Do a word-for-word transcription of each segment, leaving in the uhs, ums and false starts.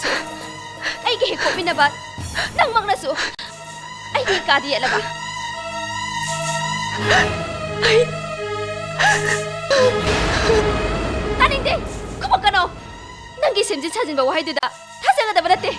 ꯑꯩꯒ ꯍꯦꯛ ꯄꯣꯛꯃꯤꯟꯅꯕ ꯅꯪꯃꯛꯅꯁꯨ ꯑꯩꯒꯤ ꯀꯥꯗ ꯌꯦꯠꯂꯕ? ꯇꯥꯅꯤꯡꯗꯦ! ꯈꯨꯝꯃꯛꯀꯅꯣ! ꯅꯪꯒꯤ ꯁꯦꯝꯖꯤꯟ ꯁꯥꯖꯤꯟꯕ ꯋꯥꯍꯩꯗꯨꯗ ꯊꯥꯖꯒꯗꯕ ꯅꯠꯇꯦ꯫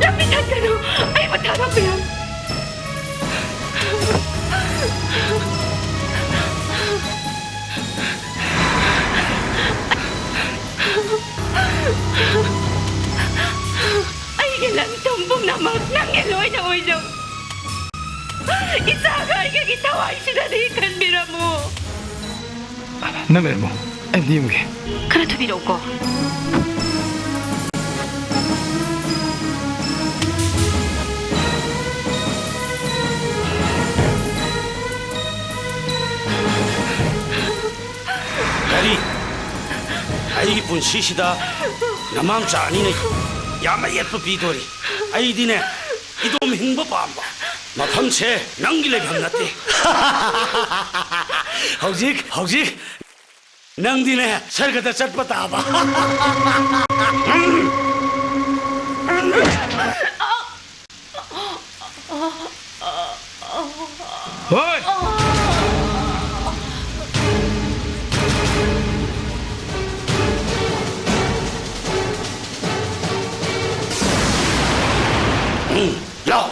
ꯂꯝꯕꯤ ꯊꯠꯀꯅꯨ! ꯑꯩꯕꯨ ꯊꯥꯗꯣꯛꯄꯤꯔꯝꯃꯨ! ꯑꯩꯒꯤ ꯂꯟ ꯊꯨꯝ ꯄꯨꯝꯅꯃꯛ ꯅꯪꯒꯤ ꯂꯣꯏꯅ ꯑꯣꯏꯖꯧ꯫ ꯏꯆꯥꯒ ꯑꯩꯒꯒꯤ ꯊꯋꯥꯏꯁꯤꯗꯗꯤ ꯈꯟꯕꯤꯔꯝꯃꯨ꯫ ꯅꯪ ꯂꯩꯔꯝꯃꯣ꯫ ꯑꯩ ꯑꯝꯇ ꯌꯦꯡꯒꯦ꯫ ꯈꯔ ꯊꯨꯕꯤꯔꯛꯎꯀꯣ꯫ ꯀꯔꯤ? ꯑꯩꯒꯤ ꯄꯨꯟꯁꯤꯁꯤꯗ ꯅꯃꯥꯝꯆꯥ ꯑꯅꯤꯅ ꯌꯥꯝꯅ ꯌꯦꯠꯄ ꯄꯤꯗꯣꯔꯤ꯫ ꯑꯩꯗꯤꯅꯦ, ꯏꯇꯣꯝ ꯍꯤꯡꯕ ꯄꯥꯝꯕ꯫ ꯃꯐꯝꯁꯦ ꯅꯪꯒꯤ ꯂꯩꯐꯝ ꯅꯠꯇꯦ꯫ ꯍꯧꯖꯤꯛ, ꯍꯧꯖꯤꯛ ꯅꯪꯗꯤꯅꯦ, ꯁꯔꯒꯗ ꯆꯠꯄ ꯇꯥꯕ꯫ ꯍꯣꯏ! ꯂꯥꯎ!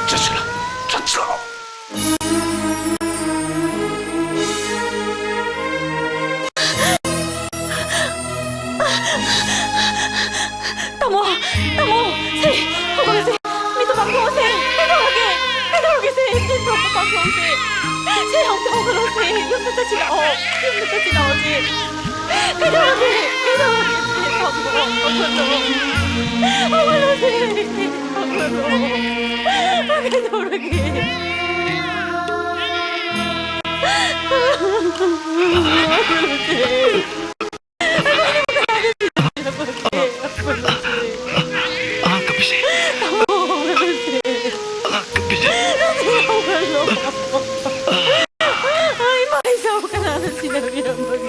ꯆꯠꯁꯤꯔꯣ? ꯆꯠꯁꯤꯔꯣ? ꯇꯥꯃꯣ! ꯇꯥꯃꯣ! ꯁꯦ! ꯍꯧꯒꯠꯂꯁꯦ! ꯃꯤꯠꯇꯣ ꯄꯥꯡꯊꯣꯛꯑꯣꯁꯦ! ꯀꯩꯗꯧꯔꯒꯦ? ꯀꯩꯗꯧꯔꯒꯦ ꯁꯦ? ꯃꯤꯠꯇꯣ ꯑꯝꯇ ꯄꯥꯡꯊꯣꯛꯑꯣꯁꯦ! ꯁꯦ! ꯑꯝꯇ ꯍꯧꯒꯠꯂꯣꯁꯦ! ꯌꯨꯝꯗ ꯆꯠꯁꯤ ꯂꯥꯛꯑꯣ! ꯌꯨꯝꯗ ꯆꯠꯁꯤ ꯂꯥꯛꯑꯣꯁꯦ! ꯀꯩꯗꯧꯔꯒꯦ? ꯀꯩꯗꯧꯔꯒꯦ? ꯍꯧꯒꯠꯂꯣ꯫ ꯍꯧꯒꯠꯂꯣꯁꯦ꯫ ꯍꯧꯒꯠꯂꯣ꯫ ꯀꯩꯗꯧꯔꯒꯦ? ꯍꯧꯒꯠꯂꯣꯁꯦ꯫ ꯑꯉꯥꯡ ꯀꯞꯄꯤꯁꯦ꯫ ꯇꯥꯃꯣ, ꯍꯧꯒꯠꯂꯣꯁꯦ꯫ ꯑꯉꯥꯡ ꯀꯞꯄꯤꯁꯦ꯫ ꯅꯪꯗꯤ ꯍꯧꯒꯠꯂꯣ꯫ ꯑꯩ ꯃꯥꯏ ꯆꯥꯕ ꯀꯅꯥꯅ ꯁꯤꯟꯅꯕꯤꯔꯝꯕꯒꯦ?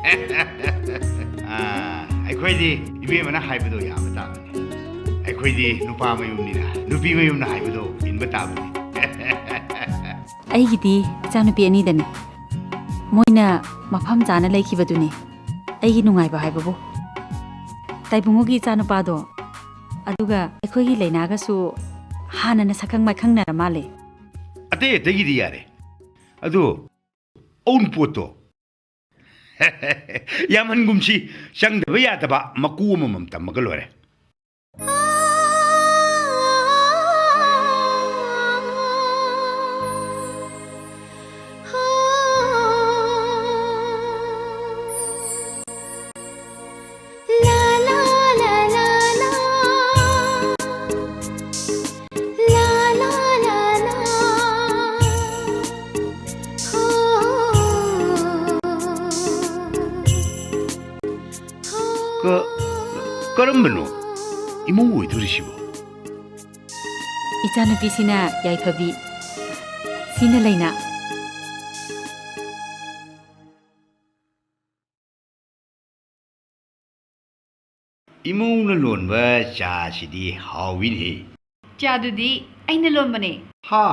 ꯑꯥ, ꯑꯩꯈꯣꯏꯗꯤ ꯏꯕꯦꯝꯃꯅ ꯍꯥꯏꯕꯗꯣ ꯌꯥꯕ ꯇꯥꯕꯅꯤ꯫ ꯑꯩꯈꯣꯏꯗꯤ ꯅꯨꯄꯥ ꯃꯌꯨꯝꯅꯤꯅ ꯅꯨꯄꯤ ꯃꯌꯨꯝꯅ ꯍꯥꯏꯕꯗꯣ ꯏꯟꯕ ꯇꯥꯕꯅꯤ꯫ ꯑꯩꯒꯤꯗꯤ ꯏꯆꯥꯅꯨꯄꯤ ꯑꯅꯤꯗꯅꯤ꯫ ꯃꯣꯏꯅ ꯃꯐꯝ ꯆꯥꯅ ꯂꯩꯈꯤꯕꯗꯨꯅꯤ ꯑꯩꯒꯤ ꯅꯨꯡꯉꯥꯏꯕ ꯍꯥꯏꯕꯕꯨ꯫ ꯇꯥꯏꯕꯨꯡꯉꯣꯒꯤ ꯏꯆꯥꯅꯨꯄꯥꯗꯣ, ꯑꯗꯨꯒ ꯑꯩꯈꯣꯏꯒꯤ ꯂꯩꯅꯥꯒꯁꯨ ꯍꯥꯟꯅꯅ ꯁꯛꯈꯪ ꯃꯥꯏꯈꯪꯅꯔ ꯃꯥꯜꯂꯦ꯫ ꯑꯇꯩ ꯑꯇꯩꯒꯤꯗꯤ ꯌꯥꯔꯦ, ꯑꯗꯨ ꯑꯎꯟꯄꯣꯠꯇꯣ꯫ ꯌꯥꯝꯍꯟꯒꯨꯝꯁꯤ, ꯆꯪꯗꯕ ꯌꯥꯗꯕ ꯃꯀꯨ ꯑꯃꯃꯝ ꯇꯝꯃꯒ ꯂꯣꯏꯔꯦ꯫ ꯀ-, ꯀꯔꯝꯕꯅꯣ ꯏꯃꯧ ꯑꯣꯏꯗꯣꯔꯤꯁꯤꯕꯣ? ꯏꯆꯥꯅꯨꯄꯤꯁꯤꯅ ꯌꯥꯏꯐꯕꯤ, ꯁꯤꯅ ꯂꯩꯅꯥ꯫ ꯏꯃꯧꯅ ꯂꯣꯟꯕ ꯆꯥꯁꯤꯗꯤ ꯍꯥꯎꯋꯤꯅꯦ꯫ ꯆꯥꯗꯨꯗꯤ ꯑꯩꯅ ꯂꯣꯟꯕꯅꯦ꯫ ꯍꯥ?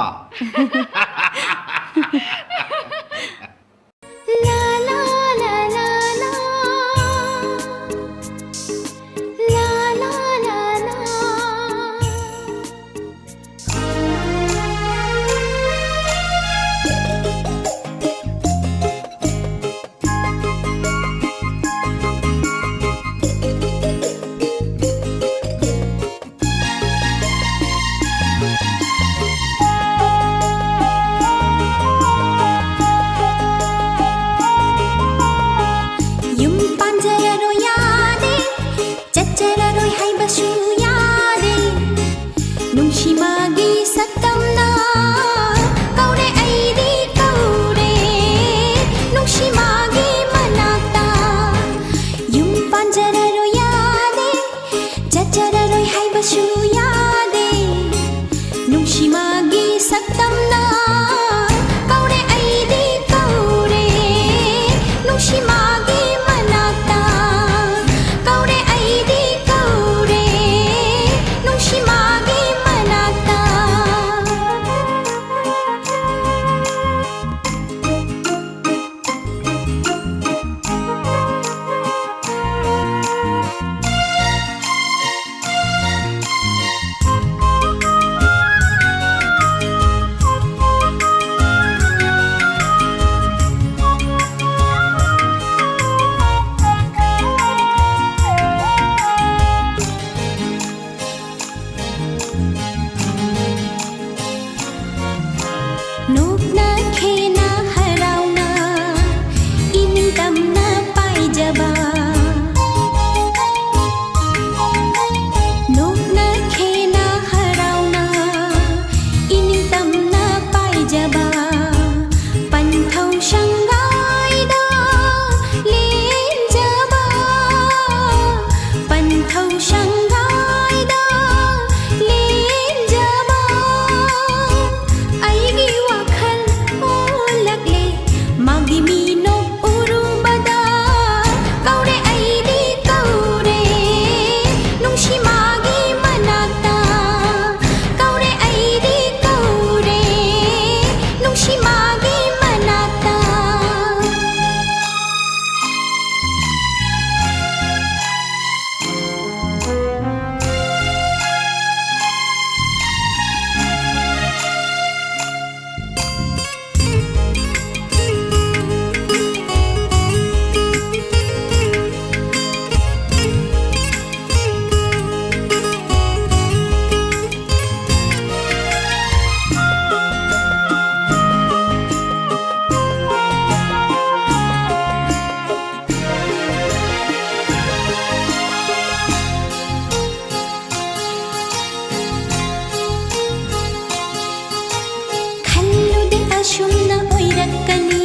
ꯀꯅꯤ,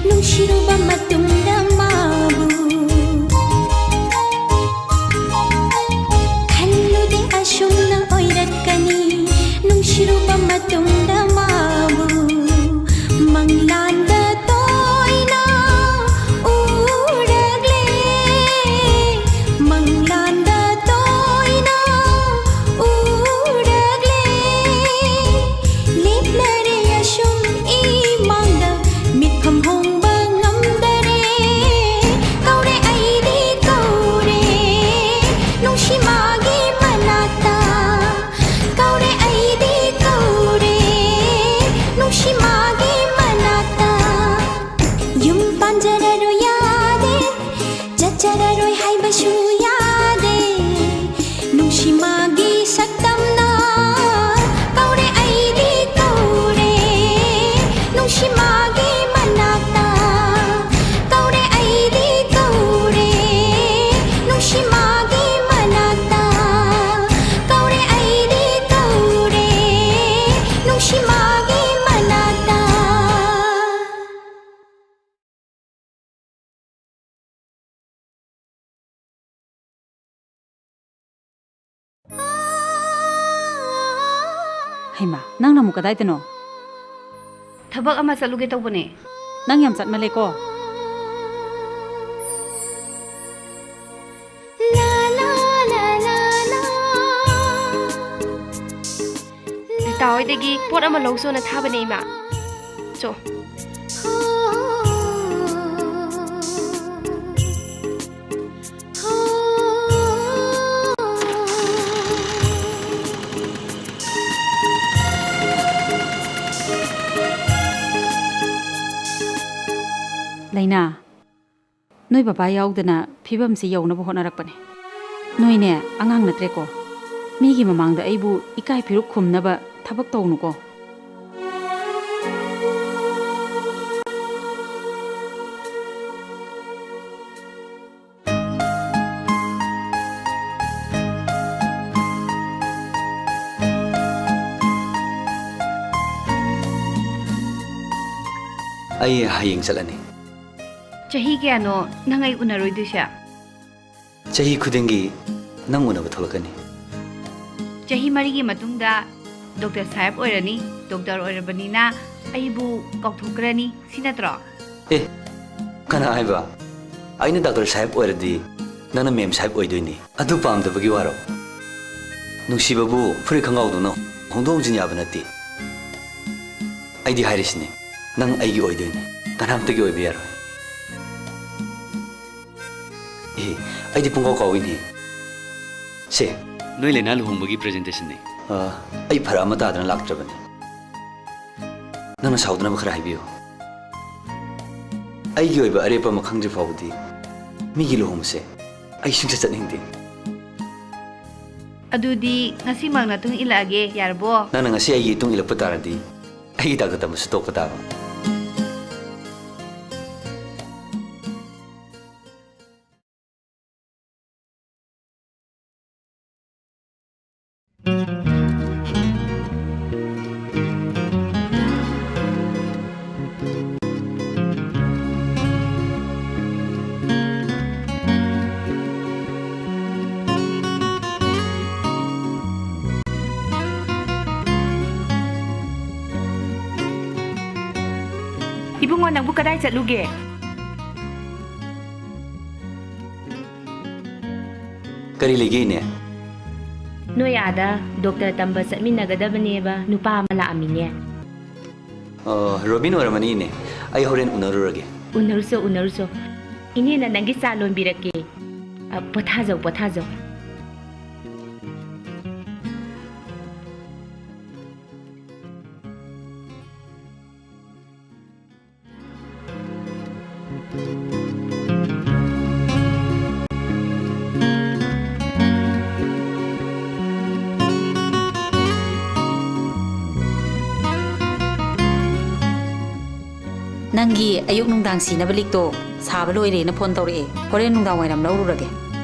ꯅꯨꯡꯁꯤꯔꯨꯕ ꯃꯇꯨꯡꯗ ꯃꯥꯕꯨ ꯈꯜꯂꯨꯗꯦ ꯑꯁꯨꯝꯅ ꯑꯣꯏꯔꯛꯀꯅꯤ꯫ ꯅꯨꯡꯁꯤꯔꯨꯕ ꯃꯇꯨꯡꯗ ꯃꯥꯕꯨ ꯃꯪꯂꯥꯟꯗ ꯇꯣꯏꯅ ꯎꯔꯛꯂꯦ꯫ ꯃꯪꯂꯥꯟꯗ ꯇꯣꯏꯅ ꯎꯔꯛꯂꯦ꯫ ꯂꯦꯞꯂꯔꯦ ꯑꯁꯨꯝ ꯏꯃꯥꯡꯗ, ꯃꯤꯠꯐꯝ ꯍꯣꯡꯕ ꯉꯝꯗꯔꯦ꯫ ꯀꯧꯔꯦ ꯑꯩꯗꯤ ꯀꯧꯔꯦ, ꯅꯨꯡꯁꯤ ꯃꯥꯒꯤ ꯃꯅꯥꯛꯇ꯫ ꯀꯧꯔꯦ ꯑꯩꯗꯤ ꯀꯧꯔꯦ, ꯅꯨꯡꯁꯤ ꯃꯥꯒꯤ ꯃꯅꯥꯛꯇ꯫ ꯌꯨꯝ ꯄꯥꯟꯖꯔꯔꯣꯏ ꯌꯥꯗꯦ, ꯆꯠꯆꯔꯔꯣꯏ ꯍꯥꯏꯕꯁꯨ ꯌꯥꯗꯦ꯫ ꯅꯨꯡꯁꯤ ꯃꯥꯒꯤ ꯁꯛꯇꯝꯅ ꯀꯧꯔꯦ ꯑꯩꯗꯤ ꯀꯧꯔꯦ, ꯅꯨꯡꯁꯤ ꯃꯥꯒꯤ ꯃꯅꯥꯛꯇ꯫ ꯀꯧꯔꯦ ꯑꯩꯗꯤ ꯀꯧꯔꯦ, ꯅꯨꯡꯁꯤ ꯃꯥꯒꯤ ꯃꯅꯥꯛꯇ꯫ ꯀꯧꯔꯦ ꯑꯩꯗꯤ ꯀꯧꯔꯦ, ꯅꯨꯡꯁꯤ ꯃꯥꯒꯤ ꯃꯅꯥꯛꯇ꯫ ꯍꯩꯃꯥ, ꯅꯪꯅ ꯑꯃꯨꯛ ꯀꯗꯥꯏꯗꯅꯣ? ꯊꯕꯛ ꯑꯃ ꯆꯠꯂꯨꯒꯦ ꯇꯧꯕꯅꯦ꯫ ꯅꯪ ꯌꯥꯝ ꯆꯠꯃꯜꯂꯦꯀꯣ꯫ ꯔꯤꯇꯥ ꯍꯣꯏꯗꯒꯤ ꯄꯣꯠ ꯑꯃ ꯂꯧꯆꯣꯅ ꯊꯥꯕꯅꯦ, ꯏꯃꯥ꯫ ꯆꯣ꯫ ꯂꯩꯅꯥ, ꯅꯣꯏ ꯕꯕꯥ ꯌꯥꯎꯗꯅ ꯐꯤꯕꯝꯁꯤ ꯌꯧꯅꯕ ꯍꯣꯠꯅꯔꯛꯄꯅꯦ꯫ ꯅꯣꯏꯅꯦ, ꯑꯉꯥꯡ ꯅꯠꯇ꯭ꯔꯦꯀꯣ꯫ ꯃꯤꯒꯤ ꯃꯃꯥꯡꯗ ꯑꯩꯕꯨ ꯏꯀꯥꯏ ꯐꯤꯔꯨꯛ ꯈꯨꯝꯅꯕ ꯊꯕꯛ ꯇꯧꯅꯨꯀꯣ꯫ ꯑꯩ ꯍꯌꯦꯡ ꯆꯠꯂꯅꯤ꯫ ꯆꯍꯤ ꯀꯌꯥꯅꯣ ꯅꯪ ꯑꯩ ꯎꯅꯔꯣꯏꯗꯣꯏꯁꯦ? ꯆꯍꯤ ꯈꯨꯗꯤꯡꯒꯤ ꯅꯪ ꯎꯅꯕ ꯊꯣꯛꯂꯛꯀꯅꯤ꯫ ꯆꯍꯤ ꯃꯔꯤꯒꯤ ꯃꯇꯨꯡꯗ ꯗꯣꯛꯇꯔ ꯁꯥꯍꯦꯕ ꯑꯣꯏꯔꯅꯤ꯫ ꯗꯣꯛꯇꯔ ꯑꯣꯏꯔꯕꯅꯤꯅ ꯑꯩꯕꯨ ꯀꯥꯎꯊꯣꯛꯈ꯭ꯔꯅꯤ, ꯁꯤ ꯅꯠꯇ꯭ꯔꯣ? ꯑꯦ, ꯀꯅꯥ ꯍꯥꯏꯕ? ꯑꯩꯅ ꯗꯥꯛꯇꯔ ꯁꯥꯍꯦꯕ ꯑꯣꯏꯔꯗꯤ ꯅꯪꯅ ꯃꯦꯝ ꯁꯥꯍꯦꯕ ꯑꯣꯏꯗꯣꯏꯅꯤ꯫ ꯑꯗꯨ ꯄꯥꯝꯗꯕꯒꯤ ꯋꯥꯔꯣ? ꯅꯨꯡꯁꯤꯕꯕꯨ ꯐꯨꯔꯤꯠ ꯈꯣꯡꯒ꯭ꯔꯥꯎꯗꯧꯅ ꯍꯣꯡꯗꯣꯛ ꯍꯣꯡꯖꯤꯟ ꯌꯥꯕ ꯅꯠꯇꯦ꯫ ꯑꯩꯗꯤ ꯍꯥꯏꯔꯤꯁꯤꯅꯤ, ꯅꯪ ꯑꯩꯒꯤ ꯑꯣꯏꯗꯣꯏꯅꯤ, ꯀꯅꯥꯝꯇꯒꯤ ꯑꯣꯏꯕ ꯌꯥꯔꯣꯏ꯫ ꯑꯦ, ꯑꯩꯗꯤ ꯄꯨꯡꯀꯥꯎ ꯀꯥꯎꯏꯅꯦ꯫ ꯁꯦ꯫ ꯅꯣꯏ ꯂꯩꯅꯥ ꯂꯨꯍꯣꯡꯕꯒꯤ presentation ꯅꯦ꯫ ꯑ, ꯑꯩ ꯐꯔꯛ ꯑꯃ ꯇꯥꯗꯅ ꯂꯥꯛꯇ꯭ꯔꯕꯅꯤ꯫ ꯅꯪꯅ ꯁꯥꯎꯗꯅꯕ ꯈꯔ ꯍꯥꯏꯕꯤꯌꯨ꯫ ꯑꯩꯒꯤ ꯑꯣꯏꯕ ꯑꯔꯦꯞꯄ ꯑꯃ ꯈꯪꯗ꯭ꯔꯤ ꯐꯥꯎꯕꯗꯤ ꯃꯤꯒꯤ ꯂꯨꯍꯣꯡꯕꯁꯦ ꯑꯩ ꯁꯨꯡꯆꯠ ꯆꯠꯅꯤꯡꯗꯦ꯫ ꯑꯗꯨꯗꯤ ꯉꯁꯤꯃꯛ ꯅꯇꯨꯡ ꯏꯜꯂꯛꯑꯒꯦ, ꯌꯥꯔꯕꯣ? ꯅꯪꯅ ꯉꯁꯤ ꯑꯩꯒꯤ ꯏꯇꯨꯡ ꯏꯜꯂꯛꯄ ꯇꯥꯔꯗꯤ ꯑꯩꯒꯤ ꯗꯥꯛꯇꯔ ꯇꯝꯕꯁꯨ ꯇꯣꯛꯄ ꯇꯥꯕ꯫ ꯏꯕꯨꯡꯉꯣ, ꯅꯪꯕꯨ ꯀꯗꯥꯏ ꯆꯠꯂꯨꯒꯦ? ꯀꯔꯤ ꯂꯩꯒꯦ, ꯏꯅꯦ? ꯅꯣꯏ ꯑꯥꯗ ꯗꯣꯛꯇꯔ ꯇꯝꯕ ꯆꯠꯃꯤꯟꯅꯒꯗꯕꯅꯦꯕ ꯅꯨꯄꯥ ꯑꯃ ꯂꯥꯛꯑꯝꯃꯤꯅꯦ꯫ ꯑ, ꯔꯣꯕꯤꯟ ꯑꯣꯏꯔꯝꯃꯅꯤ, ꯏꯅꯦ꯫ ꯑꯩ ꯍꯣꯔꯦꯟ ꯎꯅꯔꯨꯔꯒꯦ꯫ ꯎꯅꯔꯨꯆꯣ, ꯎꯅꯔꯨꯆꯣ꯫ ꯏꯅꯦꯅ ꯅꯪꯒꯤ ꯆꯥ ꯂꯣꯟꯕꯤꯔꯛꯀꯦ꯫ ꯑ, ꯄꯣꯊꯥꯖꯧ, ꯄꯣꯊꯥꯖꯧ꯫ ꯅꯪꯒꯤ ꯑꯌꯨꯛ ꯅꯨꯡꯗꯥꯡ ꯁꯤꯅꯕ ꯂꯤꯛꯇꯣ ꯁꯥꯕ ꯂꯣꯏꯔꯦꯅ ꯐꯣꯟ ꯇꯧꯔꯛꯑꯦ꯫ ꯍꯣꯔꯦꯟ ꯅꯨꯡꯗꯥꯡ ꯋꯥꯏꯔꯝ ꯂꯧꯔꯨꯔꯒꯦ꯫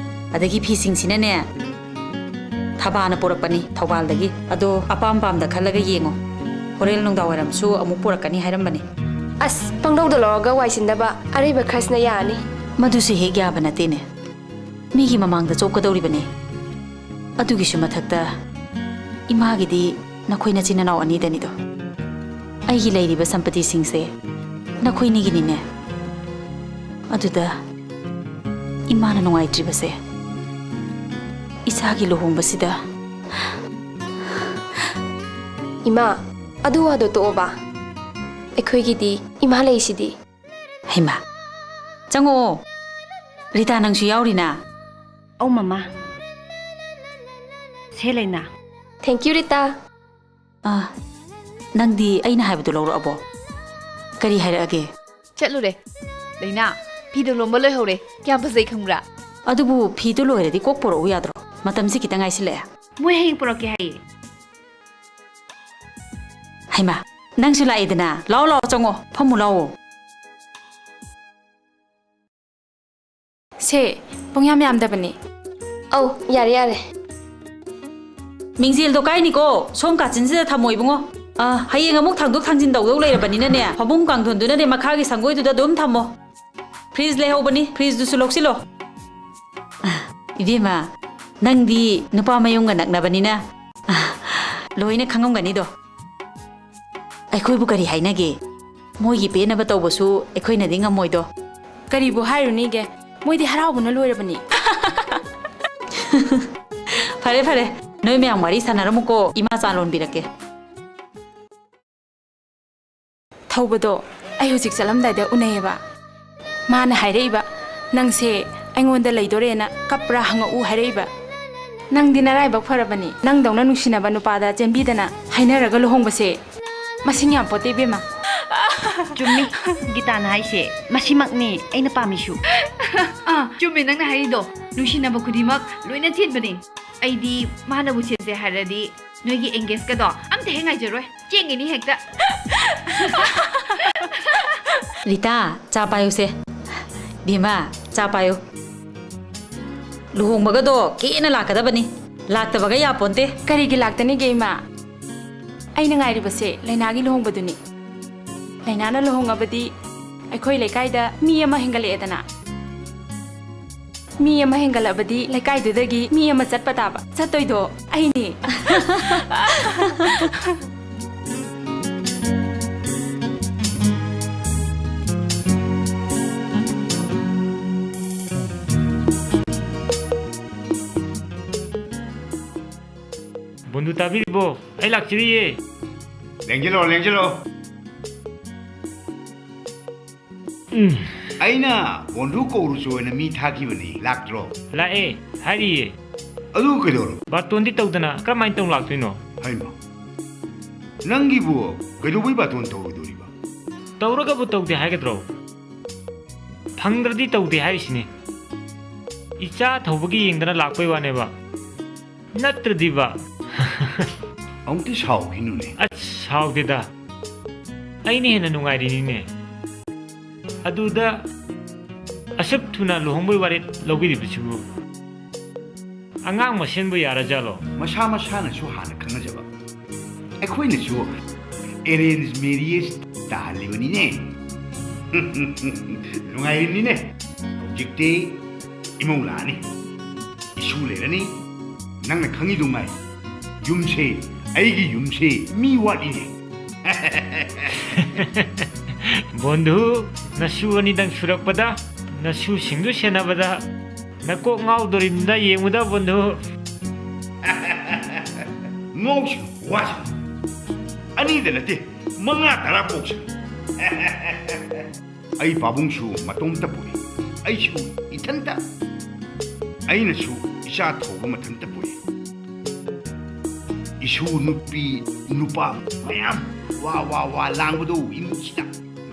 ꯑꯗꯒꯤ ꯐꯤꯁꯤꯡꯁꯤꯅꯅꯦ, ꯊꯕꯥꯅ ꯄꯨꯔꯛꯄꯅꯤ ꯊꯧꯕꯥꯜꯗꯒꯤ꯫ ꯑꯗꯣ ꯑꯄꯥꯝ ꯄꯥꯝꯗ ꯈꯜꯂꯒ ꯌꯦꯡꯉꯣ꯫ ꯍꯣꯔꯦꯟ ꯅꯨꯡꯗꯥꯡ ꯋꯥꯏꯔꯝꯁꯨ ꯑꯃꯨꯛ ꯄꯨꯔꯛꯀꯅꯤ ꯍꯥꯏꯔꯝꯕꯅꯤ꯫ ꯑꯁ, ꯄꯪꯂꯧꯗ ꯂꯧꯔꯒ ꯋꯥꯏꯁꯤꯟꯗꯕ ꯑꯔꯩꯕ ꯈꯔꯁꯤꯅ ꯌꯥꯔꯅꯤ꯫ ꯃꯗꯨꯁꯨ ꯍꯦꯛ ꯌꯥꯕ ꯅꯠꯇꯦꯅꯦ꯫ ꯃꯤꯒꯤ ꯃꯃꯥꯡꯗ ꯆꯣꯞꯀꯗꯧꯔꯤꯕꯅꯦ꯫ ꯑꯗꯨꯒꯤꯁꯨ ꯃꯊꯛꯇ ꯏꯃꯥꯒꯤꯗꯤ ꯅꯈꯣꯏ ꯅꯆꯤꯟ ꯅꯅꯥꯎ ꯑꯅꯤꯗꯅꯤꯗꯣ꯫ ꯑꯩꯒꯤ ꯂꯩꯔꯤꯕ ꯁꯝꯄꯇꯤꯁꯤꯡꯁꯦ ꯅꯈꯣꯏꯅꯤꯒꯤꯅꯤꯅꯦ꯫ ꯑꯗꯨꯗ ꯏꯃꯥꯅ ꯅꯨꯡꯉꯥꯏꯇ꯭ꯔꯤꯕꯁꯦ ꯏꯆꯥꯒꯤ ꯂꯨꯍꯣꯡꯕꯁꯤꯗ꯫ ꯏꯃꯥ, ꯑꯗꯨ ꯋꯥꯗꯣ ꯇꯣꯛꯑꯣꯕ꯫ ꯑꯩꯈꯣꯏꯒꯤꯗꯤ ꯏꯃꯥ ꯂꯩꯁꯤꯗꯤ꯫ ꯍꯩꯃꯥ, ꯆꯪꯉꯛꯑꯣ꯫ ꯔꯤꯇꯥ, ꯅꯪꯁꯨ ꯌꯥꯎꯔꯤꯅ? ꯑꯧ, ꯃꯃꯥ꯫ ꯁꯦ, ꯂꯩꯅꯥ꯫ Thank you, Rita. ꯑꯥ, ꯅꯪꯗꯤ ꯑꯩꯅ ꯍꯥꯏꯕꯗꯨ ꯂꯧꯔꯛꯑꯕꯣ? ꯀꯔꯤ ꯍꯥꯏꯔꯛꯑꯒꯦ? ꯆꯠꯂꯨꯔꯦ꯫ ꯂꯩꯅꯥ, ꯐꯤꯗꯣ ꯂꯣꯟꯕ ꯂꯣꯏꯍꯧꯔꯦ꯫ ꯀꯌꯥꯝ ꯐꯖꯩ ꯈꯪꯕ꯭ꯔꯥ? ꯑꯗꯨꯕꯨ ꯐꯤꯗꯨ ꯂꯣꯏꯔꯗꯤ ꯀꯣꯛ ꯄꯨꯔꯛꯎ ꯌꯥꯗ꯭ꯔꯣ? ꯃꯇꯝꯁꯤ ꯈꯤꯇꯪ ꯉꯥꯏꯁꯤꯜꯂꯛꯑꯦ꯫ ꯃꯣꯏ ꯍꯌꯦꯡ ꯄꯨꯔꯛꯀꯦ ꯍꯥꯏꯌꯦ꯫ ꯍꯩꯃꯥ, ꯅꯪꯁꯨ ꯂꯥꯛꯑꯦꯗꯅ꯫ ꯂꯥꯛꯑꯣ, ꯂꯥꯛꯑꯣ, ꯆꯪꯉꯣ꯫ ꯐꯝꯃꯨ ꯂꯥꯛꯑꯣ꯫ ꯁꯦ, ꯄꯨꯡ ꯌꯥꯝ ꯌꯥꯝꯗꯕꯅꯤ꯫ ꯑꯧ, ꯌꯥꯔꯦ, ꯌꯥꯔꯦ꯫ ꯃꯤꯡꯖꯦꯜꯗꯣ ꯀꯥꯏꯅꯤꯀꯣ, ꯁꯣꯝ ꯀꯥꯆꯤꯟꯁꯤꯗ ꯊꯝꯃꯣ ꯏꯕꯨꯡꯉꯣ꯫ ꯑꯥ, ꯍꯌꯦꯡ ꯑꯃꯨꯛ ꯊꯥꯡꯗꯣꯛ ꯊꯥꯡꯖꯤꯟ ꯇꯧꯗꯧ ꯂꯩꯔꯕꯅꯤꯅꯅꯦ, ꯐꯃꯨꯡ ꯀꯥꯡꯊꯣꯟꯗꯨꯅꯅꯦ ꯃꯈꯥꯒꯤ ꯁꯪꯒꯣꯏꯗꯨꯗ ꯑꯗꯨꯝ ꯊꯝꯃꯣ꯫ Fridge ꯂꯩꯍꯧꯕꯅꯤ, fridgeꯗꯨꯁꯨ ꯂꯧꯁꯤꯜꯂꯣ꯫ ꯏꯕꯦꯝꯃ, ꯅꯪꯗꯤ ꯅꯨꯄꯥ ꯃꯌꯨꯝꯒ ꯅꯛꯅꯕꯅꯤꯅ ꯂꯣꯏꯅ ꯈꯪꯉꯝꯒꯅꯤꯗꯣ꯫ ꯑꯩꯈꯣꯏꯕꯨ ꯀꯔꯤ ꯍꯥꯏꯅꯒꯦ? ꯃꯣꯏꯒꯤ ꯄꯦꯟꯅꯕ ꯇꯧꯕꯁꯨ ꯑꯩꯈꯣꯏꯅꯗꯤ ꯉꯝꯃꯣꯏꯗꯣ꯫ ꯀꯔꯤꯕꯨ ꯍꯥꯏꯔꯨꯅꯤꯒꯦ? ꯃꯣꯏꯗꯤ ꯍꯔꯥꯎꯕꯅ ꯂꯣꯏꯔꯕꯅꯤ꯫ ꯐꯔꯦ, ꯐꯔꯦ, ꯅꯣꯏ ꯃꯌꯥꯝ ꯋꯥꯔꯤ ꯁꯥꯟꯅꯔꯝꯃꯨꯀꯣ, ꯏꯃꯥ ꯆꯥ ꯂꯣꯟꯕꯤꯔꯛꯀꯦ꯫ ꯊꯧꯕꯗꯣ ꯑꯩ ꯍꯧꯖꯤꯛ ꯆꯠꯂꯝꯗꯥꯏꯗ ꯎꯅꯩꯌꯦꯕ꯫ ꯃꯥꯅ ꯍꯥꯏꯔꯛꯏꯕ, "ꯅꯪꯁꯦ ꯑꯩꯉꯣꯟꯗ ꯂꯩꯗꯣꯔꯦꯅ ꯀꯞꯄ꯭ꯔꯥ ꯍꯪꯉꯛꯎ" ꯍꯥꯏꯔꯛꯏꯕ꯫ ꯅꯪꯗꯤ ꯅꯔꯥꯏꯕꯛ ꯐꯔꯕꯅꯤ, ꯅꯪꯗꯧꯅ ꯅꯨꯡꯁꯤꯅꯕ ꯅꯨꯄꯥꯗ ꯆꯦꯟꯕꯤꯗꯅ ꯍꯥꯏꯅꯔꯒ ꯂꯨꯍꯣꯡꯕꯁꯦ꯫ ꯃꯁꯤꯡ ꯌꯥꯝ ꯄꯣꯠꯇꯦ ꯏꯕꯦꯝꯃ꯫ ꯆꯨꯝꯃꯤ, ꯒꯤꯇꯥꯅ ꯍꯥꯏꯁꯦ, ꯃꯁꯤꯃꯛꯅꯤ ꯑꯩꯅ ꯄꯥꯝꯃꯤꯁꯨ꯫ ꯑꯥ, ꯆꯨꯝꯃꯦ ꯅꯪꯅ ꯍꯥꯏꯔꯤꯗꯣ, ꯅꯨꯡꯁꯤꯅꯕ ꯈꯨꯗꯤꯡꯃꯛ ꯂꯣꯏꯅ ꯆꯦꯟꯕꯅꯤ꯫ ꯑꯩꯗꯤ ꯃꯥꯅꯕꯨ ꯆꯦꯟꯁꯦ ꯍꯥꯏꯔꯗꯤ ꯅꯣꯏꯒꯤ engage ꯀꯗꯣ ꯑꯝꯇ ꯍꯦꯛ ꯉꯥꯏꯖꯔꯣꯏ, ꯆꯦꯟꯒꯅꯤ ꯍꯦꯛꯇ꯫ ꯔꯤꯇꯥ, ꯆꯥ ꯄꯥꯏꯌꯨꯁꯦ꯫ ꯕꯦꯝꯃ, ꯆꯥ ꯄꯥꯏꯌꯨ꯫ ꯂꯨꯍꯣꯡꯕꯒꯗꯣ ꯀꯦꯅ ꯂꯥꯛꯀꯗꯕꯅꯤ, ꯂꯥꯛꯇꯕꯒ ꯌꯥꯄꯣꯟꯇꯦ꯫ ꯀꯔꯤꯒꯤ ꯂꯥꯛꯇꯅꯤꯒꯦ ꯏꯃꯥ? ꯑꯩꯅ ꯉꯥꯏꯔꯤꯕꯁꯦ ꯂꯩꯅꯥꯒꯤ ꯂꯨꯍꯣꯡꯕꯗꯨꯅꯤ꯫ ꯂꯥꯏꯅꯥꯅ ꯂꯨꯍꯣꯡꯉꯕꯗꯤ ꯑꯩꯈꯣꯏ ꯂꯩꯀꯥꯏꯗ ꯃꯤ ꯑꯃ ꯍꯦꯟꯒꯠꯂꯛꯑꯦꯗꯅ꯫ ꯃꯤ ꯑꯃ ꯍꯦꯟꯒꯠꯂꯛꯑꯕꯗꯤ ꯂꯩꯀꯥꯏꯗꯨꯗꯒꯤ ꯃꯤ ꯑꯃ ꯆꯠꯄ ꯇꯥꯕ꯫ ꯆꯠꯇꯣꯏꯗꯣ ꯑꯩꯅꯤ꯫ ꯕꯣꯟꯗꯨ ꯇꯥꯕꯤꯔꯤꯕꯣ? ꯑꯩ ꯂꯥꯛꯆꯔꯤꯌꯦ꯫ ꯂꯦꯡꯁꯤꯜꯂꯣ, ꯂꯦꯡꯁꯤꯜꯂꯣ꯫ ꯎꯝ꯫ ꯑꯩꯅ ꯕꯣꯟꯗꯨ ꯀꯧꯔꯨꯆꯣꯅ ꯃꯤ ꯊꯥꯈꯤꯕꯅꯤ, ꯂꯥꯛꯇ꯭ꯔꯣ? ꯂꯥꯛꯑꯦ, ꯍꯥꯏꯔꯤꯌꯦ꯫ ꯑꯗꯨ ꯀꯩꯗꯧꯔꯕ? ꯕꯥꯔꯇꯣꯟꯗꯤ ꯇꯧꯗꯅ ꯀꯔꯝꯍꯥꯏꯅ ꯇꯧꯅ ꯂꯥꯛꯇꯣꯏꯅꯣ? ꯍꯩꯃꯥ, ꯅꯪꯒꯤꯕꯨ ꯀꯩꯗꯧꯕꯩ ꯕꯥꯔꯇꯣꯟ ꯇꯧꯔꯣꯏꯗꯣꯔꯤꯕ? ꯇꯧꯔꯒꯕꯨ ꯇꯧꯗꯦ ꯍꯥꯏꯒꯗ꯭ꯔꯣ? ꯐꯪꯗ꯭ꯔꯗꯤ ꯇꯧꯗꯦ ꯍꯥꯏꯔꯤꯁꯤꯅꯤ꯫ ꯏꯆꯥ ꯊꯧꯕꯒꯤ ꯌꯦꯡꯗꯅ ꯂꯥꯛꯄꯩ ꯋꯥꯅꯦꯕ꯫ ꯅꯠꯇ꯭ꯔꯗꯤꯕ꯫ ꯑꯃꯨꯛꯇ ꯁꯥꯎꯈꯤꯅꯨꯅꯦ꯫ ꯑꯁ, ꯁꯥꯎꯗꯦꯗ꯫ ꯑꯩꯅ ꯍꯦꯟꯅ ꯅꯨꯡꯉꯥꯏꯔꯤꯅꯤꯅꯦ꯫ ꯑꯗꯨꯗ ꯑꯁꯨꯛ ꯊꯨꯅ ꯂꯨꯍꯣꯡꯕꯩ ꯋꯥꯔꯦꯞ ꯂꯧꯕꯤꯔꯤꯕꯁꯤꯕꯨ ꯑꯉꯥꯡ ꯃꯁꯦꯟꯕꯨ ꯌꯥꯔꯖꯥꯠꯂꯣ? ꯃꯁꯥ ꯃꯁꯥꯅꯁꯨ ꯍꯥꯟꯅ ꯈꯪꯅꯖꯕ꯫ ꯑꯩꯈꯣꯏꯅꯁꯨ arrange marriage ꯇꯥꯍꯜꯂꯤꯕꯅꯤꯅꯦ꯫ ꯅꯨꯡꯉꯥꯏꯔꯤꯕꯅꯤꯅꯦ꯫ ꯍꯧꯖꯤꯛꯇꯤ ꯏꯃꯧ ꯂꯥꯛꯑꯅꯤ, ꯏꯁꯨ ꯂꯩꯔꯅꯤ, ꯅꯪꯅ ꯈꯪꯉꯤꯗꯨꯉꯥꯏ꯫ ꯌꯨꯝꯁꯦ, ꯑꯩꯒꯤ ꯌꯨꯝꯁꯦ ꯃꯤ ꯋꯥꯠꯂꯤꯅꯦ꯫ ꯕꯣꯟꯙꯨ, ꯅꯁꯨ ꯑꯅꯤꯗꯪ ꯁꯨꯔꯛꯄꯗ, ꯅꯁꯨꯁꯤꯡꯗꯨ ꯁꯦꯟꯅꯕꯗ ꯅꯀꯣꯛ ꯉꯥꯎꯗꯣꯔꯤꯕꯅꯤꯗ, ꯌꯦꯡꯉꯨꯗ ꯕꯣꯟꯙꯨ꯫ ꯉꯥꯎꯁꯅꯨ, ꯋꯥꯁꯅꯨ꯫ ꯑꯅꯤꯗ ꯅꯠꯇꯦ, ꯃꯉꯥ ꯇꯔꯥ ꯄꯣꯛꯁꯅꯨ꯫ ꯑꯩ ꯄꯥꯕꯨꯡꯁꯨ ꯃꯇꯣꯝꯇ ꯄꯣꯛꯏ, ꯑꯩꯁꯨ ꯏꯊꯟꯇ꯫ ꯑꯩꯅꯁꯨ ꯏꯆꯥ ꯊꯧꯕ ꯃꯊꯟꯇ ꯄꯣꯛꯏ꯫ ꯏꯁꯨ ꯅꯨꯄꯤ ꯅꯨꯄꯥ ꯃꯌꯥꯝ ꯋꯥ ꯋꯥ ꯋꯥ ꯂꯥꯡꯕꯗꯣ ꯏꯃꯨꯡꯁꯤꯗ,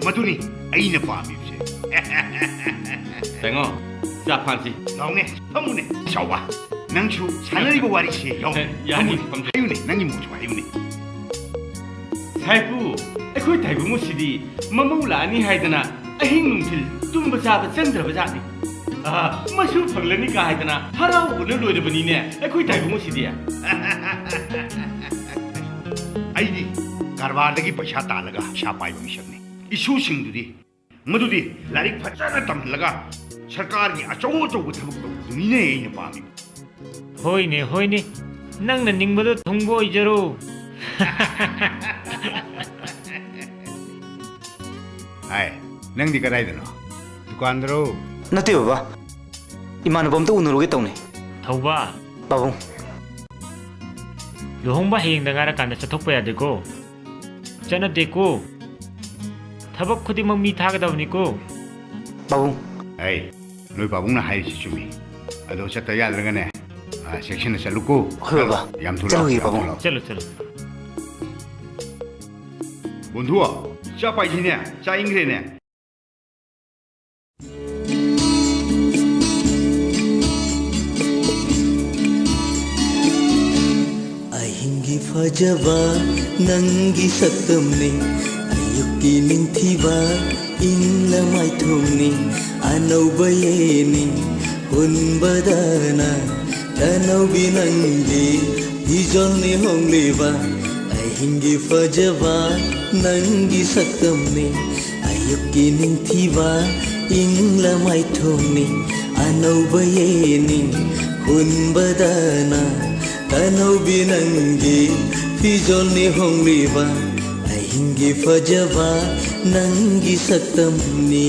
ꯃꯗꯨꯅꯤ ꯑꯩꯅ ꯄꯥꯝꯃꯤꯕꯁꯦ꯫ ꯇꯥꯏꯉꯣ, ꯆꯥ ꯐꯥꯟꯁꯤ꯫ ꯂꯥꯎꯅꯦ, ꯐꯝꯃꯨꯅꯦ, ꯆꯥꯎꯕ꯫ ꯅꯪꯁꯨ ꯁꯥꯟꯅꯔꯤꯕ ꯋꯥꯔꯤꯁꯦ ꯌꯥꯎ꯫ ꯌꯥꯅꯤ, ꯐꯝꯃꯨꯅꯦ꯫ ꯐꯝꯖꯩ꯫ ꯍꯥꯏꯌꯨꯅꯦ, ꯅꯪꯒꯤ ꯃꯣꯠꯁꯨ ꯍꯥꯏꯌꯨꯅꯦ꯫ ꯁꯥꯏꯄꯨ, ꯑꯩꯈꯣꯏ ꯇꯥꯏꯕꯪ ꯑꯁꯤꯗꯤ ꯃꯃꯧ ꯂꯥꯛꯑꯅꯤ ꯍꯥꯏꯗꯅ ꯑꯍꯤꯡ ꯅꯨꯡꯊꯤꯜ ꯇꯨꯝꯕ ꯆꯥꯕ ꯆꯪꯗ꯭ꯔꯕ ꯖꯥꯠꯅꯤ꯫ ꯑꯥ, ꯃꯁꯨ ꯐꯪꯂꯅꯤ ꯀꯥ ꯍꯥꯏꯗꯅ ꯍꯔꯥꯎꯕꯅ ꯂꯣꯏꯔꯕꯅꯤꯅꯦ ꯑꯩꯈꯣꯏ ꯇꯥꯏꯕꯪ ꯑꯁꯤꯗꯤ꯫ ꯑꯩꯗꯤ ꯀꯔꯕꯥꯔꯗꯒꯤ ꯄꯩꯁꯥ ꯇꯥꯜꯂꯒ ꯄꯩꯁꯥ ꯄꯥꯏꯕ ꯃꯤꯁꯛꯅꯤ꯫ ꯏꯁꯨꯁꯤꯡꯗꯨꯗꯤ, ꯃꯗꯨꯗꯤ ꯂꯥꯏꯔꯤꯛ ꯐꯖꯅ ꯇꯝꯍꯜꯂꯒ ꯁꯔꯀꯥꯔꯒꯤ ꯑꯆꯧ ꯑꯆꯧꯕ ꯊꯕꯛ ꯇꯧꯕꯗꯨꯅꯤꯅꯦ ꯑꯩꯅ ꯄꯥꯝꯃꯤꯕ꯫ ꯍꯣꯏꯅꯦ, ꯍꯣꯏꯅꯦ, ꯅꯪꯅ ꯅꯤꯡꯕꯗꯣ ꯊꯨꯡꯕ ꯑꯣꯏꯖꯔꯣ꯫ ꯍꯥꯏ, ꯅꯪꯗꯤ ꯀꯗꯥꯏꯗꯅꯣ? ꯗꯨꯀꯥꯟꯗꯔꯣ? ꯅꯠꯇꯦ ꯕꯕꯥ, ꯏꯃꯥꯟꯅꯕ ꯑꯝꯇ ꯎꯅꯔꯨꯒꯦ ꯇꯧꯅꯤ꯫ ꯊꯧꯕ꯫ ꯄꯥꯕꯨꯡ꯫ ꯂꯨꯍꯣꯡꯕ ꯍꯌꯦꯡꯗ ꯉꯥꯏꯔꯀꯥꯟꯗ ꯆꯠꯊꯣꯛꯄ ꯌꯥꯗꯦꯀꯣ꯫ ꯆꯠꯅꯗꯦꯀꯣ꯫ ꯊꯕꯛ ꯈꯨꯗꯤꯡꯃꯛ ꯃꯤ ꯊꯥꯒꯗꯕꯅꯤꯀꯣ꯫ ꯄꯥꯕꯨꯡ꯫ ꯑꯩ, ꯅꯣꯏ ꯄꯥꯕꯨꯡꯅ ꯍꯥꯏꯔꯤꯁꯤ ꯆꯨꯝꯃꯤ꯫ ꯑꯗꯣ ꯆꯠꯇ ꯌꯥꯗ꯭ꯔꯒꯅꯦ, ꯑ, ꯆꯦꯛꯁꯤꯟꯅ ꯆꯠꯂꯨꯀꯣ꯫ ꯍꯣꯏ, ꯕꯕꯥ꯫ ꯌꯥꯝ ꯊꯨꯅ ꯂꯥꯛꯑꯣ, ꯆꯠꯂꯨꯒꯦ, ꯌꯥꯝ ꯄꯥꯕꯨꯡ꯫ ꯊꯨꯅ ꯂꯥꯛꯑꯣ꯫ ꯆꯠꯂꯨ, ꯆꯠꯂꯨ꯫ ꯕꯣꯟꯙꯨ, ꯆꯥꯛ ꯄꯥꯏꯈꯤꯅꯦ, ꯆꯥꯛ ꯏꯪꯈ꯭ꯔꯦꯅꯦ꯫ ꯑꯍꯤꯡꯒꯤ ꯐꯖꯕ ꯅꯪꯒꯤ ꯁꯛꯇꯝꯅꯤ, ꯑꯌꯨꯛꯀꯤ ꯅꯤꯡꯊꯤꯕ ꯏꯪꯂ ꯃꯥꯏꯊꯣꯡꯅꯤ, ꯑꯅꯧꯕ ꯌꯦꯅꯤꯡ ꯍꯨꯟꯕꯗꯅ ꯇꯅꯧꯕꯤ ꯅꯪꯒꯤ ꯐꯤꯖꯣꯜꯅꯤ ꯍꯣꯡꯂꯤꯕ꯫ ꯑꯍꯤꯡꯒꯤ ꯐꯖꯕ ꯅꯪꯒꯤ ꯁꯛꯇꯝꯅꯤ, ꯑꯌꯨꯛꯀꯤ ꯅꯤꯡꯊꯤꯕ ꯏꯪꯂ ꯃꯥꯏꯊꯣꯡꯅꯤ, ꯑꯅꯧꯕ ꯌꯦꯅꯤꯡ ꯍꯨꯟꯕꯗꯅ ꯇꯅꯧꯕꯤ ꯅꯪꯒꯤ ꯐꯤꯖꯣꯜꯅꯤ ꯍꯣꯡꯂꯤꯕ꯫ ꯑꯍꯤꯡꯒꯤ ꯐꯖꯕ ꯅꯪꯒꯤ ꯁꯛꯇꯝꯅꯤ꯫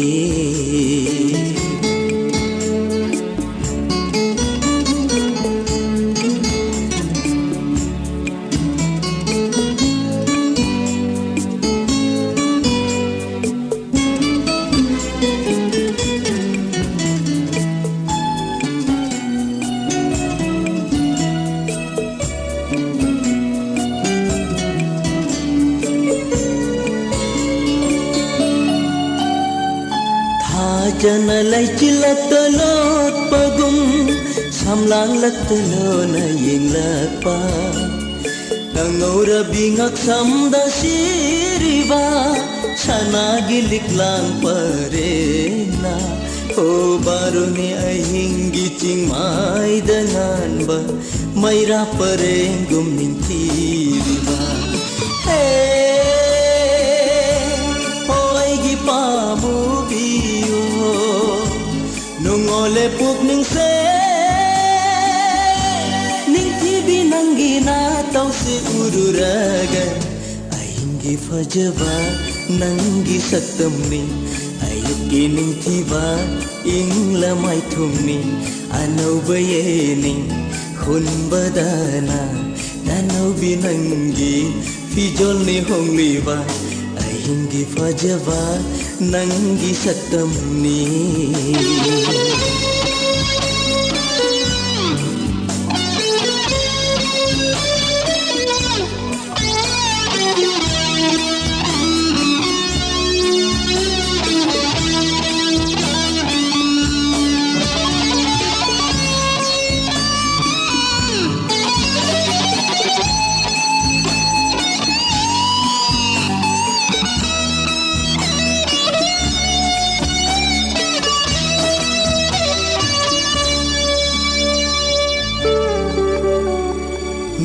ꯊꯥꯖꯅ ꯂꯩꯆꯤꯜꯂꯛꯇ ꯂꯣꯠꯄꯒꯨꯝ, ꯁꯝꯂꯥꯡꯂꯛꯇ ꯂꯣꯟꯅ ꯌꯦꯡꯂꯛꯄ, ꯇꯪꯍꯧꯔꯕꯤ ꯉꯛꯁꯝꯗ ꯁꯤꯔꯤꯕ ꯁꯅꯥꯒꯤ ꯂꯤꯛꯂꯥꯡ ꯄꯔꯦꯡꯅ꯫ ꯑꯣ ꯕꯥꯔꯨꯅꯤ ꯑꯍꯤꯡꯒꯤ ꯆꯤꯡꯃꯥꯏꯗ ꯉꯥꯟꯕ ꯃꯩꯔꯥ ꯄꯔꯦꯡꯒꯨꯝ ꯅꯤꯡꯊꯤꯔꯤꯕ꯫ ꯍꯦ! ꯄꯨꯛꯅꯤꯡꯁꯦ, ꯅꯤꯡꯊꯤꯕꯤ ꯅꯪꯒꯤ ꯅꯇꯧꯁꯦ ꯎꯔꯨꯔꯒ, ꯑꯍꯤꯡꯒꯤ ꯐꯖꯕ ꯅꯪꯒꯤ ꯁꯛꯇꯝꯅꯤ, ꯑꯌꯨꯛꯀꯤ ꯅꯤꯡꯊꯤꯕ ꯏꯪꯂ ꯃꯥꯏꯊꯣꯡꯅꯤ, ꯑꯅꯧꯕ ꯌꯦꯅꯤꯡ ꯍꯨꯟꯕꯗꯅ ꯅꯅꯧꯕꯤ ꯅꯪꯒꯤ ꯐꯤꯖꯣꯜꯅꯤ ꯍꯣꯡꯂꯤꯕ, ꯑꯍꯤꯡꯒꯤ ꯐꯖꯕ ꯅꯪꯒꯤ ꯁꯛꯇꯝꯅꯤ꯫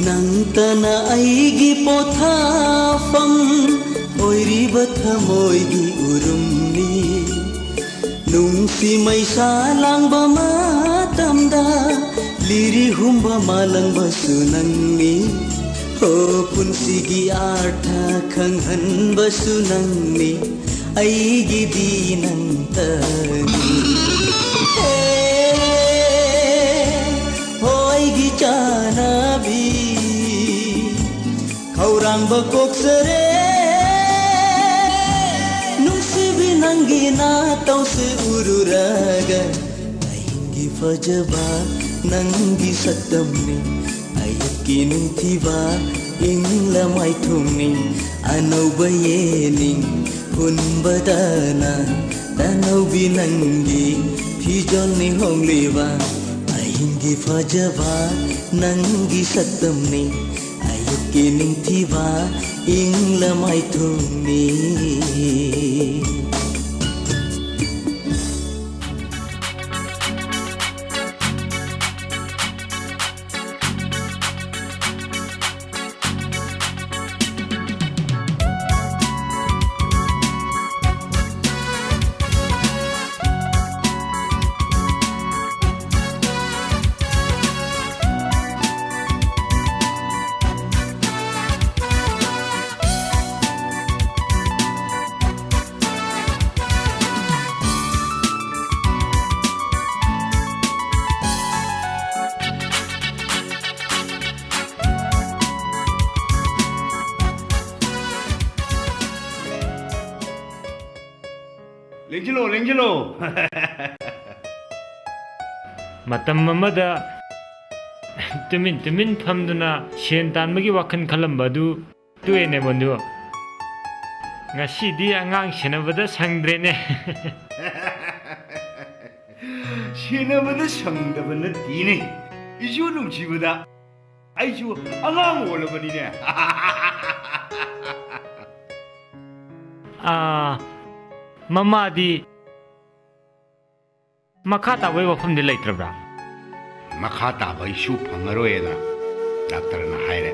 ꯅꯪꯇꯅ ꯑꯩꯒꯤ ꯄꯣꯊꯥꯐꯝ ꯑꯣꯏꯔꯤꯕ ꯊꯃꯣꯏꯒꯤ ꯎꯔꯨꯝꯅꯤ꯫ ꯅꯨꯡꯁꯤ ꯃꯩꯁꯥ ꯂꯥꯡꯕ ꯃꯇꯝꯗ ꯂꯤꯔꯤ ꯍꯨꯝꯕ ꯃꯥꯂꯪꯕꯁꯨ ꯅꯪꯅꯤ꯫ ꯍꯣ, ꯄꯨꯟꯁꯤꯒꯤ ꯑꯥꯔꯊ ꯈꯪꯍꯟꯕꯁꯨ ꯅꯪꯅꯤ꯫ ꯑꯩꯒꯤꯗꯤ ꯅꯪꯇꯅꯤ꯫ ꯍꯦ, ꯍꯣ, ꯑꯩꯒꯤ ꯆꯥꯅꯕꯤ, ꯈꯧꯔꯥꯡꯕ ꯀꯣꯛꯆꯔꯦ꯫ ꯅꯨꯡꯁꯤꯕꯤ ꯅꯪꯒꯤ ꯅꯇꯧꯁꯦ ꯎꯔꯨꯔꯒ, ꯑꯍꯤꯡꯒꯤ ꯐꯖꯕ ꯅꯪꯒꯤ ꯁꯛꯇꯝꯅꯤ, ꯑꯌꯨꯛꯀꯤ ꯅꯤꯡꯊꯤꯕ ꯏꯪꯂ ꯃꯥꯏꯊꯣꯡꯅꯤ, ꯑꯅꯧꯕ ꯌꯦꯅꯤꯡ ꯍꯨꯟꯕꯗꯅ ꯇꯅꯧꯕꯤ ꯅꯪꯒꯤ ꯐꯤꯖꯣꯜꯅꯤ ꯍꯣꯡꯂꯤꯕ, ꯑꯍꯤꯡꯒꯤ ꯐꯖꯕ ꯅꯪꯒꯤ ꯁꯛꯇꯝꯅꯤ, ꯑꯌꯨꯛꯀꯤ ꯅꯤꯡꯊꯤꯕ ꯏꯪꯂ ꯃꯥꯏꯊꯣꯡꯅꯤ꯫ ꯂꯦꯡꯁꯤꯜꯂꯣ, ꯂꯦꯡꯁꯤꯜꯂꯣ꯫ ꯃꯇꯝ ꯑꯃꯗ ꯇꯨꯃꯤꯟ ꯇꯨꯃꯤꯟ ꯐꯝꯗꯨꯅ ꯁꯦꯟ ꯇꯥꯟꯕꯒꯤ ꯋꯥꯈꯜ ꯈꯜꯂꯝꯕ ꯑꯗꯨ ꯇꯣꯛꯑꯦꯅꯦ ꯕꯟꯙꯨ꯫ ꯉꯁꯤꯗꯤ ꯑꯉꯥꯡ ꯁꯦꯟꯅꯕꯗ ꯁꯪꯗ꯭ꯔꯦꯅꯦ꯫ ꯁꯦꯟꯅꯕꯗ ꯁꯪꯗꯕ ꯅꯠꯇꯦꯅꯦ, ꯏꯁꯨ ꯅꯨꯡꯁꯤꯕꯗ ꯑꯩꯁꯨ ꯑꯉꯥꯡ ꯑꯣꯜꯂꯕꯅꯤꯅꯦ꯫ ꯑꯥ, ꯃꯃꯥꯗꯤ ꯃꯈꯥ ꯇꯥꯕꯒꯤ ꯋꯥꯐꯝꯗꯤ ꯂꯩꯇ꯭ꯔꯕ꯭ꯔꯥ? ꯃꯈꯥ ꯇꯥꯕ ꯏꯁꯨ ꯐꯪꯉꯔꯣꯏꯅ ꯗꯥꯛꯇꯔꯅ ꯍꯥꯏꯔꯦ꯫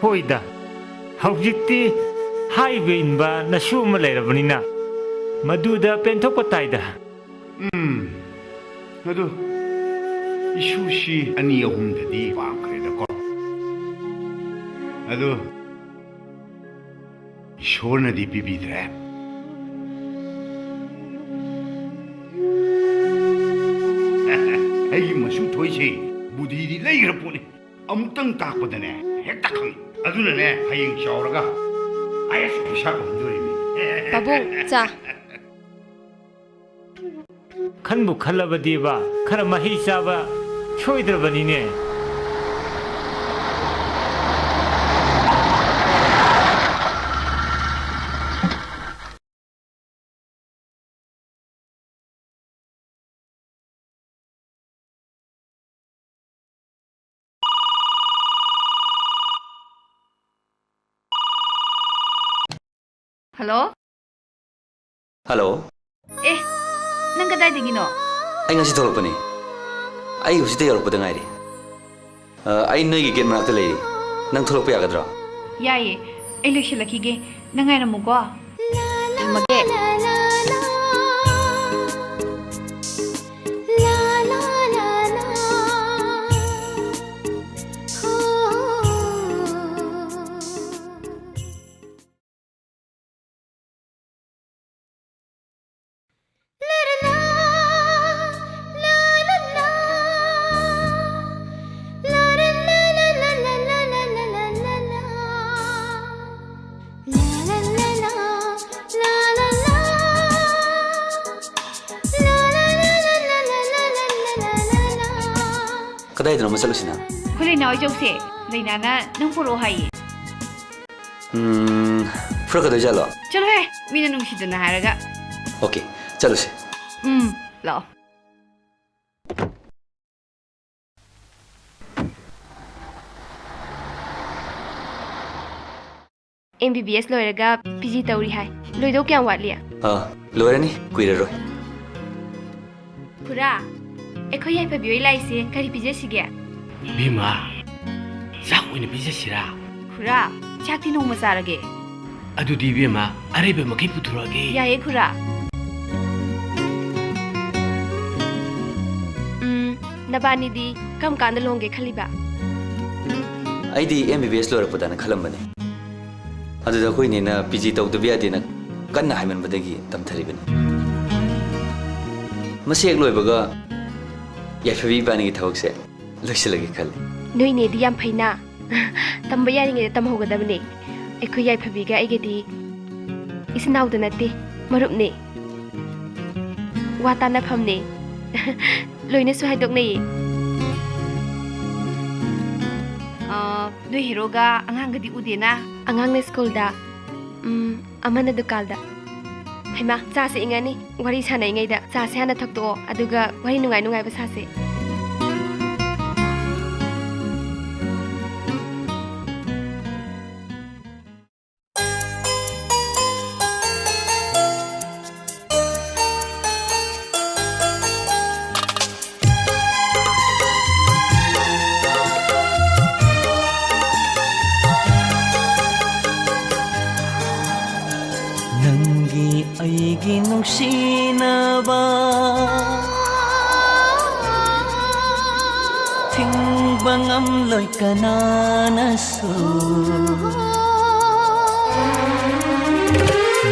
ꯍꯣꯏꯗ, ꯍꯧꯖꯤꯛꯇꯤ ꯍꯥꯏꯕ ꯏꯟꯕ ꯅꯁꯨ ꯑꯃ ꯂꯩꯔꯕꯅꯤꯅ ꯃꯗꯨꯗ ꯄꯦꯟꯊꯣꯛꯄ ꯇꯥꯏꯗ꯫ ꯎꯝ, ꯑꯗꯨ ꯏꯁꯨꯁꯤ ꯑꯅꯤ ꯑꯍꯨꯝꯗꯗꯤ ꯄꯥꯝꯈ꯭ꯔꯦꯗꯀꯣ꯫ ꯑꯗꯨ ꯏꯁꯣꯔꯅꯗꯤ ꯄꯤꯕꯤꯗ꯭ꯔꯦ꯫ ꯑꯩꯒꯤ ꯃꯁꯨ ꯊꯣꯏꯁꯦ ꯕꯨꯙꯤꯗꯤ ꯂꯩꯈ꯭ꯔ ꯄꯣꯠꯅꯤ꯫ ꯑꯃꯨꯛꯇꯪ ꯇꯥꯛꯄꯗꯅꯦ ꯍꯦꯛꯇ ꯈꯪꯉꯤ꯫ ꯑꯗꯨꯅꯅꯦ ꯍꯌꯦꯡ ꯆꯥꯎꯔꯒ IAS officer ꯑꯣꯏꯍꯟꯗꯣꯔꯤꯅꯤ꯫ ꯄꯥꯕꯨꯡ, ꯆꯥ꯫ ꯈꯟꯕꯨ ꯈꯜꯂꯕꯗꯤꯕ ꯈꯔ ꯃꯍꯩ ꯆꯥꯕ ꯁꯣꯏꯗ꯭ꯔꯕꯅꯤꯅꯦ꯫ ꯍꯜꯂꯣ꯫ ꯍꯜꯂꯣ꯫ ꯑꯦ, ꯅꯪ ꯀꯗꯥꯏꯗꯒꯤꯅꯣ? ꯑꯩ ꯉꯁꯤ ꯊꯣꯛꯂꯛꯄꯅꯤ꯫ ꯑꯩ ꯍꯧꯖꯤꯛꯇ ꯌꯧꯔꯛꯄꯗ ꯉꯥꯏꯔꯤ꯫ ꯑ, ꯑꯩ ꯅꯣꯏꯒꯤ ꯒꯦꯠ ꯃꯅꯥꯛꯇ ꯂꯩꯔꯤ꯫ ꯅꯪ ꯊꯣꯛꯂꯛꯄ ꯌꯥꯒꯗ꯭ꯔꯣ? ꯌꯥꯏꯌꯦ, ꯑꯩ ꯂꯣꯏꯁꯤꯜꯂꯛꯈꯤꯒꯦ꯫ ꯅꯪ ꯉꯥꯏꯔꯝꯃꯨꯀꯣ꯫ ꯊꯝꯃꯒꯦ꯫ ꯀꯗꯥꯏꯗꯅꯣ ꯑꯃ ꯆꯠꯂꯨꯁꯤꯅ? ꯑꯩꯈꯣꯏ ꯂꯩꯅꯥ ꯍꯣꯏ ꯆꯧꯁꯦ꯫ ꯂꯩꯅꯥꯅ ꯅꯪ ꯄꯨꯔꯛꯑꯣ ꯍꯥꯏꯌꯦ꯫ ꯎꯝ, ꯐꯨꯔꯛꯀꯗꯣꯏꯖꯥꯠꯂꯣ? ꯆꯠꯂꯣꯍꯦ, ꯃꯤꯅ ꯅꯨꯡꯁꯤꯗꯅ ꯍꯥꯏꯔꯒ꯫ ꯑꯣꯀꯦ, ꯆꯠꯂꯨꯁꯦ꯫ ꯎꯝ, ꯂꯥꯛꯑꯣ꯫ ꯑꯦꯝ ꯕꯤ ꯕꯤ ꯑꯦꯁ ꯂꯣꯏꯔꯒ ꯄꯤ ꯖꯤ ꯇꯧꯔꯤ ꯍꯥꯏ꯫ ꯂꯣꯏꯗꯧ ꯀꯌꯥꯝ ꯋꯥꯠꯂꯤ? ꯑꯥ, ꯂꯣꯏꯔꯅꯤ, ꯀꯨꯏꯔꯔꯣꯏ꯫ ꯈꯨꯔꯥ, ꯑꯩꯈꯣꯏ ꯌꯥꯏꯐꯕꯤ ꯍꯣꯏ ꯂꯥꯛꯏꯁꯦ ꯀꯔꯤ ꯄꯤꯖꯁꯤꯒꯦ? ꯏꯕꯦꯝꯃ, ꯆꯥꯛ ꯑꯣꯏꯅ ꯄꯤꯖꯁꯤꯔꯥ? ꯈꯨꯔꯥ, ꯆꯥꯛꯇꯤ ꯅꯣꯡꯃ ꯆꯥꯔꯒꯦ꯫ ꯑꯗꯨꯗꯤ ꯏꯕꯦꯝꯃ, ꯑꯔꯩꯕ ꯃꯈꯩ ꯄꯨꯊꯣꯔꯛꯑꯒꯦ꯫ ꯌꯥꯏꯌꯦ ꯈꯨꯔꯥ꯫ ꯎꯝ, ꯅꯕꯥꯅꯤꯗꯤ ꯀꯔꯝ ꯀꯥꯟꯗ ꯂꯨꯍꯣꯡꯒꯦ ꯈꯜꯂꯤꯕ? ꯑꯩꯗꯤ ꯑꯦꯝ ꯕꯤ ꯕꯤ ꯑꯦꯁ ꯂꯣꯏꯔꯛꯄꯗꯅ ꯈꯜꯂꯝꯕꯅꯦ꯫ ꯑꯗꯨꯗ ꯑꯩꯈꯣꯏ ꯏꯅꯦꯅ ꯄꯤ ꯖꯤ ꯇꯧꯗꯕ ꯌꯥꯗꯦꯅ ꯀꯟꯅ ꯍꯥꯏꯃꯟꯕꯗꯒꯤ ꯇꯝꯊꯔꯤꯕꯅꯤ꯫ ꯃꯁꯤ ꯍꯦꯛ ꯂꯣꯏꯕꯒ ꯌꯥꯏꯐꯕꯤ ꯏꯕꯥꯅꯤꯒꯤ ꯊꯕꯛꯁꯦ ꯂꯣꯏꯁꯤꯜꯂꯒꯦ ꯈꯜꯂꯤ꯫ ꯅꯣꯏ ꯏꯅꯦꯗꯤ ꯌꯥꯝ ꯐꯩꯅ꯫ ꯇꯝꯕ ꯌꯥꯔꯤꯉꯩꯗ ꯇꯝꯍꯧꯒꯗꯕꯅꯦ꯫ ꯑꯩꯈꯣꯏ ꯌꯥꯏꯐꯕꯤꯒ ꯑꯩꯒꯗꯤ ꯏꯆꯤꯟ ꯏꯅꯥꯎꯗ ꯅꯠꯇꯦ, ꯃꯔꯨꯞꯅꯦ꯫ ꯋꯥ ꯇꯥꯅꯐꯝꯅꯦ꯫ ꯂꯣꯏꯅꯁꯨ ꯍꯥꯏꯗꯣꯛꯅꯩꯌꯦ꯫ ꯑꯥ, ꯅꯣꯏ ꯍꯦꯔꯣꯒ ꯑꯉꯥꯡꯒꯗꯤ ꯎꯗꯦꯅ? ꯑꯉꯥꯡꯅ ꯁ꯭ꯀꯨꯜꯗ, ꯎꯝ, ꯑꯃꯅ ꯗꯨꯀꯥꯟꯗ꯫ ꯍꯩꯃꯥ, ꯆꯥꯁꯦ ꯏꯪꯉꯅꯤ꯫ ꯋꯥꯔꯤ ꯁꯥꯟꯅꯔꯤꯉꯩꯗ ꯆꯥꯁꯦ ꯍꯥꯟꯅ ꯊꯛꯇꯣꯛꯑꯣ, ꯑꯗꯨꯒ ꯋꯥꯔꯤ ꯅꯨꯡꯉꯥꯏ ꯅꯨꯡꯉꯥꯏꯕ ꯁꯥꯁꯦ꯫ ꯅꯪꯒꯤ ꯑꯩꯒꯤ ꯅꯨꯡꯁꯤꯅꯕ ꯊꯤꯡꯕ ꯉꯝꯂꯣꯏ ꯀꯅꯥꯅꯁꯨ꯫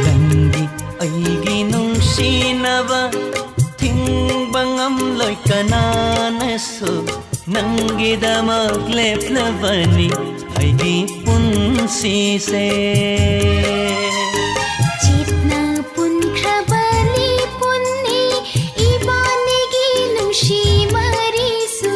ꯅꯪꯒꯤ ꯑꯩꯒꯤ ꯅꯨꯡꯁꯤꯅꯕ ꯊꯤꯡꯕ ꯉꯝꯂꯣꯏ ꯀꯅꯥꯅꯁꯨ꯫ ꯅꯪꯒꯤꯗꯃꯛ ꯂꯦꯞꯂꯕꯅꯤ ꯑꯩꯒꯤ ꯄꯨꯟꯁꯤꯁꯦ꯫ ꯆꯦꯠꯅ ꯄꯨꯟꯈ꯭ꯔꯕꯅꯤ ꯄꯨꯟꯅꯤ ꯏꯕꯥꯅꯤꯒꯤ ꯅꯨꯡꯁꯤ ꯃꯔꯤꯁꯨ꯫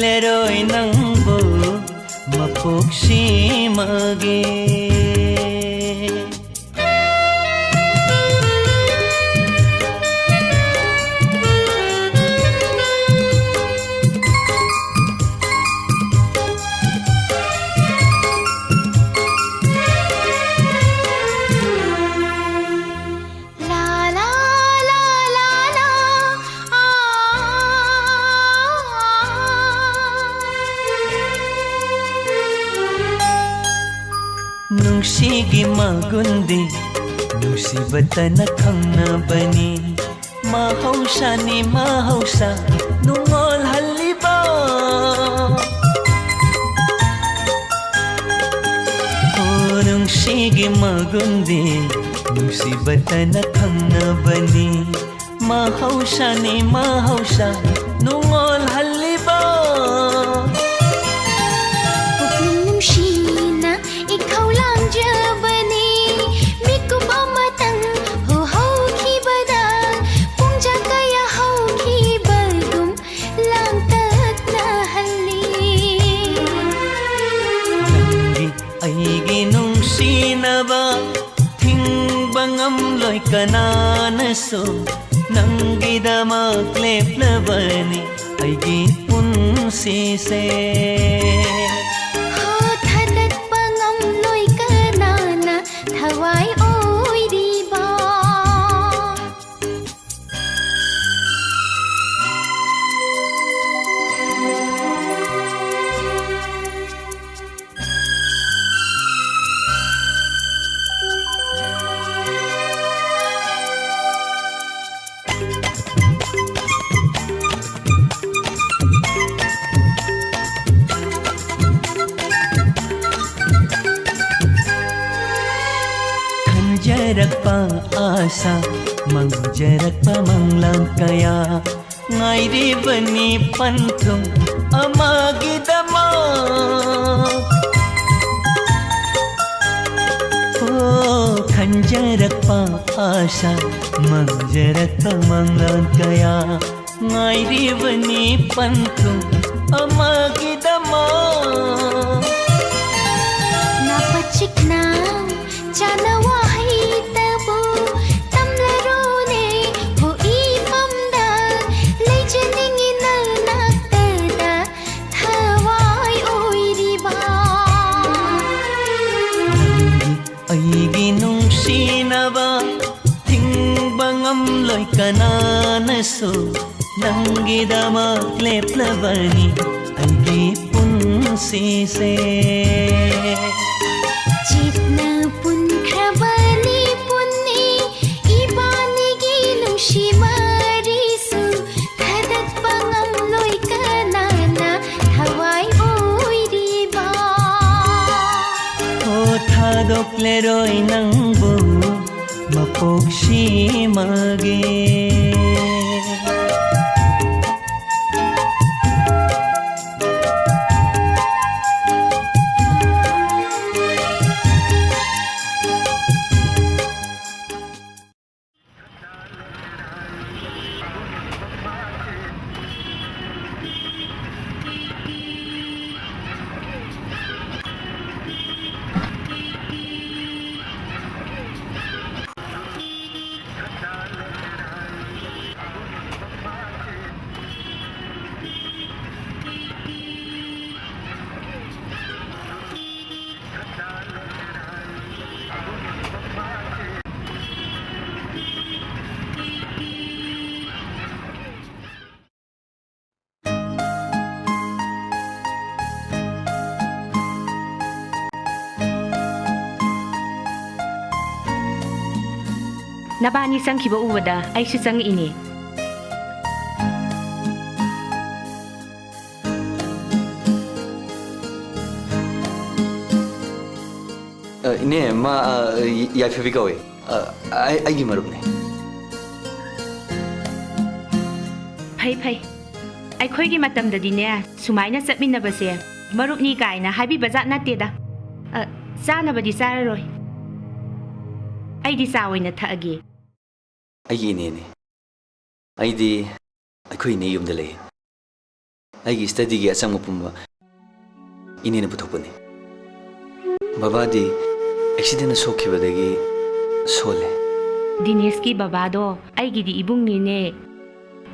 ꯂꯔꯣꯏ ꯅꯪꯕꯨ ꯃꯄꯣꯛꯁꯤꯃꯒꯤ꯫ ꯅꯨꯡꯁꯤꯒꯤ ꯃꯒꯨꯟꯗꯤ ꯅꯨꯡꯁꯤꯕꯇꯅ ꯈꯪꯅꯕꯅꯤ꯫ ꯃꯍꯧꯁꯥꯅꯤ ꯃꯍꯧꯁꯥ ꯅꯨꯡꯉꯣꯜꯍꯜꯂꯤꯕ꯫ ꯑꯣ, ꯅꯨꯡꯁꯤꯒꯤ ꯃꯒꯨꯟꯗꯤ ꯅꯨꯡꯁꯤꯕꯇꯅ ꯈꯪꯅꯕꯅꯤ꯫ ꯃꯍꯧꯁꯥꯅꯤ ꯃꯍꯧꯁꯥ ꯅꯨꯡꯉꯣꯜꯍꯜꯂꯤꯕ꯫ ꯄꯨꯛꯅꯤꯡ ꯅꯨꯡꯁꯤꯅ ꯏꯈꯧ ꯂꯥꯡꯖꯕꯅꯤ꯫ ꯃꯤꯀꯨꯞ ꯑꯃꯇꯪ ꯍꯧꯍꯧꯈꯤꯕꯗ ꯄꯨꯡꯖꯥ ꯀꯌꯥ ꯍꯧꯈꯤꯕꯒꯨꯝ ꯂꯥꯡꯇꯛꯅꯍꯜꯂꯤ꯫ ꯅꯪꯒꯤ ꯑꯩꯒꯤ ꯅꯨꯡꯁꯤꯅꯕ ꯊꯤꯡꯕ ꯉꯝꯂꯣꯏ ꯀꯅꯥꯅꯁꯨ꯫ ꯅꯪꯒꯤꯗꯃꯛ ꯂꯦꯞꯂꯕꯅꯤ ꯑꯩꯒꯤ ꯄꯨꯟꯁꯤꯁꯦ꯫ ꯍꯣ, ꯊꯥꯗꯠꯄ ꯉꯝꯂꯣꯏ ꯀꯅꯥꯅ ꯊꯋꯥꯏ ꯑꯣꯏꯔꯤꯕ꯫ ꯈꯟꯖꯔꯛꯄ ꯑꯥꯁꯥ, ꯃꯪꯖꯔꯛꯄ ꯃꯪꯂꯥꯟ ꯀꯌꯥ, ꯉꯥꯏꯔꯤꯕꯅꯤ ꯄꯟꯊꯨꯡ ꯑꯃꯒꯤꯗꯃꯛ꯫ ꯑꯣ, ꯈꯟꯖꯔꯛꯄ ꯑꯥꯁꯥ, ꯃꯪꯖꯔꯛꯄ ꯃꯪꯂꯥꯟ ꯀꯌꯥ, ꯉꯥꯏꯔꯤꯕꯅꯤ ꯄꯟꯊꯨꯡ ꯑꯃꯒꯤꯗꯃꯛ꯫ ꯅꯥꯄ ꯆꯤꯛꯅ ꯆꯥꯅ ꯋꯥꯍꯩꯇꯕꯨ ꯇꯝꯂꯔꯣꯅꯦ꯫ ꯍꯣ ꯏꯐꯝꯗ ꯂꯩꯖꯅꯤꯡꯉꯤ ꯅꯅꯥꯛꯇꯗ ꯊꯋꯥꯏ ꯑꯣꯏꯔꯤꯕ꯫ ꯑꯩꯒꯤ ꯅꯨꯡꯁꯤꯅꯕ, ꯊꯤꯡꯕ ꯉꯝꯂꯣꯏ ꯀꯅꯥꯅꯁꯨ꯫ ꯅꯪꯒꯤꯗꯃꯛ ꯂꯦꯞꯂꯕꯅꯤ ꯑꯩꯒꯤ ꯄꯨꯟꯁꯤꯁꯦ꯫ ꯆꯦꯠꯅ ꯄꯨꯟꯈ꯭ꯔꯕꯅꯤ ꯄꯨꯟꯅꯤ ꯏꯕꯥꯅꯤꯒꯤ ꯅꯨꯡꯁꯤ ꯃꯔꯤꯁꯨ꯫ ꯊꯥꯗꯠꯄ ꯉꯝꯂꯣꯏ ꯀꯅꯥꯅ ꯊꯋꯥꯏ ꯑꯣꯏꯔꯤꯕ꯫ ꯑꯣ ꯊꯥꯗꯣꯛꯂꯔꯣꯏ ꯅꯪꯕꯨ ꯃꯄꯣꯛꯁꯤꯃꯒꯤ꯫ ꯅꯕꯥꯅꯤ ꯆꯪꯈꯤꯕ ꯎꯕꯗ ꯑꯩꯁꯨ ꯆꯪꯉꯛꯏꯅꯦ꯫ ꯑ, ꯏꯅꯦ, ꯃꯥ, ꯑ, ꯌꯥꯏꯐꯕꯤ ꯀꯧꯏ꯫ ꯑ, ꯑꯩ, ꯑꯩꯒꯤ ꯃꯔꯨꯞꯅꯦ꯫ ꯐꯩ, ꯐꯩ꯫ ꯑꯩꯈꯣꯏꯒꯤ ꯃꯇꯝꯗꯗꯤꯅꯦ, ꯁꯨꯃꯥꯏꯅ ꯆꯠꯃꯤꯟꯅꯕꯁꯦ ꯃꯔꯨꯞꯅꯤ ꯀꯥꯏꯅ ꯍꯥꯏꯕꯤꯕ ꯖꯥꯠ ꯅꯠꯇꯦꯗ꯫ ꯑ, ꯆꯥꯅꯕꯗꯤ ꯆꯥꯔꯔꯣꯏ꯫ ꯑꯩꯗꯤ ꯆꯥ ꯑꯣꯏꯅ ꯊꯛꯑꯒꯦ꯫ ꯑꯩꯒꯤ ꯏꯅꯦꯅꯦ꯫ ꯑꯩꯗꯤ ꯑꯩꯈꯣꯏ ꯏꯅꯦ ꯌꯨꯝꯗ ꯂꯩ꯫ ꯑꯩꯒꯤ studyꯒꯤ ꯑꯆꯪꯕ ꯄꯨꯝꯕ ꯏꯅꯦꯅ ꯄꯨꯊꯣꯛꯄꯅꯤ꯫ ꯕꯕꯥꯗꯤ accidentꯅ ꯁꯣꯛꯈꯤꯕꯗꯒꯤ ꯁꯣꯜꯂꯦ꯫ ꯗꯤꯅꯦꯁꯀꯤ ꯕꯕꯥꯗꯣ ꯑꯩꯒꯤꯗꯤ ꯏꯕꯨꯡꯅꯤꯅꯦ꯫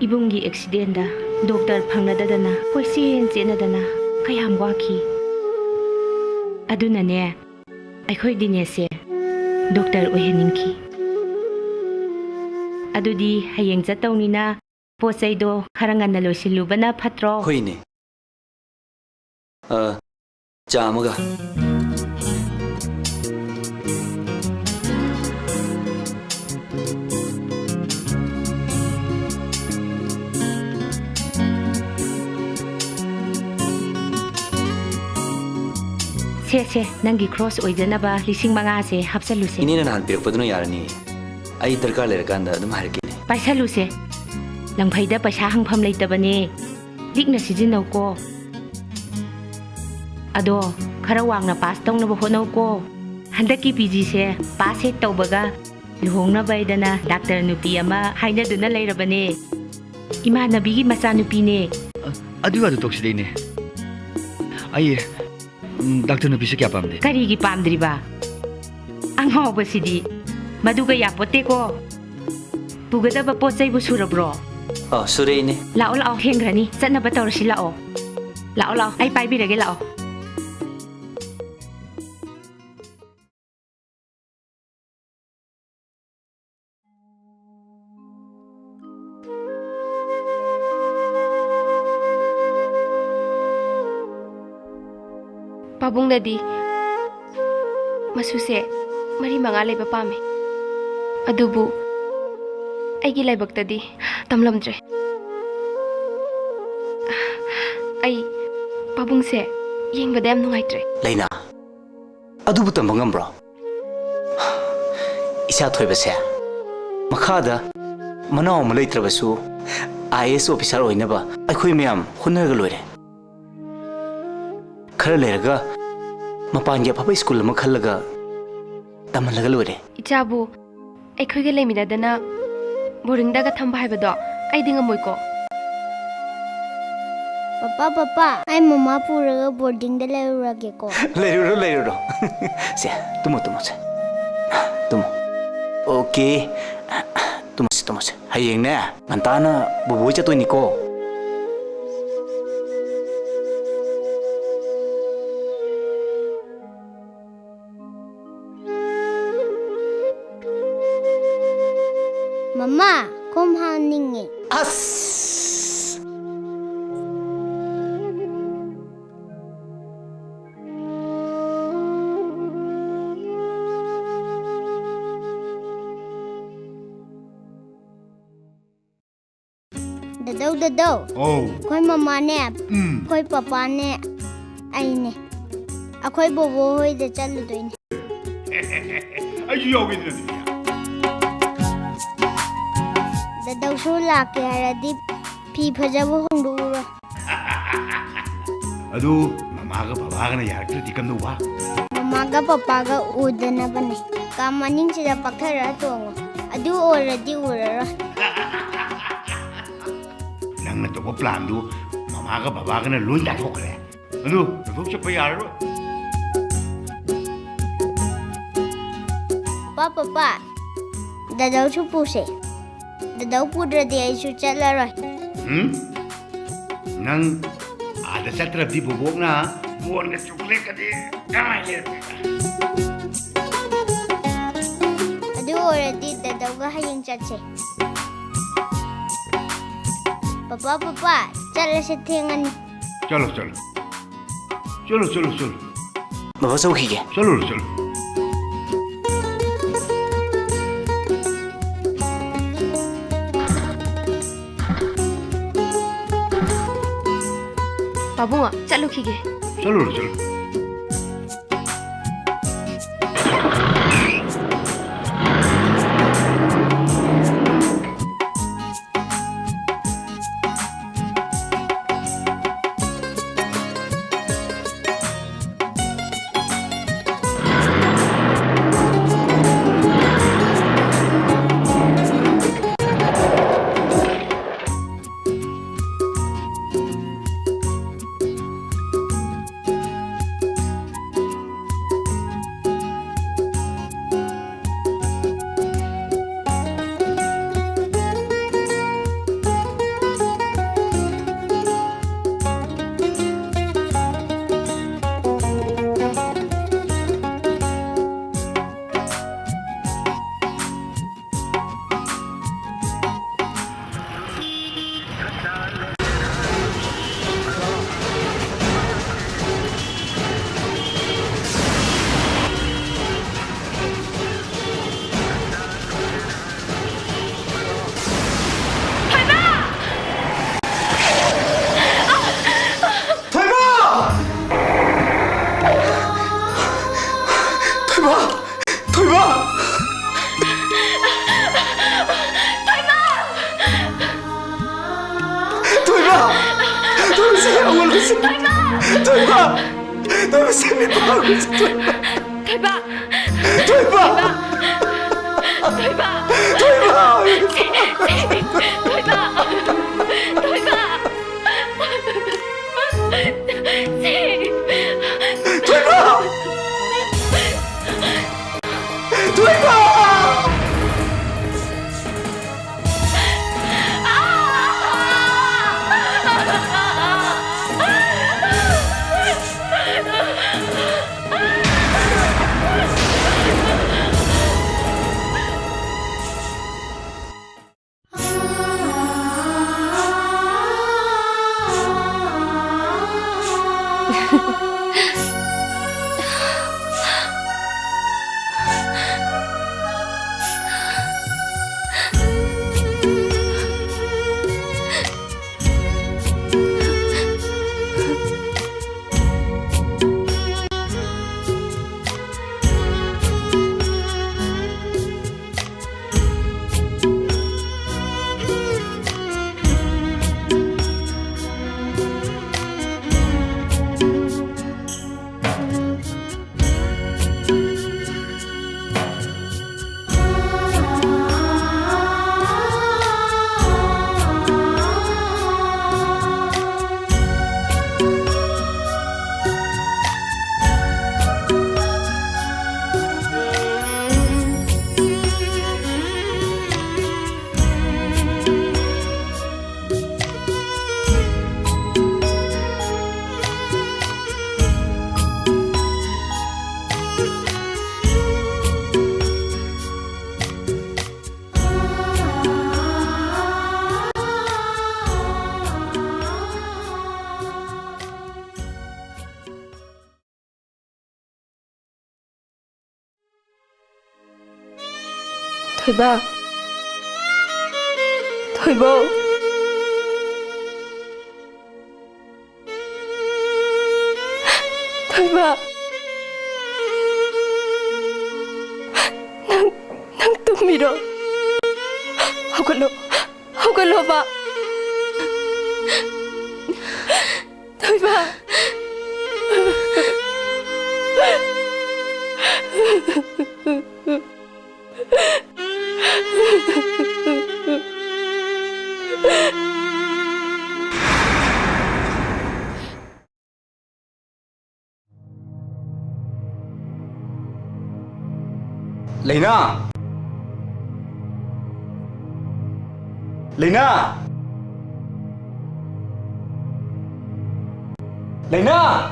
ꯏꯕꯨꯡꯒꯤ accidentꯗ doctor ꯐꯪꯅꯗꯗꯅ ꯀꯣꯏꯆꯦꯟ ꯆꯦꯟꯅꯗꯅ ꯀꯌꯥꯝ ꯋꯥꯈꯤ꯫ ꯑꯗꯨꯅꯅꯦ, ꯑꯩꯈꯣꯏ ꯗꯤꯅꯦꯁꯁꯦ doctor ꯑꯣꯏꯍꯟꯅꯤꯡꯈꯤ꯫ ꯑꯗꯨꯗꯤ ꯍꯌꯦꯡ ꯆꯠꯇꯧꯅꯤꯅ ꯄꯣꯠ ꯆꯩꯗꯣ ꯈꯔ ꯉꯟꯅ ꯂꯣꯏꯁꯤꯜꯂꯨꯕꯅ ꯐꯠꯇ꯭ꯔꯣ? ꯍꯣꯏꯅꯦ꯫ ꯑ, ꯆꯥ ꯑꯃꯒ꯫ ꯁꯦ, ꯁꯦ, ꯅꯪꯒꯤ ꯈ꯭ꯔꯣꯁ ꯑꯣꯏꯖꯅꯕ ꯂꯤꯁꯤꯡ ꯃꯉꯥꯁꯦ ꯍꯥꯞꯆꯜꯂꯨꯁꯦ꯫ ꯏꯅꯦꯅ ꯅꯍꯥꯟ ꯄꯤꯔꯛꯄꯗꯨꯅ ꯌꯥꯔꯅꯤ꯫ ꯑꯩ ꯗꯔꯀꯥꯔ ꯂꯩꯔꯀꯥꯟꯗ ꯑꯗꯨꯝ ꯍꯥꯏꯔꯛꯀꯦꯅꯦ꯫ ꯄꯥꯏꯁꯜꯂꯨꯁꯦ꯫ ꯂꯪꯐꯩꯗ ꯄꯩꯁꯥ ꯍꯪꯐꯝ ꯂꯩꯇꯕꯅꯦ꯫ ꯂꯤꯛꯅ ꯁꯤꯖꯤꯟꯅꯧꯀꯣ꯫ ꯑꯗꯣ ꯈꯔ ꯋꯥꯡꯅ ꯄꯥꯁ ꯇꯧꯅꯕ ꯍꯣꯠꯅꯧꯀꯣ꯫ ꯍꯟꯗꯛꯀꯤ ꯄꯤ ꯖꯤꯁꯦ ꯄꯥꯁ ꯍꯦꯛ ꯇꯧꯕꯒ ꯂꯨꯍꯣꯡꯅꯕ ꯍꯥꯏꯗꯅ ꯗꯥꯛꯇꯔ ꯅꯨꯄꯤ ꯑꯃ ꯍꯥꯏꯅꯗꯨꯅ ꯂꯩꯔꯕꯅꯦ꯫ ꯏꯃꯥꯟꯅꯕꯤꯒꯤ ꯃꯆꯥꯅꯨꯄꯤꯅꯦ꯫ ꯑ-, ꯑꯗꯨ ꯋꯥꯗꯨ ꯇꯣꯛꯁꯤꯗ ꯏꯅꯦ꯫ ꯑꯩ, ꯎꯝ, ꯗꯥꯛꯇꯔ ꯅꯨꯄꯤꯁꯦ ꯀꯌꯥ ꯄꯥꯝꯗꯦ꯫ ꯀꯔꯤꯒꯤ ꯄꯥꯝꯗ꯭ꯔꯤꯕ? ꯑꯉꯥꯎꯕꯁꯤꯗꯤ꯫ ꯃꯗꯨꯒ ꯌꯥꯄꯣꯠꯇꯦꯀꯣ꯫ ꯄꯨꯒꯗꯕ ꯄꯣꯠ ꯆꯩꯕꯨ ꯁꯨꯔꯕ꯭ꯔꯣ? ꯑ, ꯁꯨꯔꯦ, ꯏꯅꯦ꯫ ꯂꯥꯛꯑꯣ, ꯂꯥꯛꯑꯣ, ꯊꯦꯡꯈ꯭ꯔꯅꯤ꯫ ꯆꯠꯅꯕ ꯇꯧꯔꯁꯤ, ꯂꯥꯛꯑꯣ꯫ ꯂꯥꯛꯑꯣ, ꯂꯥꯛꯑꯣ, ꯑꯩ ꯄꯥꯏꯕꯤꯔꯒꯦ, ꯂꯥꯛꯑꯣ꯫ ꯄꯥꯕꯨꯡꯅꯗꯤ ꯃꯁꯨꯁꯦ ꯃꯔꯤ ꯃꯉꯥ ꯂꯩꯕ ꯄꯥꯝꯃꯦ꯫ ꯑꯗꯨꯕꯨ ꯑꯩꯒꯤ ꯂꯥꯏꯕꯛꯇꯗꯤ ꯇꯝꯂꯝꯗ꯭ꯔꯦ꯫ ꯑꯩ ꯄꯥꯕꯨꯡꯁꯦ ꯌꯦꯡꯕꯗ ꯌꯥꯝ ꯅꯨꯡꯉꯥꯏꯇ꯭ꯔꯦ꯫ ꯂꯩꯅꯥ, ꯑꯗꯨꯕꯨ ꯇꯝꯕ ꯉꯝꯕ꯭ꯔꯣ? ꯏꯆꯥ ꯊꯣꯏꯕꯁꯦ ꯃꯈꯥꯗ ꯃꯅꯥꯎ ꯑꯃ ꯂꯩꯇ꯭ꯔꯕꯁꯨ ꯑꯥꯏ ꯑꯦ ꯑꯦꯁ officer ꯑꯣꯏꯅꯕ ꯑꯩꯈꯣꯏ ꯃꯌꯥꯝ ꯍꯣꯠꯅꯔꯒ ꯂꯣꯏꯔꯦ꯫ ꯈꯔ ꯂꯩꯔꯒ ꯃꯄꯥꯟꯒꯤ ꯑꯐꯕ ꯁ꯭ꯀꯨꯜ ꯑꯃ ꯈꯜꯂꯒ ꯇꯝꯍꯜꯂꯒ ꯂꯣꯏꯔꯦ꯫ ꯏꯆꯥꯕꯨ ꯑꯩꯈꯣꯏꯒ ꯂꯩꯃꯤꯟꯅꯗꯅ ꯕꯣꯔꯗꯤꯡꯗꯒ ꯊꯝꯕ ꯍꯥꯏꯕꯗꯣ ꯑꯩꯗꯤ ꯉꯝꯃꯣꯏꯀꯣ꯫ ꯄꯄꯥ, ꯄꯄꯥ, ꯑꯩ ꯃꯃꯥ ꯄꯨꯔꯒ ꯕꯣꯔꯗꯤꯡꯗ ꯂꯩꯔꯨꯔꯒꯦꯀꯣ꯫ ꯂꯩꯔꯨꯔꯣ, ꯂꯩꯔꯨꯔꯣ꯫ ꯁꯦ, ꯇꯨꯝꯃꯣ, ꯇꯨꯝꯃꯣ, ꯁꯦ꯫ ꯇꯨꯝꯃꯣ꯫ ꯑꯣꯀꯦ꯫ ꯇꯨꯝꯃꯁꯦ, ꯇꯨꯝꯃꯁꯦ꯫ ꯍꯌꯦꯡꯅꯦ, ꯉꯟꯇꯥꯅ ꯕꯣꯕꯣꯏ ꯆꯠꯇꯣꯏꯅꯤꯀꯣ꯫ ꯃꯃꯥ, ꯈꯣꯝ ꯍꯥꯡꯅꯤꯡꯉꯦ꯫ ꯑꯁ! ꯗꯗꯧ, ꯗꯗꯧ꯫ ꯑꯧ꯫ ꯑꯩꯈꯣꯏ ꯃꯃꯥꯅꯦ, ꯎꯝ꯫ ꯑꯩꯈꯣꯏ ꯄꯄꯥꯅꯦ, ꯑꯩꯅꯦ꯫ ꯑꯩꯈꯣꯏ ꯕꯣꯕꯣ ꯍꯣꯏꯗ ꯆꯠꯂꯨꯗꯣꯏꯅꯦ꯫ ꯑꯩꯁꯨ ꯌꯥꯎꯒꯦꯗꯅ ꯑꯗꯨꯗꯤ꯫ ꯗꯗꯧꯁꯨ ꯂꯥꯛꯀꯦ ꯍꯥꯏꯔꯗꯤ ꯐꯤ ꯐꯖꯕ ꯍꯣꯡꯗꯣꯛꯎꯔꯣ꯫ ꯑꯗꯨ ꯃꯃꯥꯒ ꯕꯕꯥꯒꯅ ꯌꯥꯔꯛꯇ꯭ꯔꯗꯤ ꯀꯝꯗꯧꯕ? ꯃꯃꯥꯒ ꯄꯄꯥꯒ ꯎꯗꯅꯕꯅꯦ꯫ ꯀꯥ ꯃꯅꯤꯡꯁꯤꯗ ꯄꯥꯛꯊꯔ ꯇꯣꯡꯉꯣ꯫ ꯑꯗꯨ ꯑꯣꯏꯔꯗꯤ ꯎꯔꯔꯣꯏ꯫ ꯅꯪꯅ ꯇꯧꯕ ꯄ꯭ꯂꯥꯟꯗꯨ ꯃꯃꯥꯒ ꯕꯕꯥꯒꯅ ꯂꯣꯏ ꯇꯥꯊꯣꯛꯈ꯭ꯔꯦ꯫ ꯑꯗꯨ ꯅꯊꯣꯛ ꯆꯠꯄ ꯌꯥꯔꯔꯣꯏ꯫ Papa, papa, ꯗꯗꯧꯁꯨ ꯄꯨꯁꯦ꯫ ꯗꯗꯧ ꯄꯨꯗ꯭ꯔꯗꯤ ꯑꯩꯁꯨ ꯆꯠꯂꯔꯣꯏ꯫ ꯎꯝ? ꯅꯪ ꯑꯥꯗ ꯆꯠꯇ꯭ꯔꯕꯗꯤ ꯕꯣꯕꯣꯛꯅ ꯕꯣꯟꯒ ꯆꯣꯀ꯭ꯂꯦꯠꯀꯗꯤ ꯀꯃꯥꯏꯅ ꯂꯩꯔꯛꯀꯦ? ꯑꯗꯨ ꯑꯣꯏꯔꯗꯤ ꯗꯗꯧꯒ ꯍꯌꯦꯡ ꯆꯠꯁꯦ꯫ ꯄꯄꯥ, ꯄꯄꯥ, ꯆꯠꯂꯁꯦ, ꯊꯦꯡꯉꯅꯤ꯫ ꯆꯠꯂꯣ, ꯆꯠꯂꯣ꯫ ꯆꯠꯂꯣ, ꯆꯠꯂꯣ, ꯆꯠꯂꯣ꯫ ꯕꯕꯥ ꯆꯧꯈꯤꯒꯦ꯫ ꯆꯠꯂꯨꯔꯣ, ꯆꯠꯂꯨꯔꯣ꯫ ꯄꯥꯕꯨꯡꯉꯣ, ꯆꯠꯂꯨꯈꯤꯒꯦ꯫ ꯆꯠꯂꯨꯔꯣ, ꯆꯠꯂꯨꯔꯣ꯫ ꯊꯣꯏꯕ! ꯊꯣꯏꯕ! ꯊꯣꯏꯕ! ꯊꯣꯏꯕ! ꯊꯣꯏꯕ! ꯊꯣꯏꯕ! ꯊꯣꯏꯕ! ꯊꯣꯏꯕ! ꯊꯣꯏꯕ! ꯊꯣꯏꯕ! ꯊꯣꯏꯕ! ꯊꯣꯏꯕ꯫ ꯊꯣꯏꯕꯧ꯫ ꯊꯣꯏꯕ꯫ ꯅꯪ, ꯅꯪ ꯇꯨꯝꯃꯤꯔꯣ? ꯍꯧꯒꯠꯂꯣ, ꯍꯧꯒꯠꯂꯣꯕ꯫ ꯊꯣꯏ, ꯂꯩꯅꯥ! ꯂꯩꯅꯥ! ꯂꯩꯅꯥ!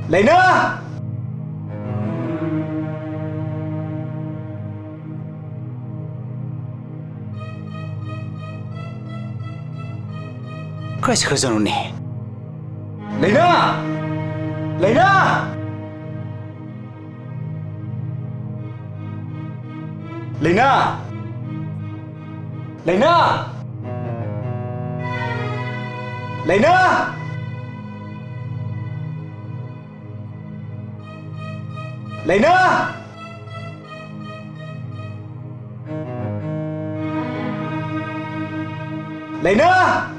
ꯂꯩꯅꯥ! ꯀꯥꯏ ꯆꯠꯈ꯭ꯔꯖꯥꯠꯅꯣꯅꯦ? ꯂꯩꯅꯥ! ꯂꯩꯅꯥ! ꯂꯩꯅꯥ! ꯂꯩꯅꯥ! ꯂꯩꯅꯥ! ꯂꯩꯅꯥ! ꯂꯩꯅꯥ!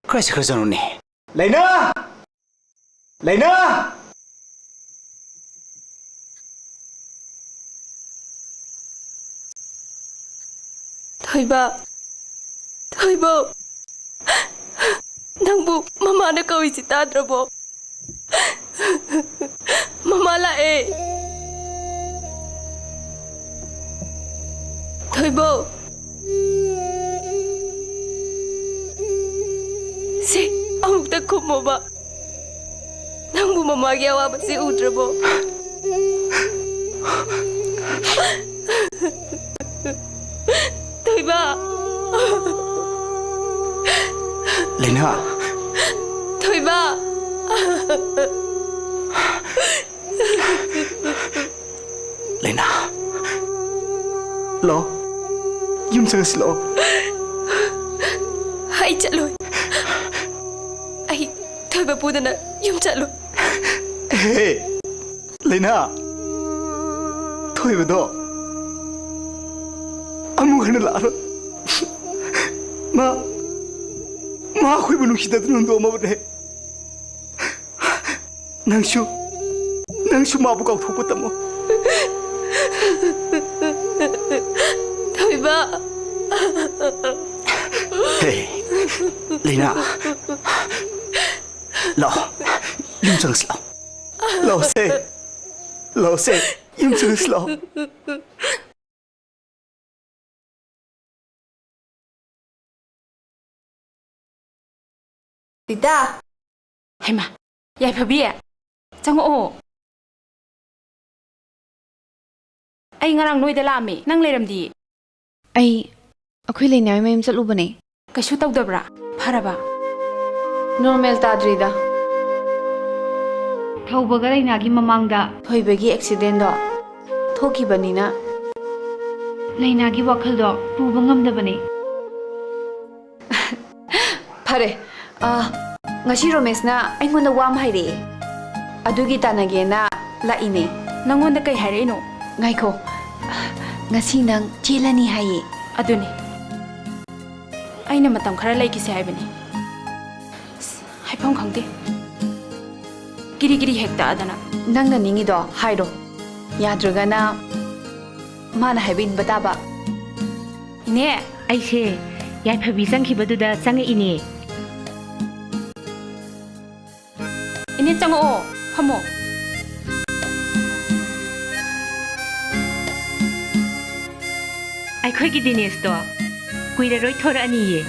ꯀꯥꯏ ꯆꯠꯈ꯭ꯔꯖꯥꯠꯅꯣꯅꯦ? ꯂꯩꯅꯥ! ꯂꯩꯅꯥ! ꯊꯣꯏꯕ, ꯊꯣꯏꯕ, ꯅꯪꯕꯨ ꯃꯃꯥꯅ ꯀꯧꯏꯁꯤ ꯇꯥꯗ꯭ꯔꯕꯣ? ꯃꯃꯥ ꯂꯥꯛꯑꯦ꯫ ꯊꯣꯏꯕꯧ, ꯁꯤ ꯑꯃꯨꯛꯇ ꯈꯨꯝꯃꯣꯕ꯫ ꯅꯪꯕꯨ ꯃꯃꯥꯒꯤ ꯑꯋꯥꯕꯁꯤ ꯎꯗ꯭ꯔꯕꯣ? ꯊꯣꯏꯕ! ꯂꯩꯅꯥ! ꯊꯣꯏꯕ! ꯂꯩꯅꯥ! ꯂꯥꯛꯑꯣ, ꯌꯨꯝ ꯆꯪꯉꯁꯤ ꯂꯥꯛꯑꯣ꯫ ꯑꯩ ꯆꯠꯂꯣꯏ꯫ ꯑꯩ ꯊꯣꯏꯕ ꯄꯨꯗꯅ ꯌꯨꯝ ꯆꯠꯂꯣꯏ꯫ ꯍꯦ! ꯂꯩꯅꯥ! ꯊꯣꯏꯕꯗꯣ ꯑꯃꯨꯛ ꯍꯟꯅ ꯂꯥꯛꯑꯔꯣꯏ꯫ ꯃꯥ, ꯃꯥ ꯑꯩꯈꯣꯏꯕꯨ ꯅꯨꯡꯁꯤꯗꯗꯨꯅ ꯍꯨꯟꯗꯣꯛꯑꯝꯃꯕꯅꯦ꯫ ꯅꯪꯁꯨ, ꯅꯪꯁꯨ ꯃꯥꯕꯨ ꯀꯥꯎꯊꯣꯛꯄ ꯇꯝꯃꯣ꯫ ꯊꯣꯏꯕ! ꯍꯦ, ꯂꯩꯅꯥ, ꯂꯥꯛꯑꯣ꯫ ꯌꯨꯝ ꯆꯪꯉꯁꯤ ꯂꯥꯛꯑꯣ꯫ ꯂꯥꯛꯑꯣꯁꯦ꯫ ꯂꯥꯛꯑꯣꯁꯦ꯫ ꯌꯨꯝ ꯆꯪꯉꯁꯤ ꯂꯥꯛꯑꯣ꯫ ꯔꯤꯇꯥ! ꯍꯩꯃꯥ, ꯌꯥꯏꯐꯕꯤ, ꯆꯪꯉꯛꯑꯣ꯫ ꯑꯩ ꯉꯔꯥꯡ ꯅꯣꯏꯗ ꯂꯥꯛꯑꯝꯃꯦ, ꯅꯪ ꯂꯩꯔꯝꯗꯤꯌꯦ꯫ ꯑꯩ ꯑꯩꯈꯣꯏ ꯂꯩꯅꯥꯏ ꯃꯌꯨꯝ ꯆꯠꯂꯨꯕꯅꯦ꯫ ꯀꯩꯁꯨ ꯇꯧꯗꯕ꯭ꯔꯥ? ꯐꯔꯕ? ꯅꯣꯔꯃꯦꯜ ꯇꯥꯗ꯭ꯔꯤꯗ꯫ ꯊꯧꯕꯒ ꯂꯩꯅꯥꯒꯤ ꯃꯃꯥꯡꯗ ꯊꯣꯏꯕꯒꯤ ꯑꯦꯛꯁꯤꯗꯦꯟꯗꯣ ꯊꯣꯛꯈꯤꯕꯅꯤꯅ ꯂꯩꯅꯥꯒꯤ ꯋꯥꯈꯜꯗꯣ ꯄꯨꯕ ꯉꯝꯗꯕꯅꯦ꯫ ꯐꯔꯦ꯫ ꯑ, ꯉꯁꯤ ꯔꯣꯃꯦꯁꯅ ꯑꯩꯉꯣꯟꯗ ꯋꯥ ꯑꯃ ꯍꯥꯏꯔꯛꯑꯦ꯫ ꯑꯗꯨꯒꯤ ꯇꯥꯟꯅꯒꯦꯅ ꯂꯥꯛꯏꯅꯦ꯫ ꯅꯪꯉꯣꯟꯗ ꯀꯩ ꯍꯥꯏꯔꯛꯏꯅꯣ? ꯉꯥꯏꯈꯣ꯫ ꯉꯁꯤ ꯅꯪ ꯆꯦꯜꯂꯅꯤ ꯍꯥꯏꯌꯦ꯫ ꯑꯗꯨꯅꯤ꯫ ꯑꯩꯅ ꯃꯇꯝ ꯈꯔ ꯂꯩꯈꯤꯁꯦ ꯍꯥꯏꯕꯅꯤ꯫ ꯑꯁ, ꯍꯥꯏꯐꯝ ꯈꯪꯗꯦ꯫ ꯀꯤꯔꯤ ꯀꯤꯔꯤ ꯍꯦꯛ ꯇꯛꯑꯗꯅ꯫ ꯅꯪꯅ ꯅꯤꯡꯉꯤꯗꯣ ꯍꯥꯏꯔꯣ꯫ ꯌꯥꯗ꯭ꯔꯒꯅ ꯃꯥꯅ ꯍꯥꯏꯕ ꯏꯟꯕ ꯇꯥꯕ꯫ ꯏꯅꯦ! ꯑꯩꯁꯦ ꯌꯥꯏꯐꯕꯤ ꯆꯪꯈꯤꯕꯗꯨꯗ ꯆꯪꯉꯛꯏꯅꯦ꯫ ꯏꯅꯦ, ꯆꯪꯉꯛꯑꯣ, ꯐꯝꯃꯣ꯫ ꯑꯩꯈꯣꯏꯒꯤ ꯗꯤꯅꯦꯁꯇꯣ ꯀꯨꯏꯔꯔꯣꯏ ꯊꯣꯔꯛꯑꯅꯤꯌꯦ꯫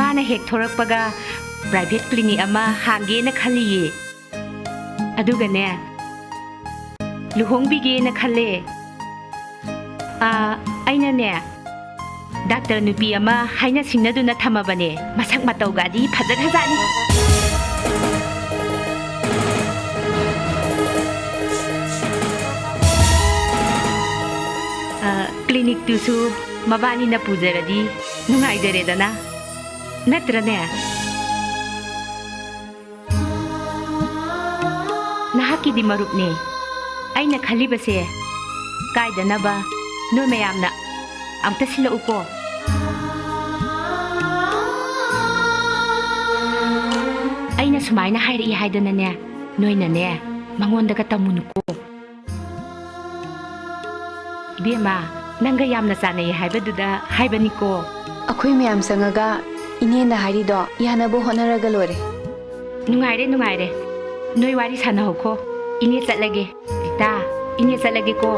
ꯃꯥꯅ ꯍꯦꯛ ꯊꯣꯔꯛꯄꯒ private clinic ꯑꯃ ꯍꯥꯡꯒꯦꯅ ꯈꯜꯂꯤꯌꯦ꯫ ꯑꯗꯨꯒꯅꯦ, ꯂꯨꯍꯣꯡꯕꯤꯒꯦꯅ ꯈꯜꯂꯦ꯫ ꯑꯥ, ꯑꯩꯅꯅꯦ, ꯗꯥꯛꯇꯔ ꯅꯨꯄꯤ ꯑꯃ ꯍꯥꯏꯅ ꯁꯤꯡꯅꯗꯨꯅ ꯊꯝꯃꯕꯅꯦ꯫ ꯃꯁꯛ ꯃꯇꯧꯒꯗꯤ ꯐꯖꯈ꯭ꯔꯖꯥꯠꯅꯤ꯫ ꯑꯥ, clinicꯇꯨꯁꯨ ꯃꯕꯥꯅꯤꯅ ꯄꯨꯖꯔꯗꯤ ꯅꯨꯡꯉꯥꯏꯖꯔꯦꯗꯅ, ꯅꯠꯇ꯭ꯔꯅꯦ? ꯅꯍꯥꯛꯀꯤꯗꯤ ꯃꯔꯨꯞꯅꯦ꯫ ꯑꯩꯅ ꯈꯜꯂꯤꯕꯁꯦ ꯀꯥꯏꯗꯅꯕ ꯅꯣꯏ ꯃꯌꯥꯝꯅ ꯑꯝꯇ ꯁꯤꯜꯂꯛꯎꯀꯣ꯫ ꯑꯩꯅ ꯁꯨꯃꯥꯏꯅ ꯍꯥꯏꯔꯛꯏ ꯍꯥꯏꯗꯅꯅꯦ, ꯅꯣꯏꯅꯅꯦ, ꯃꯉꯣꯟꯗꯒ ꯇꯝꯃꯨꯅꯨꯀꯣ꯫ ꯏꯕꯦꯝꯃ, ꯅꯪꯒ ꯌꯥꯝꯅ ꯆꯥꯟꯅꯩ ꯍꯥꯏꯕꯗꯨꯗ ꯍꯥꯏꯕꯅꯤꯀꯣ꯫ ꯑꯩꯈꯣꯏ ꯃꯌꯥꯝ ꯆꯪꯉꯒ ꯏꯅꯦꯅ ꯍꯥꯏꯔꯤꯗꯣ ꯌꯥꯅꯕ ꯍꯣꯠꯅꯔꯒ ꯂꯣꯏꯔꯦ꯫ ꯅꯨꯡꯉꯥꯏꯔꯦ, ꯅꯨꯡꯉꯥꯏꯔꯦ꯫ ꯅꯣꯏ ꯋꯥꯔꯤ ꯁꯥꯟꯅꯍꯧꯈꯣ꯫ ꯏꯅꯦ ꯆꯠꯂꯒꯦ꯫ ꯔꯤꯇꯥ, ꯏꯅꯦ ꯆꯠꯂꯒꯦꯀꯣ꯫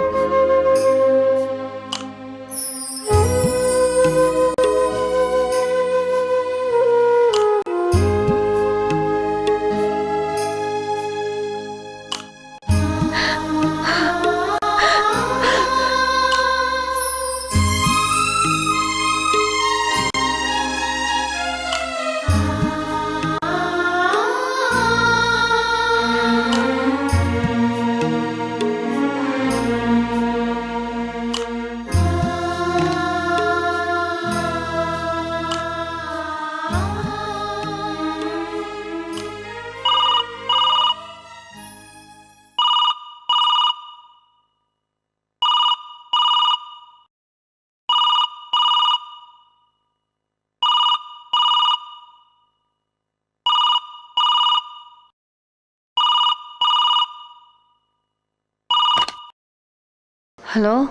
ꯍꯜꯂꯣ꯫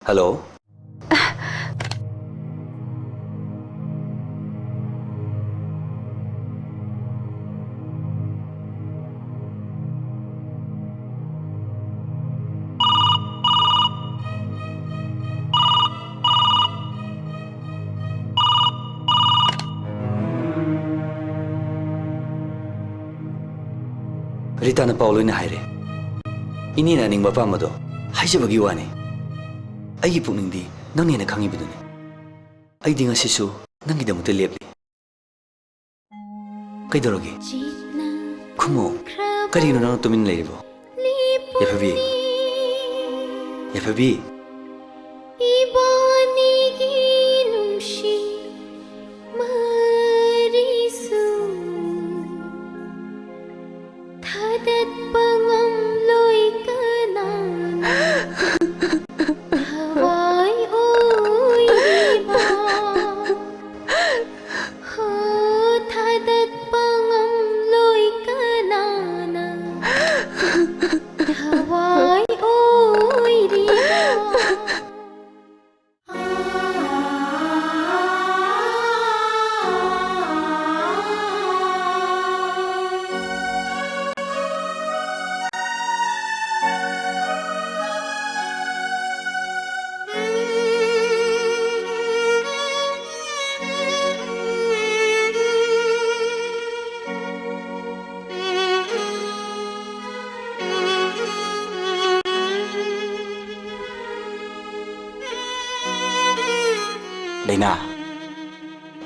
ꯍꯜꯂꯣ꯫ ꯔꯤꯇꯥꯅ ꯄꯥꯎ ꯂꯣꯏꯅ ꯍꯥꯏꯔꯦ꯫ ꯏꯅꯦꯅ ꯑꯅꯤꯡꯕ ꯑꯄꯥꯝꯕꯗꯣ ꯍꯥꯏꯖꯕꯒꯤ ꯋꯥꯅꯤ꯫ ꯑꯩꯒꯤ ꯄꯨꯛꯅꯤꯡꯗꯤ ꯅꯪꯅ ꯍꯦꯟꯅ ꯈꯪꯉꯤꯕꯗꯨꯅꯤ꯫ ꯑꯩꯗꯤ ꯉꯁꯤꯁꯨ ꯅꯪꯒꯤꯗꯃꯛꯇ ꯂꯦꯞꯂꯤ꯫ ꯀꯩꯗꯧꯔꯒꯦ? ꯈꯨꯝꯃꯣ꯫ ꯀꯔꯤꯒꯤꯅꯣ ꯅꯪꯅ ꯇꯨꯃꯤꯟꯅ ꯂꯩꯔꯤꯕꯣ? ꯌꯥꯏꯐꯕꯤ꯫ ꯌꯥꯏꯐꯕꯤ꯫ ꯏꯕꯥꯅꯤꯒꯤ ꯅꯨꯡꯁꯤ ꯃꯔꯤꯁꯨ ꯊꯥꯗꯠꯄ ꯉꯝꯂꯣꯏ ꯀꯅꯥꯅ ꯊꯋꯥꯏ ꯑꯣꯏꯔꯤꯕ꯫ ꯍꯣ, ꯊꯥꯗꯠꯄ ꯉꯝꯂꯣꯏ ꯀꯅꯥꯅ ꯊꯋꯥꯏ ꯑꯣꯏꯔꯤꯕ꯫ ꯂꯩꯅꯥ,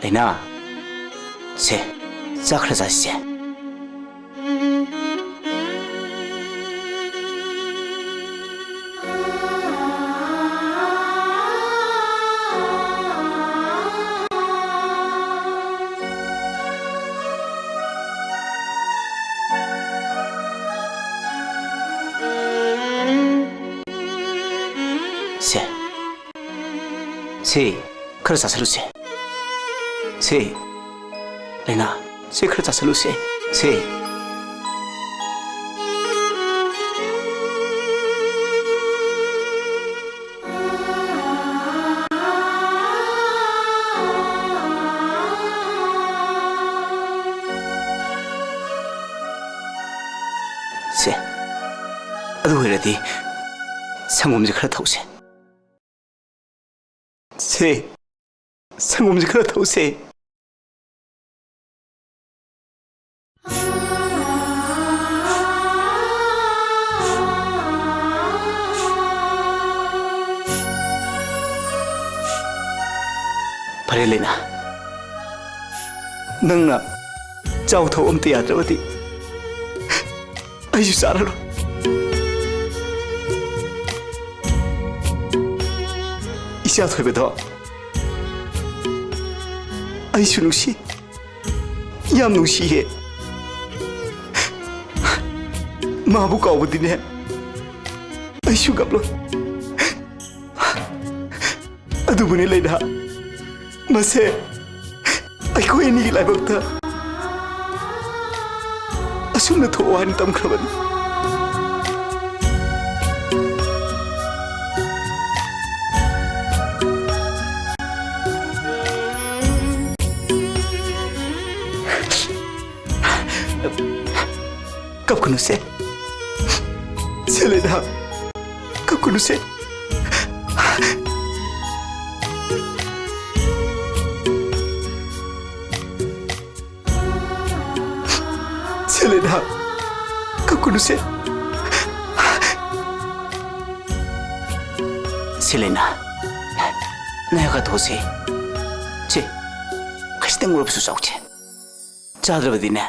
ꯂꯩꯅꯥ, ꯁꯦ, ꯆꯥꯛ ꯈꯔ ꯆꯥꯁꯤꯁꯦ꯫ ꯁꯦ, ꯁꯦ, ꯈꯔ ꯆꯥꯁꯤꯜꯂꯨꯁꯦ꯫ ꯁꯦ, ꯂꯩꯅꯥ, ꯁꯦ, ꯈꯔ ꯆꯥꯁꯤꯜꯂꯨꯁꯦ꯫ ꯁꯦ꯫ ꯁꯦ, ꯑꯗꯨ ꯑꯣꯏꯔꯗꯤ ꯁꯪꯒꯣꯝꯁꯦ ꯈꯔ ꯊꯛꯎꯁꯦ꯫ ꯁꯦ, ꯁꯪꯒꯣꯝꯁꯦ ꯈꯔ ꯊꯛꯎꯁꯦ꯫ ꯐꯔꯦ ꯂꯩꯅꯥ, ꯅꯪꯅ ꯆꯥꯎ ꯊꯛꯎ ꯑꯝꯇ ꯌꯥꯗ꯭ꯔꯕꯗꯤ ꯑꯩꯁꯨ ꯆꯥꯔꯔꯣꯏ꯫ ꯏꯆꯥ ꯊꯣꯏꯕꯗꯣ ꯑꯩꯁꯨ ꯅꯨꯡꯁꯤ, ꯌꯥꯝ ꯅꯨꯡꯁꯤꯌꯦ꯫ ꯃꯥꯕꯨ ꯀꯥꯎꯕꯗꯤꯅꯦ ꯑꯩꯁꯨ ꯉꯝꯂꯣꯏ꯫ ꯑꯗꯨꯕꯨꯅꯦ ꯂꯩꯅꯥ, ꯃꯁꯦ ꯑꯩꯈꯣꯏ ꯑꯅꯤꯒꯤ ꯂꯥꯏꯕꯛꯇ ꯑꯁꯨꯝꯅ ꯊꯣꯛꯑꯣ ꯍꯥꯏꯅ ꯇꯝꯈ꯭ꯔꯕꯅꯤ꯫ ꯀꯞꯀꯅꯨꯁꯦ꯫ ꯁꯦ ꯂꯩꯅꯥ, ꯀꯞꯀꯅꯨꯁꯦ꯫ ꯁꯦ ꯂꯩꯅꯥ, ꯀꯞꯀꯅꯨꯁꯦ꯫ ꯁꯦ ꯂꯩꯅꯥ, ꯉꯥꯏꯈꯣ, ꯊꯣꯛꯁꯤ꯫ ꯁꯤ, ꯈꯖꯤꯛꯇꯪ ꯑꯣꯏꯔꯕꯁꯨ ꯆꯥꯎꯁꯦ꯫ ꯆꯥꯗ꯭ꯔꯕꯗꯤꯅꯦ,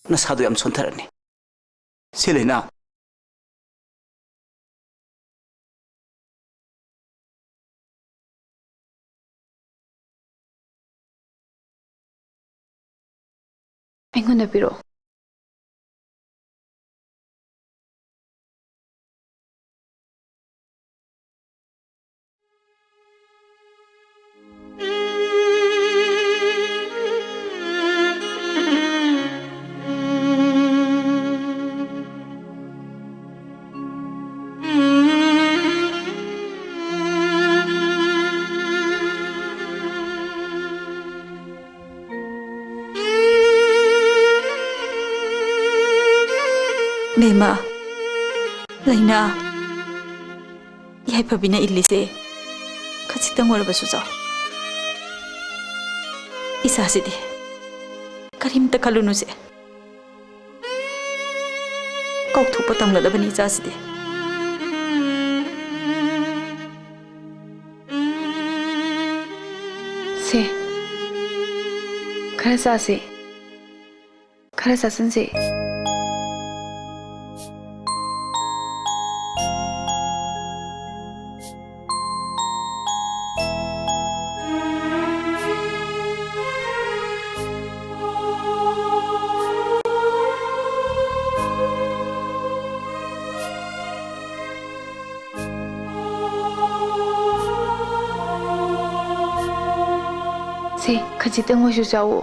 ꯅꯁꯥꯗꯣ ꯌꯥꯝ ꯁꯣꯟꯊꯔꯅꯤ꯫ ꯁꯤ ꯂꯩꯅꯥ꯫ ꯑꯩꯉꯣꯟꯗ ꯄꯤꯔꯛꯑꯣ꯫ ꯕꯦꯝꯃ, ꯂꯩꯅꯥ, ꯌꯥꯏꯐꯕꯤꯅ ꯏꯜꯂꯤꯁꯦ ꯈꯖꯤꯛꯇꯪ ꯑꯣꯏꯔꯕꯁꯨ ꯆꯥꯎ꯫ ꯏꯆꯥꯁꯤꯗꯤ ꯀꯔꯤꯝꯇ ꯈꯜꯂꯨꯅꯨꯁꯦ꯫ ꯀꯥꯎꯊꯣꯛꯄ ꯇꯝꯒꯗꯕꯅꯤ ꯏꯆꯥꯁꯤꯗꯤ꯫ ꯁꯦ, ꯈꯔ ꯆꯥꯁꯦ, ꯈꯔ ꯆꯥꯁꯤꯟꯁꯦ꯫ ꯁꯦ, ꯈꯖꯤꯛꯇꯪ ꯑꯣꯏꯁꯨ ꯆꯥꯎꯑꯣ꯫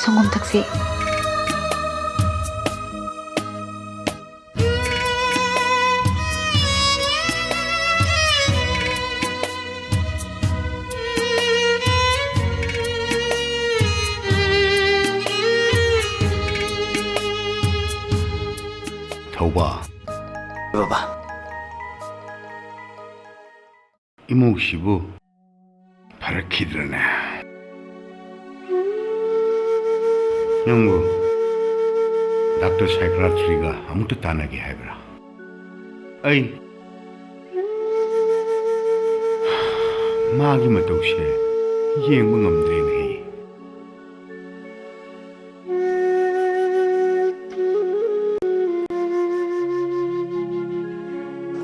ꯁꯪꯒꯣꯝ ꯊꯛꯁꯤ꯫ ꯊꯧꯕ꯫ ꯕꯕꯥ꯫ ꯏꯃꯧꯁꯤꯕꯨ ꯐꯔꯛꯈꯤꯗ꯭ꯔꯅꯦ? ꯅꯪꯕꯨ ꯗꯥꯛꯇꯔ ꯁꯥꯏꯀ꯭ꯔꯥꯇ꯭ꯔꯤꯒ ꯑꯃꯨꯛꯇ ꯇꯥꯟꯅꯒꯦ ꯍꯥꯏꯕ꯭ꯔꯥ? ꯑꯩ ꯃꯥꯒꯤ ꯃꯇꯧꯁꯦ ꯌꯦꯡꯕ ꯉꯝꯗ꯭ꯔꯦꯅꯦꯍꯦ꯫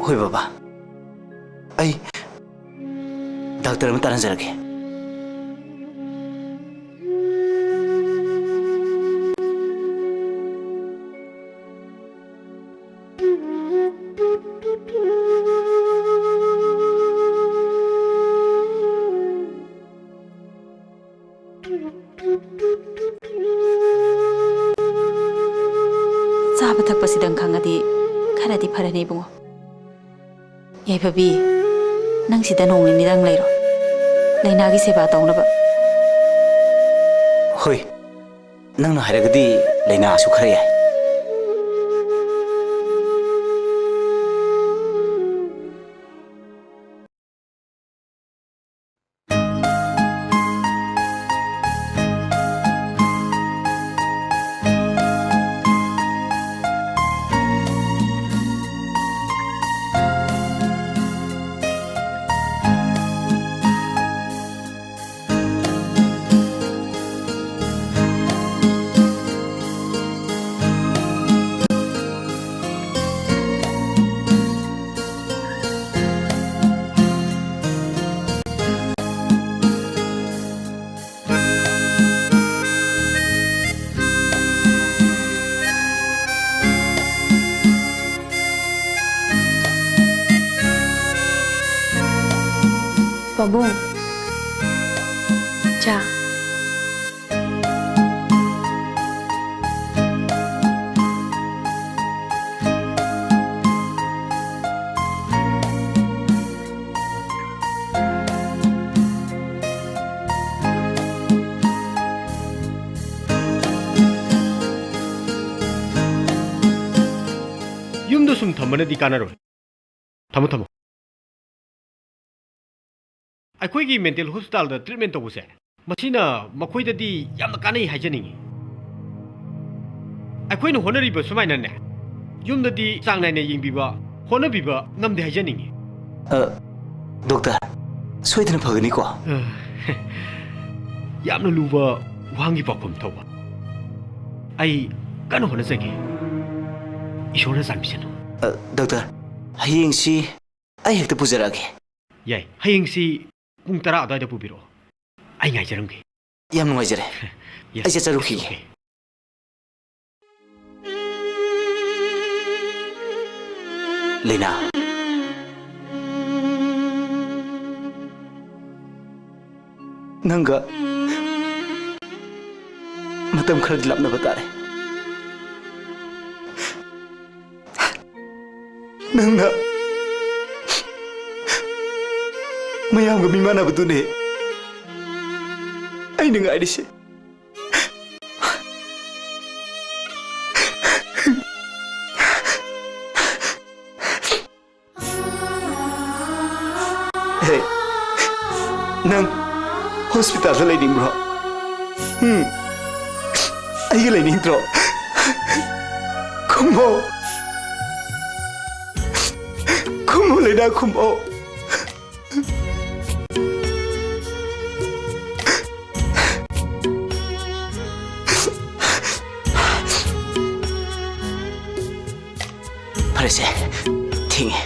ꯍꯣꯏ ꯕꯕꯥ, ꯑꯩ ꯗꯥꯛꯇꯔ ꯑꯃ ꯇꯥꯟꯅꯖꯔꯒꯦ꯫ ꯆꯥꯕ ꯊꯛꯄꯁꯤꯗꯪ ꯈꯪꯉꯗꯤ ꯈꯔꯗꯤ ꯐꯔꯅꯤ, ꯏꯕꯨꯡꯉꯣ꯫ ꯌꯥꯏꯐꯕꯤ, ꯅꯪ ꯁꯤꯗ ꯅꯣꯡ ꯅꯤꯅꯤꯗꯪ ꯂꯩꯔꯣ, ꯂꯩꯅꯥꯒꯤ ꯁꯦꯕꯥ ꯇꯧꯅꯕ꯫ ꯍꯣꯏ, ꯅꯪꯅ ꯍꯥꯏꯔꯒꯗꯤ ꯂꯩꯅꯥꯁꯨ ꯈꯔ ꯌꯥꯏ꯫ ꯄꯥꯕꯨꯡ, ꯆꯥ꯫ ꯊꯝꯕꯅꯗꯤ ꯀꯥꯟꯅꯔꯣꯏ꯫ ꯊꯝꯃꯣ, ꯊꯝꯃꯣ꯫ ꯑꯩꯈꯣꯏꯒꯤ ꯃꯦꯟꯇꯦꯜ ꯍꯣꯁꯄꯤꯇꯥꯜꯗ ꯇ꯭ꯔꯤꯠꯃꯦꯟ ꯇꯧꯕꯁꯦ, ꯃꯁꯤꯅ ꯃꯈꯣꯏꯗꯗꯤ ꯌꯥꯝꯅ ꯀꯥꯟꯅꯩ ꯍꯥꯏꯖꯅꯤꯡꯉꯤ꯫ ꯑꯩꯈꯣꯏꯅ ꯍꯣꯠꯅꯔꯤꯕ ꯁꯨꯃꯥꯏꯅꯅꯦ, ꯌꯨꯝꯗꯗꯤ ꯆꯥꯡ ꯅꯥꯏꯅ ꯌꯦꯡꯕꯤꯕ, ꯍꯣꯠꯅꯕꯤꯕ ꯉꯝꯗꯦ ꯍꯥꯏꯖꯅꯤꯡꯉꯤ꯫ ꯑ, ꯗꯣꯛꯇꯔ, ꯁꯣꯏꯗꯅ ꯐꯒꯅꯤꯀꯣ? ꯑ, ꯌꯥꯝꯅ ꯂꯨꯕ ꯋꯥꯍꯪꯒꯤ ꯄꯥꯎꯈꯨꯝ ꯇꯧꯕ꯫ ꯑꯩ ꯀꯟꯅ ꯍꯣꯠꯅꯖꯒꯦ꯫ ꯏꯁꯣꯔꯅ ꯆꯥꯟꯕꯤꯁꯅꯨ꯫ ꯑ, ꯗꯣꯛꯇꯔ, ꯍꯌꯦꯡꯁꯤ ꯑꯩ ꯍꯦꯛꯇ ꯄꯨꯖꯔꯛꯑꯒꯦ꯫ ꯌꯥꯏ, ꯍꯌꯦꯡꯁꯤ ꯄꯨꯡ ꯇꯔꯥ ꯑꯗꯨꯋꯥꯏꯗ ꯄꯨꯕꯤꯔꯛꯑꯣ꯫ ꯑꯩ ꯉꯥꯏꯖꯔꯝꯒꯦ꯫ ꯌꯥꯝ ꯅꯨꯡꯉꯥꯏꯖꯔꯦ꯫ Yes, ꯑꯩ ꯆꯠꯆꯔꯨꯈꯤꯒꯦ꯫ It's okay. ꯂꯩꯅꯥ, ꯅꯪꯒ ꯃꯇꯝ ꯈꯔꯗꯤ ꯂꯥꯞꯅꯕ ꯇꯥꯔꯦ꯫ ꯅꯪꯅ ꯃꯌꯥꯝꯒ ꯃꯤꯃꯥꯟꯅꯕꯗꯨꯅꯦ ꯑꯩꯅ ꯉꯥꯏꯔꯤꯁꯦ꯫ ꯍꯦ, ꯅꯪ ꯍꯣꯁꯄꯤꯇꯥꯜꯗ ꯂꯩꯅꯤꯡꯕ꯭ꯔꯣ? ꯎꯝ, ꯑꯩꯒ ꯂꯩꯅꯤꯡꯗ꯭ꯔꯣ? ꯈꯨꯝꯃꯣ꯫ ꯈꯨꯝꯃꯣ, ꯂꯩꯅꯥ, ꯈꯨꯝꯃꯣ꯫ ꯐꯔꯦꯁꯦ, ꯊꯦꯡꯉꯦ꯫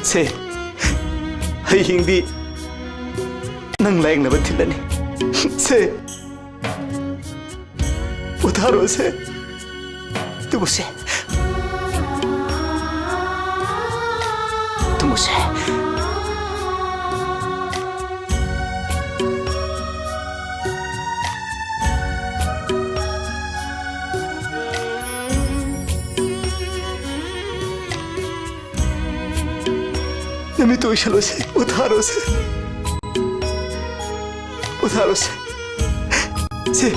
ꯁꯦ, ꯍꯌꯦꯡꯗꯤ ꯅꯪ ꯂꯥꯌꯦꯡꯅꯕ ꯊꯤꯜꯂꯅꯤ꯫ ꯁꯦ, ꯄꯣꯊꯥꯔꯣꯁꯦ꯫ ꯇꯨꯝꯃꯨꯁꯦ꯫ ꯇꯨꯝꯃꯨꯁꯦ꯫ ꯅꯃꯤꯠꯇꯨ ꯎꯏꯁꯜꯂꯣꯁꯦ, ꯄꯣꯊꯥꯔꯣꯁꯦ꯫ ꯄꯣꯊꯥꯔꯣꯁꯦ꯫ ꯁꯦ꯫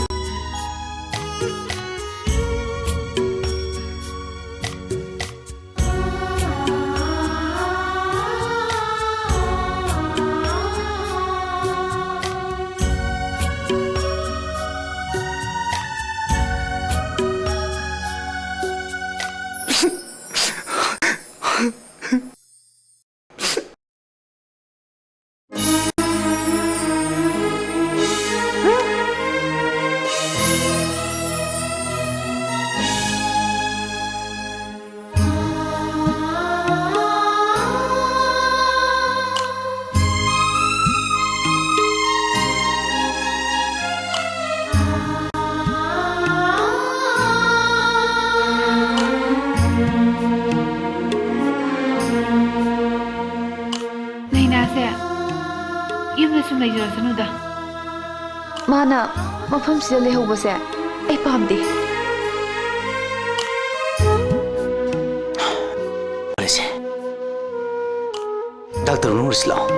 ꯂꯩꯖꯔꯁꯅꯨꯗ꯫ ꯃꯥꯅ ꯃꯐꯝꯁꯤꯗ ꯂꯩꯍꯧꯕꯁꯦ ꯑꯩ ꯄꯥꯝꯗꯦ꯫ ꯐꯔꯦꯁꯦ, ꯗꯥꯛꯇꯔ ꯃꯅꯨꯡꯗ ꯁꯤꯜꯂꯛꯑꯣ꯫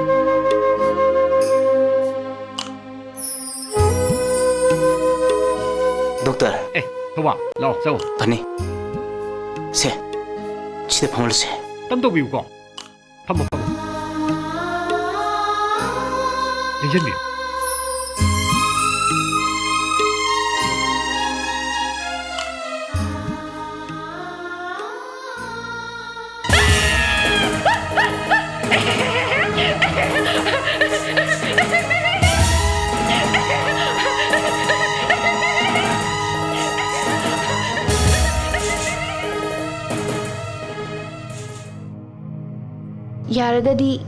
ꯗꯣꯛꯇꯔ꯫ ꯑꯦ, ꯊꯧꯕꯥꯜ, ꯂꯥꯛꯑꯣ, ꯆꯪꯉꯣ꯫ ꯐꯅꯤ꯫ ꯁꯦ, ꯁꯤꯗ ꯐꯝꯍꯜꯂꯁꯦ꯫ ꯇꯝ ꯇꯧꯕꯤꯌꯨꯀꯣ꯫ ꯐꯝꯃꯣ, ꯐꯝꯃꯣ꯫ ꯂꯦꯡꯖꯟꯕꯤꯌꯨ꯫ ꯌꯥꯔꯒꯗꯤ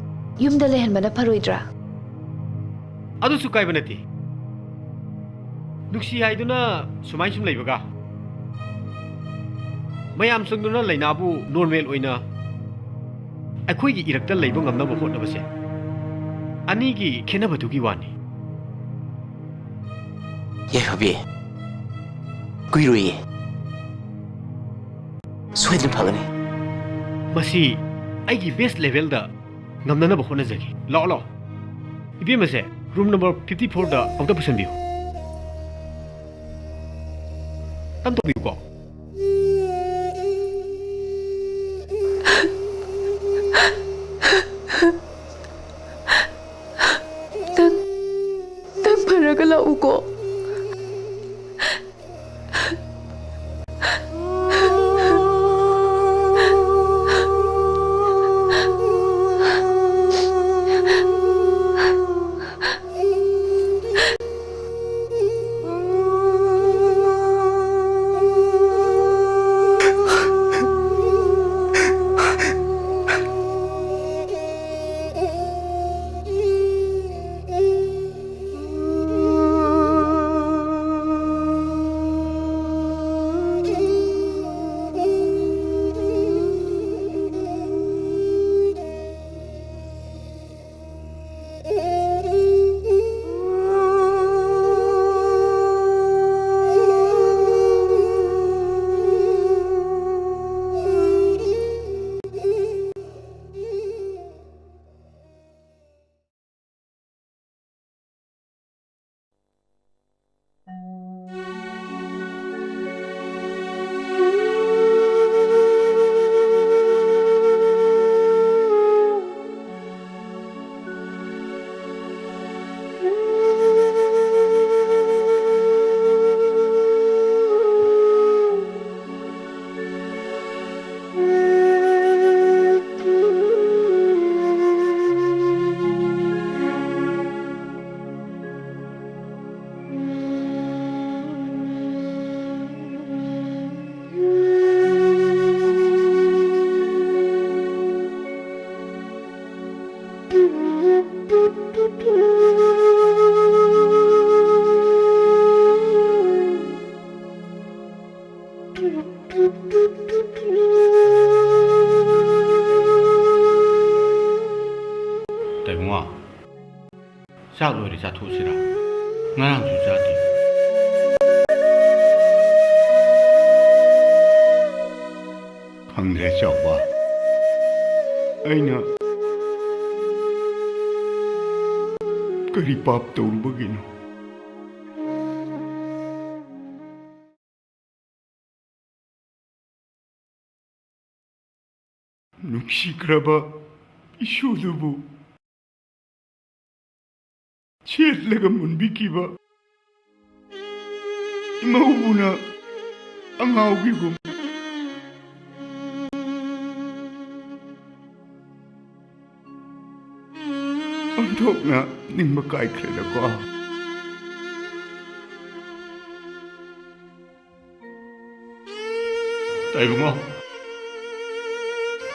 ꯌꯨꯝꯗ ꯂꯩꯍꯟꯕꯅ ꯐꯔꯣꯏꯗ꯭ꯔꯥ? ꯑꯗꯨꯁꯨ ꯀꯥꯏꯕ ꯅꯠꯇꯦ꯫ ꯅꯨꯡꯁꯤ ꯍꯥꯏꯗꯨꯅ ꯁꯨꯃꯥꯏ ꯁꯨꯝ ꯂꯩꯕꯒ, ꯃꯌꯥꯝ ꯆꯪꯗꯨꯅ ꯂꯥꯏꯅꯥꯕꯨ ꯅꯣꯔꯃꯦꯜ ꯑꯣꯏꯅ ꯑꯩꯈꯣꯏꯒꯤ ꯏꯔꯛꯇ ꯂꯩꯕ ꯉꯝꯅꯕ ꯍꯣꯠꯅꯕꯁꯦ, ꯑꯅꯤꯒꯤ ꯈꯦꯠꯅꯕꯗꯨꯒꯤ ꯋꯥꯅꯤ꯫ ꯌꯥꯏꯐꯕꯤ, ꯀꯨꯏꯔꯣꯏꯌꯦ꯫ ꯁꯣꯏꯗꯅ ꯐꯒꯅꯤ꯫ ꯃꯁꯤ ꯑꯩꯒꯤ ꯕꯦꯁ ꯂꯦꯚꯦꯜꯗ ꯉꯝꯅꯅꯕ ꯍꯣꯠꯅꯖꯒꯦ꯫ ꯂꯥꯛꯑꯣ, ꯂꯥꯛꯑꯣ꯫ ꯏꯕꯦꯝꯃꯁꯦ ꯔꯨꯝ ꯅꯝꯕꯔ ꯐꯤꯐꯇꯤ ꯐꯣꯔꯗ ꯑꯃꯨꯛꯇ ꯄꯨꯁꯤꯟꯕꯤꯌꯨ꯫ ꯇꯝ ꯇꯧꯕꯤꯌꯨꯀꯣ꯫ ꯅꯪ, ꯅꯪ ꯐꯔꯒ ꯂꯥꯛꯎꯀꯣ꯫ ꯆꯥꯊꯣꯛꯁꯤꯔꯥ? ꯉꯔꯥꯡꯁꯨ ꯆꯥꯗꯦ꯫ ꯈꯪꯗ꯭ꯔꯦ, ꯆꯥꯎꯕ꯫ ꯑꯩꯅ ꯀꯔꯤ ꯄꯥꯞ ꯇꯧꯔꯨꯕꯒꯤꯅꯣ? ꯅꯨꯡꯁꯤꯈ꯭ꯔꯕ ꯏꯁꯨꯗꯨꯕꯨ ꯁꯦꯠꯂꯒ ꯃꯨꯟꯕꯤꯈꯤꯕ ꯏꯃꯧꯕꯨꯅ ꯑꯉꯥꯎꯕꯤꯒꯨꯝ ꯑꯣꯟꯊꯣꯛꯅ ꯅꯤꯡꯕ ꯀꯥꯏꯈ꯭ꯔꯦꯗꯀꯣ꯫ ꯇꯥꯏꯕꯨꯡꯉꯣ,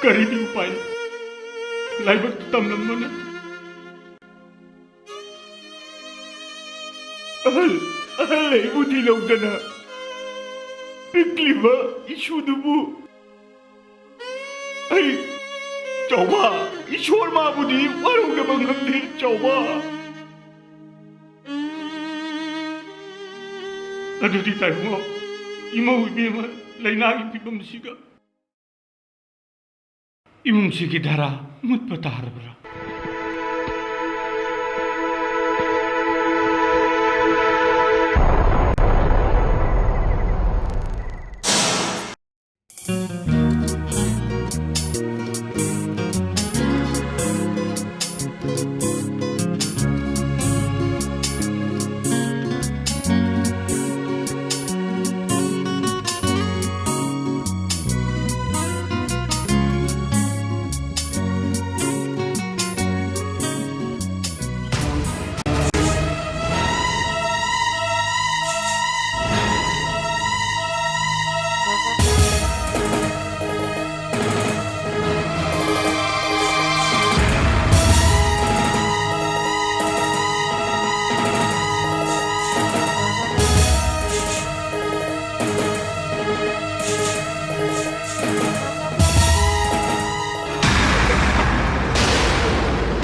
ꯀꯔꯤꯗꯤ ꯎꯄꯥꯏ ꯂꯩ? ꯂꯥꯏꯕꯛ ꯇꯝꯂꯝꯕꯅ ꯑꯍꯜ, ꯑꯍꯜ ꯑꯩꯕꯨ ꯊꯤꯂꯧꯗꯅ ꯄꯤꯛꯂꯤꯕ ꯏꯁꯨꯗꯨꯕꯨ ꯑꯩ, ꯆꯥꯎꯕ, ꯏꯁꯣꯔ ꯃꯥꯕꯨꯗꯤ ꯋꯥꯔꯧꯗꯕ ꯉꯝꯗꯦ, ꯆꯥꯎꯕ꯫ ꯑꯗꯨꯗꯤ ꯇꯥꯏꯕꯨꯡꯉꯣ, ꯏꯃꯧ ꯏꯕꯦꯝꯃ ꯂꯥꯏꯅꯥꯒꯤ ꯐꯤꯕꯝꯁꯤꯒ ꯏꯃꯨꯡꯁꯤꯒꯤ ꯙꯥꯔꯥ ꯃꯨꯠꯄ ꯇꯥꯔꯕ꯭ꯔꯥ?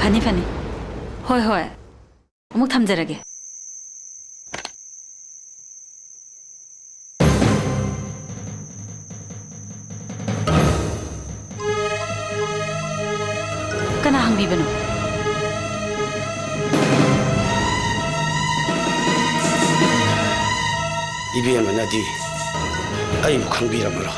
ꯐꯅꯤ, ꯐꯅꯤ꯫ ꯍꯣꯏ, ꯍꯣꯏ꯫ ꯑꯃꯨꯛ ꯊꯝꯖꯔꯒꯦ꯫ ꯀꯅꯥ ꯍꯪꯕꯤꯕꯅꯣ? ꯏꯕꯦꯝꯃꯅꯗꯤ ꯑꯩꯕꯨ ꯈꯪꯕꯤꯔꯝꯃꯔꯣꯏ꯫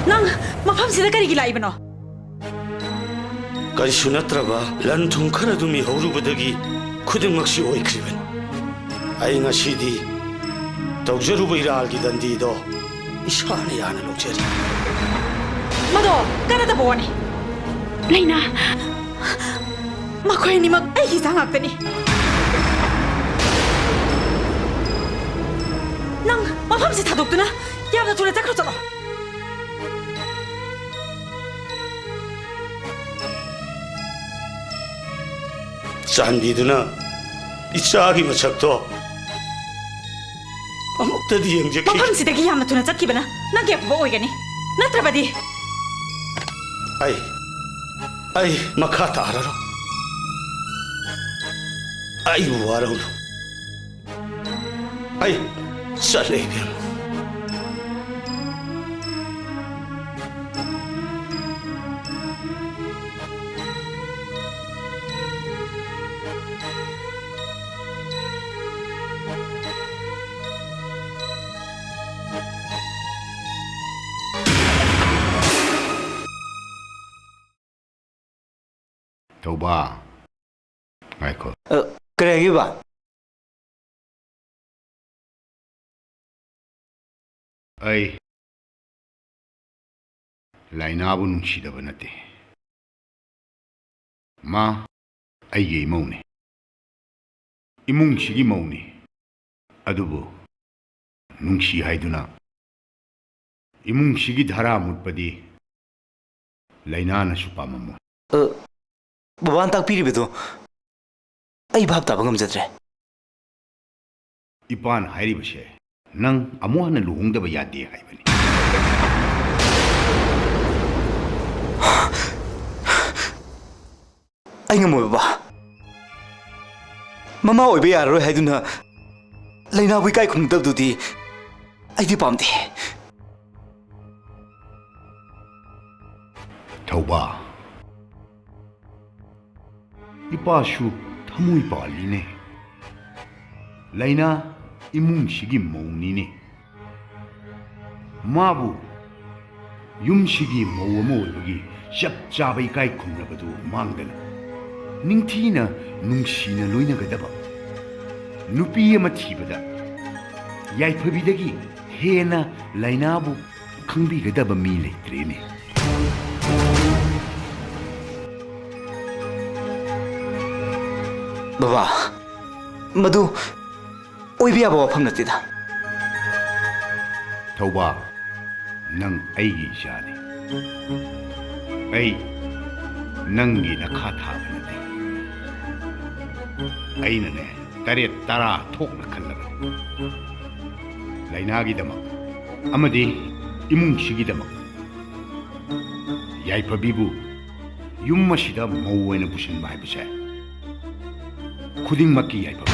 ꯅꯪ ꯃꯐꯝꯁꯤꯗ ꯀꯔꯤꯒꯤ ꯂꯥꯛꯏꯕꯅꯣ? ꯀꯔꯤꯁꯨ ꯅꯠꯇ꯭ꯔꯕ ꯂꯟ ꯊꯨꯝ ꯈꯔꯗꯨ ꯃꯤꯍꯧꯔꯨꯕꯗꯒꯤ ꯈꯨꯗꯤꯡꯃꯛꯁꯤ ꯑꯣꯏꯈ꯭ꯔꯤꯕꯅꯤ꯫ ꯑꯩ ꯉꯁꯤꯗꯤ ꯇꯧꯖꯔꯨꯕ ꯏꯔꯥꯜꯒꯤ ꯗꯟꯗꯤꯗꯣ ꯏꯁꯥꯅ ꯌꯥꯅ ꯂꯧꯖꯔꯤ꯫ ꯃꯗꯣ ꯀꯥꯟꯅꯗꯕ ꯋꯥꯅꯤ꯫ ꯂꯩꯅꯥ, ꯃꯈꯣꯏ ꯑꯅꯤꯃꯛ ꯑꯩꯒꯤ ꯏꯆꯥ ꯉꯥꯛꯇꯅꯤ꯫ ꯅꯪ ꯃꯐꯝꯁꯤ ꯊꯥꯗꯣꯛꯇꯨꯅ ꯌꯥꯝꯅ ꯊꯨꯅ ꯆꯠꯈ꯭ꯔꯣ, ꯆꯠꯂꯣ꯫ ꯆꯥꯟꯕꯤꯗꯨꯅ ꯏꯆꯥꯒꯤ ꯃꯁꯛꯇꯣ ꯑꯃꯨꯛꯇꯗꯤ ꯌꯦꯡꯖꯈꯤ꯫ ꯃꯐꯝꯁꯤꯗꯒꯤ ꯌꯥꯝꯅ ꯊꯨꯅ ꯆꯠꯈꯤꯕꯅ ꯅꯪꯒꯤ ꯑꯐꯕ ꯑꯣꯏꯒꯅꯤ, ꯅꯠꯇ꯭ꯔꯕꯗꯤ꯫ ꯑꯩ, ꯑꯩ ꯃꯈꯥ ꯇꯥꯔꯔꯣꯏ꯫ ꯑꯩꯕꯨ ꯋꯥꯔꯧꯅꯨ꯫ ꯑꯩ ꯆꯠꯂꯦ, ꯏꯕꯦꯝꯃ꯫ ꯇꯧꯕ꯫ ꯉꯥꯏꯈꯣ꯫ ꯑ, ꯀꯔꯤ ꯍꯥꯏꯒꯦꯕ? ꯑꯩ ꯂꯥꯏꯅꯥꯕꯨ ꯅꯨꯡꯁꯤꯗꯕ ꯅꯠꯇꯦ꯫ ꯃꯥ ꯑꯩꯒꯤ ꯏꯃꯧꯅꯤ꯫ ꯏꯃꯨꯡꯁꯤꯒꯤ ꯃꯧꯅꯤ꯫ ꯑꯗꯨꯕꯨ ꯅꯨꯡꯁꯤ ꯍꯥꯏꯗꯨꯅ ꯏꯃꯨꯡꯁꯤꯒꯤ ꯙꯔꯥ ꯃꯨꯠꯄꯗꯤ ꯂꯥꯏꯅꯥꯅꯁꯨ ꯄꯥꯝꯃꯝꯃꯣꯏ꯫ ꯑ, ꯕꯕꯥꯅ ꯇꯥꯛꯄꯤꯔꯤꯕꯗꯨ ꯑꯩ ꯚꯥꯞ ꯇꯥꯕ ꯉꯝꯖꯗ꯭ꯔꯦ꯫ ꯏꯄꯥꯅ ꯍꯥꯏꯔꯤꯕꯁꯦ ꯅꯪ ꯑꯃꯨꯛ ꯍꯟꯅ ꯂꯨꯍꯣꯡꯗꯕ ꯌꯥꯗꯦ ꯍꯥꯏꯕꯅꯤ꯫ ꯑꯩ ꯉꯝꯃꯣꯏ, ꯕꯕꯥ꯫ ꯃꯃꯥ ꯑꯣꯏꯕ ꯌꯥꯔꯔꯣꯏ ꯍꯥꯏꯗꯨꯅ ꯂꯥꯏꯅꯥꯕꯨ ꯏꯀꯥꯏ ꯈꯨꯝꯅꯗꯕꯗꯨꯗꯤ ꯑꯩꯗꯤ ꯄꯥꯝꯗꯦ꯫ ꯊꯧꯕꯥ, ꯏꯄꯥꯁꯨ ꯊꯃꯣꯏ ꯄꯥꯜꯂꯤꯅꯦ꯫ ꯂꯥꯏꯅꯥ ꯏꯃꯨꯡꯁꯤꯒꯤ ꯃꯧꯅꯤꯅꯦ꯫ ꯃꯥꯕꯨ ꯌꯨꯝꯁꯤꯒꯤ ꯃꯧ ꯑꯃ ꯑꯣꯏꯕꯒꯤ ꯆꯞ ꯆꯥꯕ ꯏꯀꯥꯏ ꯈꯨꯝꯅꯕꯗꯨ ꯃꯥꯡꯗꯅ, ꯅꯤꯡꯊꯤꯅ ꯅꯨꯡꯁꯤꯅ ꯂꯣꯏꯅꯒꯗꯕ ꯅꯨꯄꯤ ꯑꯃ ꯊꯤꯕꯗ ꯌꯥꯏꯐꯕꯤꯗꯒꯤ ꯍꯦꯟꯅ ꯂꯥꯏꯅꯥꯕꯨ ꯈꯪꯕꯤꯒꯗꯕ ꯃꯤ ꯂꯩꯇ꯭ꯔꯦꯅꯦ꯫ ꯕꯕꯥ, ꯃꯗꯨ ꯑꯣꯏꯕ ꯌꯥꯕ ꯋꯥꯐꯝ ꯅꯠꯇꯦꯗ꯫ ꯊꯧꯕꯥ, ꯅꯪ ꯑꯩꯒꯤ ꯏꯆꯥꯅꯤ꯫ ꯑꯩ ꯅꯪꯒꯤ ꯅꯈꯥ ꯊꯥꯕ ꯅꯠꯇꯦ꯫ ꯑꯩꯅꯅꯦ, ꯇꯔꯦꯠ ꯇꯔꯥ ꯊꯣꯛꯅ ꯈꯜꯂꯕꯅꯤ꯫ ꯂꯥꯏꯅꯥꯒꯤꯗꯃꯛ ꯑꯃꯗꯤ ꯏꯃꯨꯡꯁꯤꯒꯤꯗꯃꯛ꯫ ꯌꯥꯏꯐꯕꯤꯕꯨ ꯌꯨꯝ ꯑꯁꯤꯗ ꯃꯧ ꯑꯣꯏꯅ ꯄꯨꯁꯤꯟꯕ ꯍꯥꯏꯕꯁꯦ ꯈꯨꯗꯤꯡꯃꯛꯀꯤ ꯌꯥꯏꯐꯕ꯫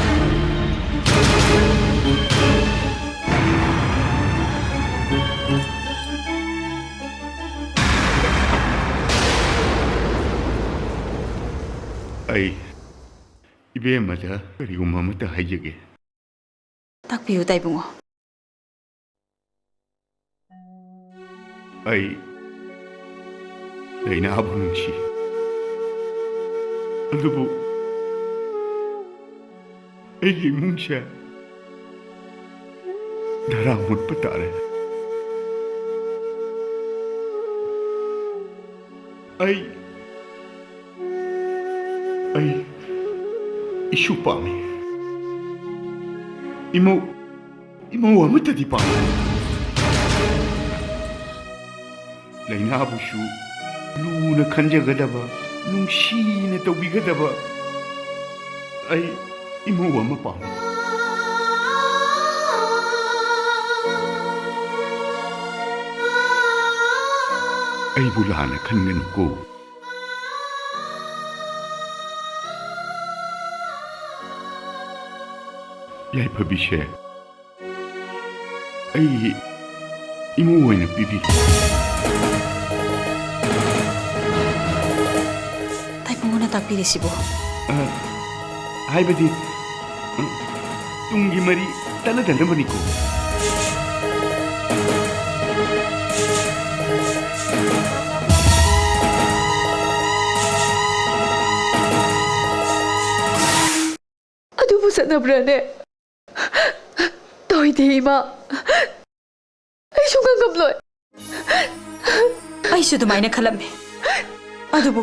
ꯑꯩ ꯏꯕꯦꯝꯃꯗ ꯀꯔꯤꯒꯨꯝꯕ ꯑꯃꯠꯇ ꯍꯥꯏꯖꯒꯦ꯫ ꯇꯥꯛꯄꯤꯌꯨ, ꯇꯥꯏꯕꯨꯡꯉꯣ꯫ ꯑꯩ ꯂꯥꯏꯅꯥꯕꯨ ꯅꯨꯡꯁꯤ, ꯑꯗꯨꯕꯨ ꯑꯩꯒꯤ ꯏꯃꯨꯡꯁꯦ ꯙꯔꯥ ꯃꯨꯠꯄ ꯇꯥꯔꯦ꯫ ꯑꯩ, ꯑꯩ ꯏꯁꯨ ꯄꯥꯝꯃꯤ꯫ ꯏꯃꯧ, ꯏꯃꯧ ꯑꯃꯠꯇꯗꯤ ꯄꯥꯝꯃꯤ꯫ ꯂꯥꯏꯅꯥꯕꯨꯁꯨ ꯂꯨꯅ ꯈꯟꯖꯒꯗꯕ, ꯅꯨꯡꯁꯤꯅ ꯇꯧꯕꯤꯒꯗꯕ ꯑꯩ ꯏꯃꯧ ꯑꯃ ꯄꯥꯝꯃꯤ꯫ ꯑꯩꯕꯨ ꯂꯥꯟꯅ ꯈꯟꯒꯅꯨꯀꯣ꯫ ꯌꯥꯏꯐꯕꯤꯁꯦ ꯑꯩꯒꯤ ꯏꯃꯧ ꯑꯣꯏꯅ ꯄꯤꯕꯤꯔꯣ꯫ ꯇꯥꯏꯕꯪꯅ ꯇꯥꯛꯄꯤꯔꯤꯁꯤꯕꯨ? ꯑ, ꯍꯥꯏꯕꯗꯤ, ꯑ, ꯇꯨꯡꯒꯤ ꯃꯔꯤ ꯇꯠꯅꯗꯅꯕꯅꯤꯀꯣ꯫ ꯑꯗꯨꯕꯨ ꯆꯠꯅꯕ꯭ꯔꯥꯅꯦ? ꯇꯧꯏꯗꯦ, ꯏꯃꯥ꯫ ꯑꯩ ꯁꯨꯡꯉꯝ ꯉꯝꯂꯣꯏ꯫ ꯑꯩꯁꯨ ꯑꯗꯨꯃꯥꯏꯅ ꯈꯜꯂꯝꯃꯦ꯫ ꯑꯗꯨꯕꯨ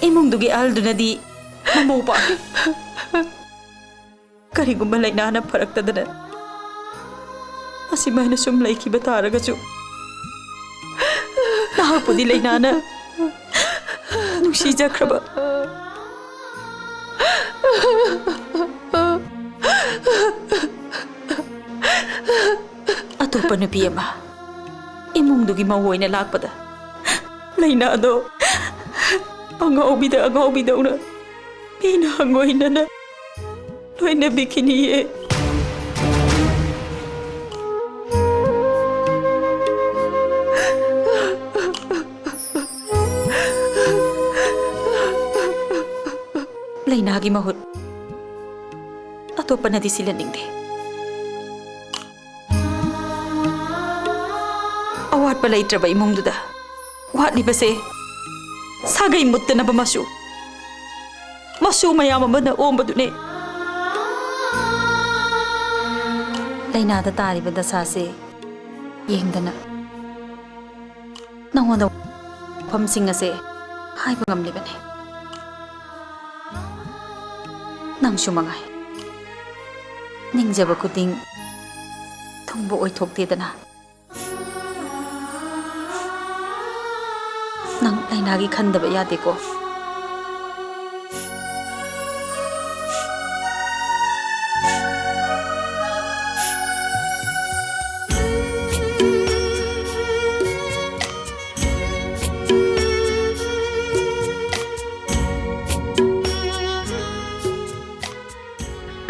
ꯏꯃꯨꯡꯗꯨꯒꯤ ꯑꯍꯜꯗꯨꯅꯗꯤ ꯃꯃꯧ ꯄꯥꯝꯃꯤ꯫ ꯀꯔꯤꯒꯨꯝꯕ ꯂꯥꯏꯅꯥꯅ ꯐꯔꯛꯇꯗꯅ ꯑꯁꯤꯃꯥꯏꯅ ꯁꯨꯝ ꯂꯩꯈꯤꯕ ꯇꯥꯔꯒꯁꯨ, ꯅꯍꯥꯛꯄꯨꯗꯤ ꯂꯥꯏꯅꯥꯅ ꯅꯨꯡꯁꯤꯖꯈ꯭ꯔꯕ ꯑꯇꯣꯞꯄ ꯅꯨꯄꯤ ꯑꯃ ꯏꯃꯨꯡꯗꯨꯒꯤ ꯃꯧ ꯑꯣꯏꯅ ꯂꯥꯛꯄꯗ, ꯂꯥꯏꯅꯥꯗꯣ ꯑꯉꯥꯎꯕꯤꯗ ꯑꯉꯥꯎꯕꯤꯗꯧꯅ ꯃꯤꯅ ꯍꯪꯉꯣꯏꯅꯅ ꯂꯣꯏꯅꯕꯤꯈꯤꯅꯤꯌꯦ꯫ ꯂꯥꯏꯅꯥꯒꯤ ꯃꯍꯨꯠ ꯑꯇꯣꯞꯄꯅꯗꯤ ꯁꯤꯜꯍꯟꯅꯤꯡꯗꯦ꯫ ꯑꯋꯥꯠꯄ ꯂꯩꯇ꯭ꯔꯕ ꯏꯃꯨꯡꯗꯨꯗ ꯋꯥꯠꯂꯤꯕꯁꯦ ꯁꯥꯒꯩ ꯃꯨꯠꯇꯅꯕ ꯃꯆꯨ, ꯃꯆꯨ ꯃꯌꯥꯝ ꯑꯃꯅ ꯑꯣꯝꯕꯗꯨꯅꯦ꯫ ꯂꯥꯏꯅꯥꯗ ꯇꯥꯔꯤꯕ ꯗꯁꯥꯁꯦ ꯌꯦꯡꯗꯅ ꯅꯉꯣꯟꯗ ꯋꯥꯐꯝꯁꯤꯡ ꯑꯁꯦ ꯍꯥꯏꯕ ꯉꯝꯂꯤꯕꯅꯤ꯫ ꯅꯪꯁꯨ ꯃꯉꯥꯏ꯫ ꯅꯤꯡꯖꯕ ꯈꯨꯗꯤꯡ ꯊꯨꯡꯕ ꯑꯣꯏꯊꯣꯛꯇꯦꯗꯅ꯫ ꯅꯪ ꯂꯥꯏꯅꯥꯒꯤ ꯈꯟꯗꯕ ꯌꯥꯗꯦꯀꯣ꯫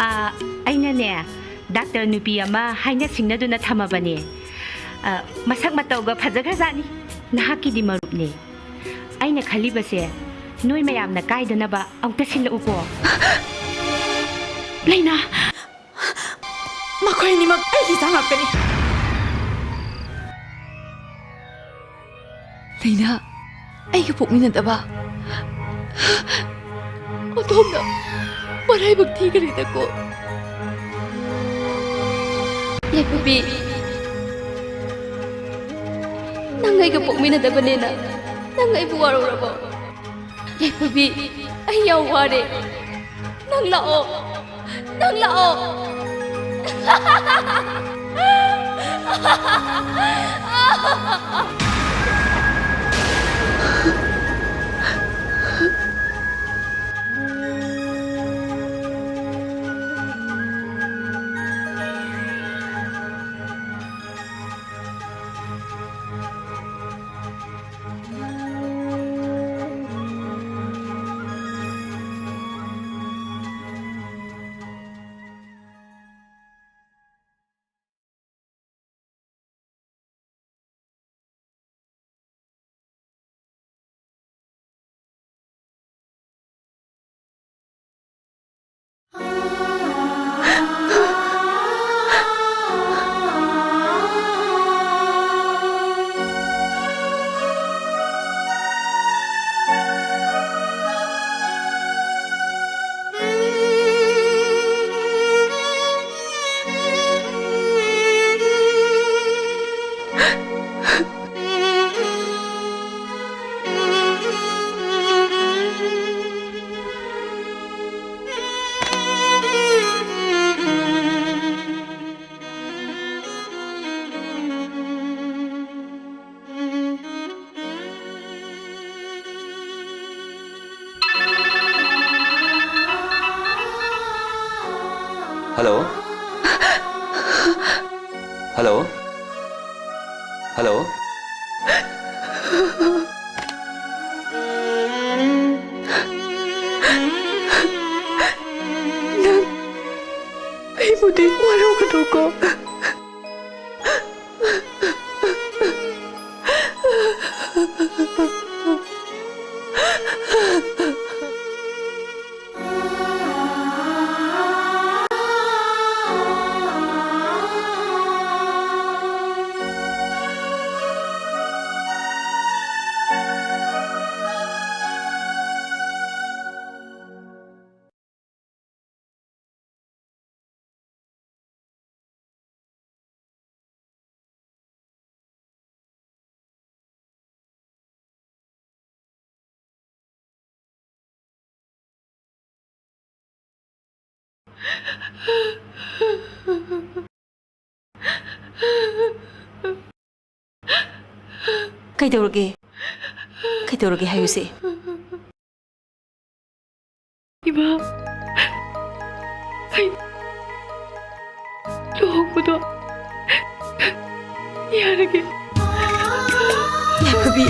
ꯑꯥ, ꯑꯩꯅꯅꯦ, ꯗꯥꯛꯇꯔ ꯅꯨꯄꯤ ꯑꯃ ꯍꯥꯏꯅ ꯁꯤꯡꯅꯗꯨꯅ ꯊꯝꯃꯕꯅꯦ꯫ ꯑꯥ, ꯃꯁꯛ ꯃꯇꯧꯒ ꯐꯖꯈ꯭ꯔꯖꯥꯠꯅꯤ꯫ ꯅꯍꯥꯛꯀꯤꯗꯤ ꯃꯔꯨꯞꯅꯦ꯫ ꯑꯩꯅ ꯈꯜꯂꯤꯕꯁꯦ, ꯅꯣꯏ ꯃꯌꯥꯝꯅ ꯀꯥꯏꯗꯅꯕ ꯑꯃꯨꯛꯇ ꯁꯤꯜꯂꯛꯎꯀꯣ꯫ ꯂꯩꯅꯥ! ꯃꯈꯣꯏ ꯑꯅꯤꯃꯛ ꯑꯩꯒꯤ ꯏꯆꯥ ꯉꯥꯛꯇꯅꯤ꯫ ꯂꯩꯅꯥ, ꯑꯩꯒ ꯄꯣꯛꯃꯤꯟꯅꯗꯕ ꯑꯣꯟꯊꯣꯛꯅ ꯃꯔꯥꯏꯕꯛ ꯊꯤꯈ꯭ꯔꯦꯗꯀꯣ꯫ ꯌꯥꯏꯐꯕꯤ, ꯅꯪ ꯑꯩꯒ ꯄꯣꯛꯃꯤꯟꯅꯗꯕꯅꯦꯅ ꯅꯪ ꯑꯩꯕꯨ ꯋꯥꯔꯧꯔꯕꯣ? ꯌꯥꯏꯐꯕꯤ, ꯑꯩ ꯌꯥꯝ ꯋꯥꯔꯦ꯫ ꯅꯪ ꯂꯥꯛꯑꯣ꯫ ꯅꯪ ꯂꯥꯛꯑꯣ꯫ ꯍꯜꯂꯣ? ꯍꯜꯂꯣ? ꯍꯜꯂꯣ? ꯅꯪ ꯑꯩꯕꯨꯗꯤ ꯋꯥꯔꯧꯒꯅꯨꯀꯣ꯫ ꯀꯩꯗꯧꯔꯒꯦ? ꯀꯩꯗꯧꯔꯒꯦ ꯍꯥꯏꯌꯨꯁꯦ꯫ ꯏꯃꯥ, ꯑꯩ ꯂꯨꯍꯣꯡꯕꯗꯣ ꯌꯥꯔꯒꯦ꯫ ꯌꯥꯏꯐꯕꯤ꯫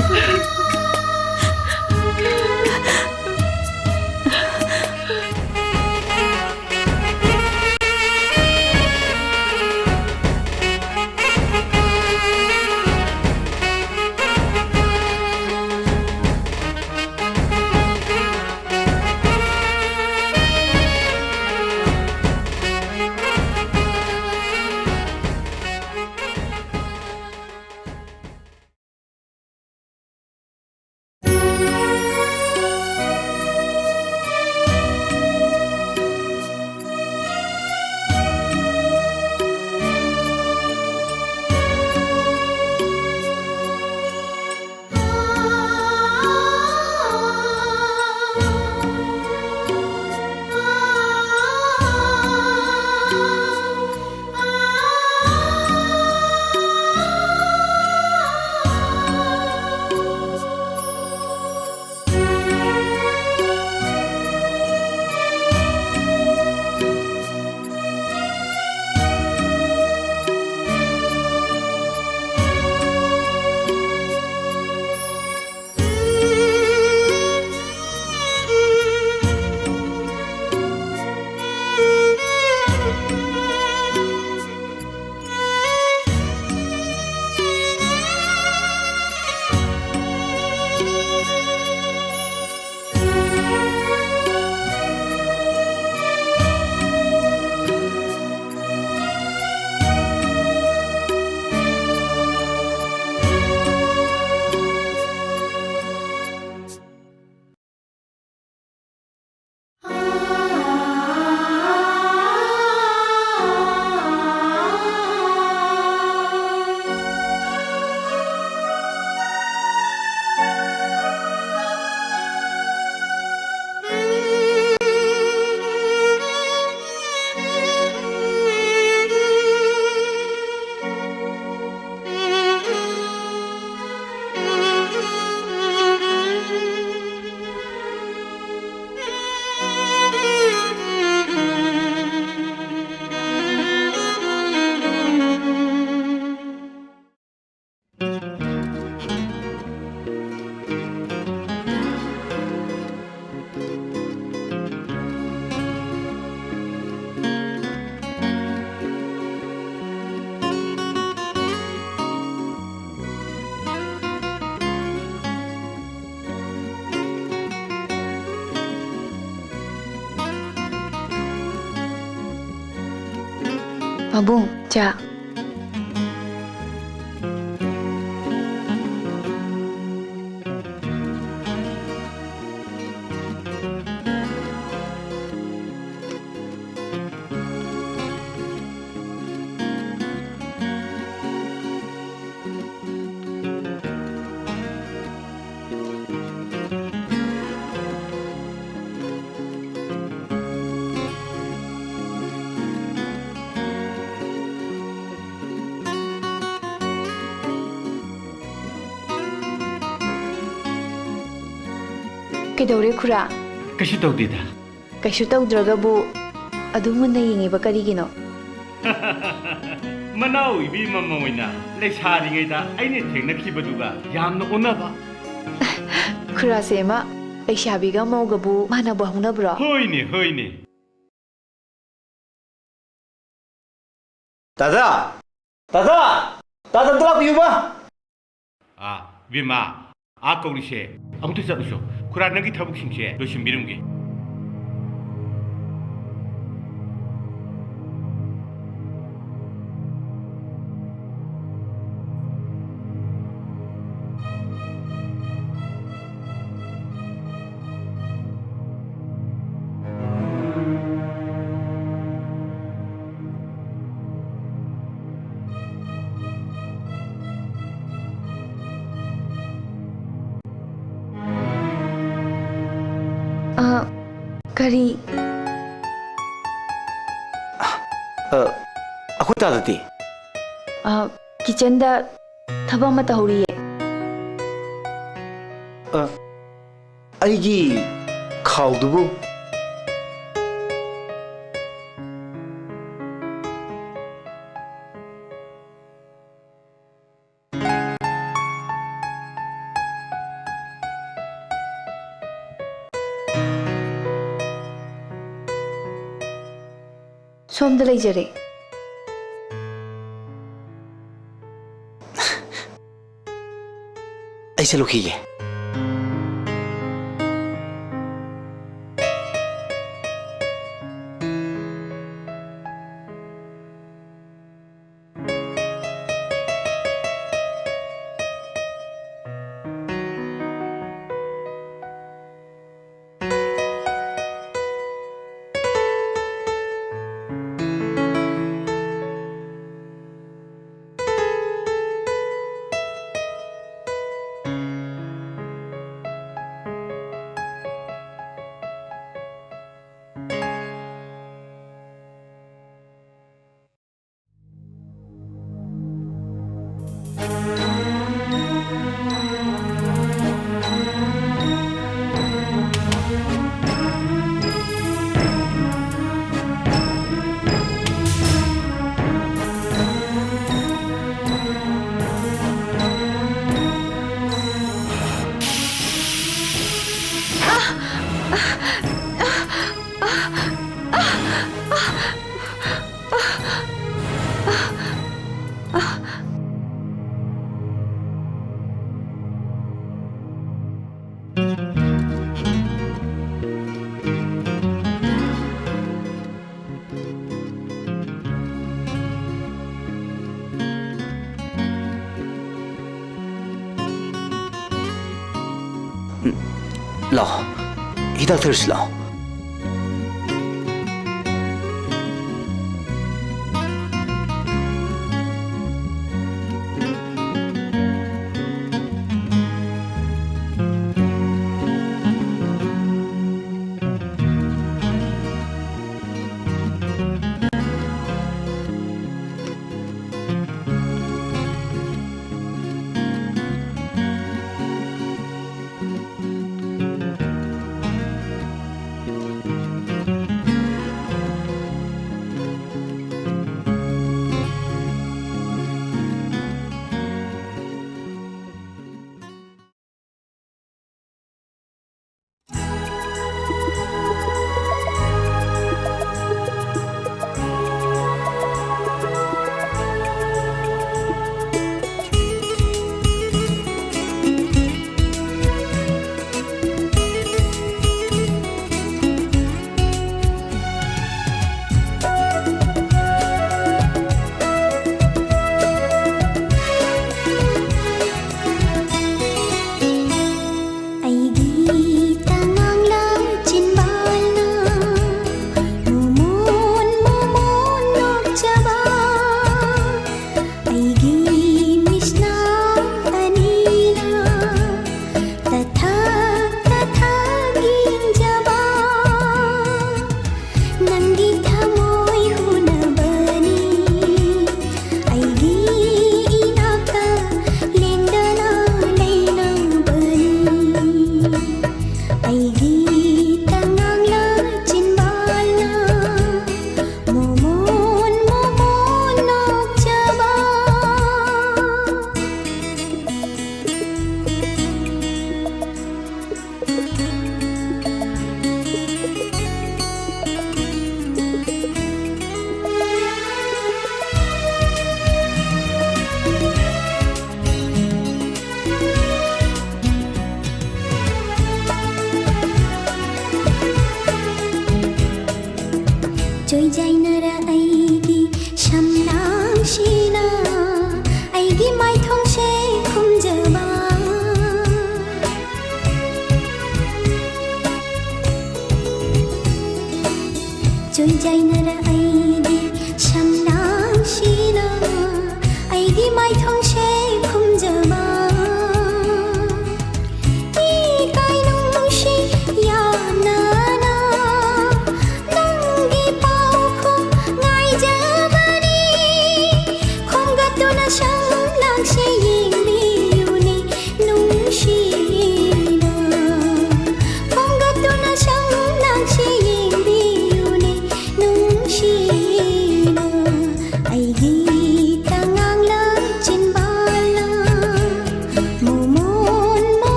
ꯃꯕꯨꯡ, ꯆꯥ꯫ ꯀꯩꯗꯧꯔꯦ, ꯈꯨꯔꯥ? ꯀꯩꯁꯨ ꯇꯧꯗꯦꯗ꯫ ꯀꯩꯁꯨ ꯇꯧꯗ꯭ꯔꯒꯕꯨ ꯑꯗꯨꯝ ꯃꯨꯟꯅ ꯌꯦꯡꯉꯤꯕ ꯀꯔꯤꯒꯤꯅꯣ? ꯃꯅꯥꯎ ꯏꯕꯦꯝꯃ ꯑꯣꯏꯅ ꯂꯩꯁꯥꯔꯤꯉꯩꯗ ꯑꯩꯅ ꯊꯦꯡꯅꯈꯤꯕꯗꯨꯒ ꯌꯥꯝꯅ ꯑꯣꯟꯅꯕ꯫ ꯈꯨꯔꯥꯁꯦ, ꯑꯃ ꯂꯩꯁꯥꯕꯤꯒ ꯃꯧꯒꯕꯨ ꯃꯥꯟꯅꯕ ꯍꯧꯅꯕ꯭ꯔꯣ? ꯍꯣꯏꯅꯦ, ꯍꯣꯏꯅꯦ꯫ ꯗꯥꯗꯥ! ꯗꯥꯗꯥ! ꯗꯥꯗꯥ, ꯑꯝꯇ ꯂꯥꯛꯄꯤꯌꯨꯕ! ꯑꯥ, ꯏꯕꯦꯝꯃ, ꯑꯥ ꯀꯧꯔꯤꯁꯦ, ꯑꯃꯨꯛꯇ ꯆꯠꯂꯨꯁꯣ꯫ ꯈꯨꯔꯥ, ꯅꯪꯒꯤ ꯊꯕꯛꯁꯤꯡꯁꯦ ꯂꯣꯏꯁꯤꯟꯕꯤꯔꯝꯒꯦ꯫ ꯑ, ꯀꯔꯤ? ꯑ, ꯑꯩꯈꯣꯏ ꯗꯥꯗꯥꯗꯤ? ꯑ, ꯀꯤꯆꯟꯗ ꯊꯕꯛ ꯑꯃ ꯇꯧꯍꯧꯔꯤꯌꯦ꯫ ꯑ, ꯑꯩꯒꯤ ꯈꯥꯎꯗꯨꯕꯨ? ꯁꯣꯝꯗ ꯂꯩꯖꯔꯦ꯫ ꯑꯩ ꯆꯠꯂꯨꯈꯤꯒꯦ꯫ ꯑꯣ, ꯍꯤꯗꯥꯛ ꯊꯛꯁꯤ ꯂꯥꯛꯑꯣ꯫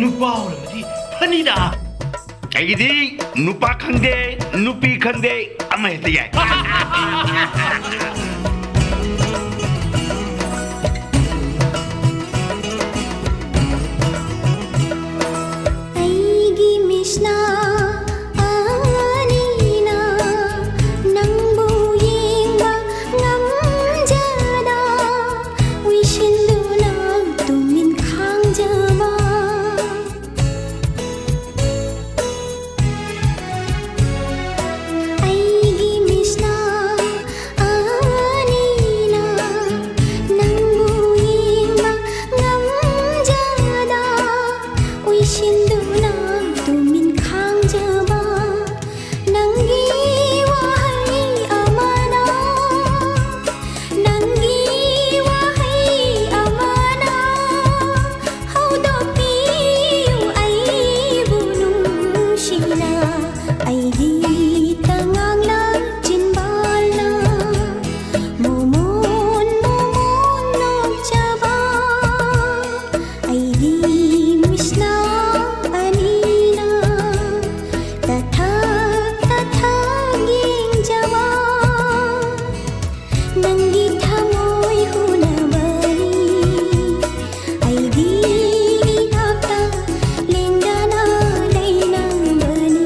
ꯅꯨꯄꯥ ꯑꯣꯏꯔꯝꯃꯗꯤ ꯐꯅꯤꯗ꯫ ꯑꯩꯒꯤꯗꯤ ꯅꯨꯄꯥ ꯈꯪꯗꯦ, ꯅꯨꯄꯤ ꯈꯪꯗꯦ, ꯑꯃ ꯍꯦꯛꯇ ꯌꯥꯏ꯫ ꯑꯩꯒꯤ ꯃꯤꯁꯅ ꯑꯅꯤꯅ ꯅꯪꯕꯨ ꯌꯦꯡꯕ ꯉꯝꯖꯗ ꯎꯏꯁꯤꯟꯗꯨꯅ ꯇꯨꯃꯤꯟ ꯈꯥꯡꯖꯕ꯫ ꯑꯩꯒꯤ ꯃꯤꯁꯅ ꯑꯅꯤꯅ ꯅꯪꯕꯨ ꯌꯦꯡꯕ ꯉꯝꯖꯗ ꯎꯏꯁꯤꯟꯗꯨꯅ ꯇꯨꯃꯤꯟ ꯈꯥꯡꯖꯕ꯫ ꯅꯪꯒꯤ ꯋꯥꯍꯩ ꯑꯃꯅ, ꯅꯪꯒꯤ ꯋꯥꯍꯩ ꯑꯃꯅ ꯍꯧꯗꯣꯛꯄꯤꯌꯨ ꯑꯩꯕꯨ ꯅꯨꯡꯁꯤꯅ꯫ ꯑꯩꯒꯤ ꯇꯉꯥꯡꯅ ꯆꯤꯟꯕꯥꯜꯅ ꯃꯣꯃꯣꯟ ꯃꯣꯃꯣꯟ ꯅꯣꯛꯆꯕ꯫ ꯑꯩꯒꯤ ꯃꯤꯁꯅ ꯑꯅꯤꯅ ꯇꯊꯛ ꯇꯊꯛ ꯌꯦꯡꯖꯕ꯫ ꯅꯪꯒꯤ ꯊꯃꯣꯏ ꯍꯨꯅꯕꯅꯤ ꯑꯩꯒꯤ ꯏꯅꯥꯛꯇ ꯂꯦꯡꯗꯅ ꯂꯩꯅꯕꯅꯤ꯫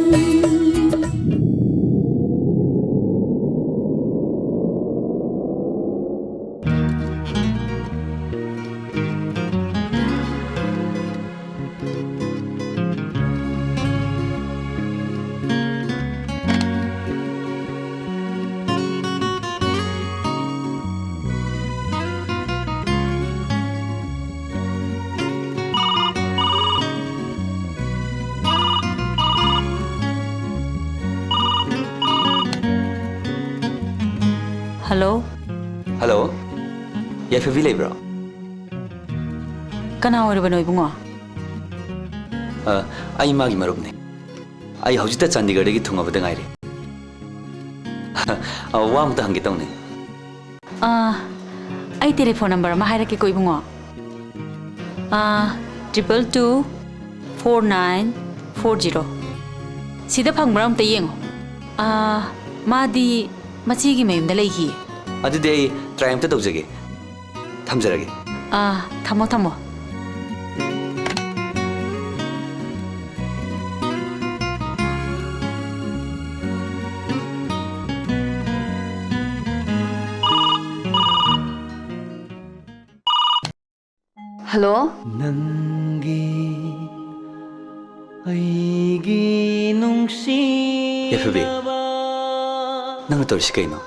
ꯍꯜꯂꯣ꯫ ꯍꯜꯂꯣ꯫ ꯌꯥꯏꯐꯕꯤ ꯂꯩꯕ꯭ꯔꯣ? ꯀꯅꯥ ꯑꯣꯏꯔꯕꯅꯣ ꯏꯕꯨꯡꯉꯣ? ꯑ, ꯑꯩ ꯃꯥꯒꯤ ꯃꯔꯨꯞꯅꯦ꯫ ꯑꯩ ꯍꯧꯖꯤꯛꯇ ꯆꯥꯟꯗꯤꯒꯔꯗꯒꯤ ꯊꯨꯡꯉꯕꯗ ꯉꯥꯏꯔꯤ꯫ ꯑ, ꯋꯥ ꯑꯃꯇ ꯍꯪꯒꯦ ꯇꯧꯅꯦ꯫ ꯑ, ꯑꯩ ꯇꯦꯂꯤꯐꯣꯟ ꯅꯝꯕꯔ ꯑꯃ ꯍꯥꯏꯔꯛꯀꯦꯀꯣ ꯏꯕꯨꯡꯉꯣ꯫ ꯑ, triple two four nine four zero. ꯁꯤꯗ ꯐꯪꯕ꯭ꯔꯥ ꯑꯝꯇ ꯌꯦꯡꯉꯣ꯫ ꯑꯥ, ꯃꯥꯗꯤ ꯃꯆꯦꯒꯤ ꯃꯌꯨꯝꯗ ꯂꯩꯈꯤꯌꯦ꯫ ꯑꯗꯨꯗꯤ ꯑꯩ ꯇ꯭ꯔꯥꯏ ꯑꯝꯇ ꯇꯧꯖꯒꯦ꯫ ꯊꯝꯖꯔꯒꯦ꯫ ꯑꯥ, ꯊꯝꯃꯣ, ꯊꯝꯃꯣ꯫ ꯍꯜꯂꯣ? ꯅꯪꯒꯤ ꯑꯩꯒꯤ ꯅꯨꯡꯁꯤ ꯌꯥꯏꯐꯕꯤ, ꯅꯪꯅ ꯇꯧꯔꯤꯁꯤ ꯀꯩꯅꯣ?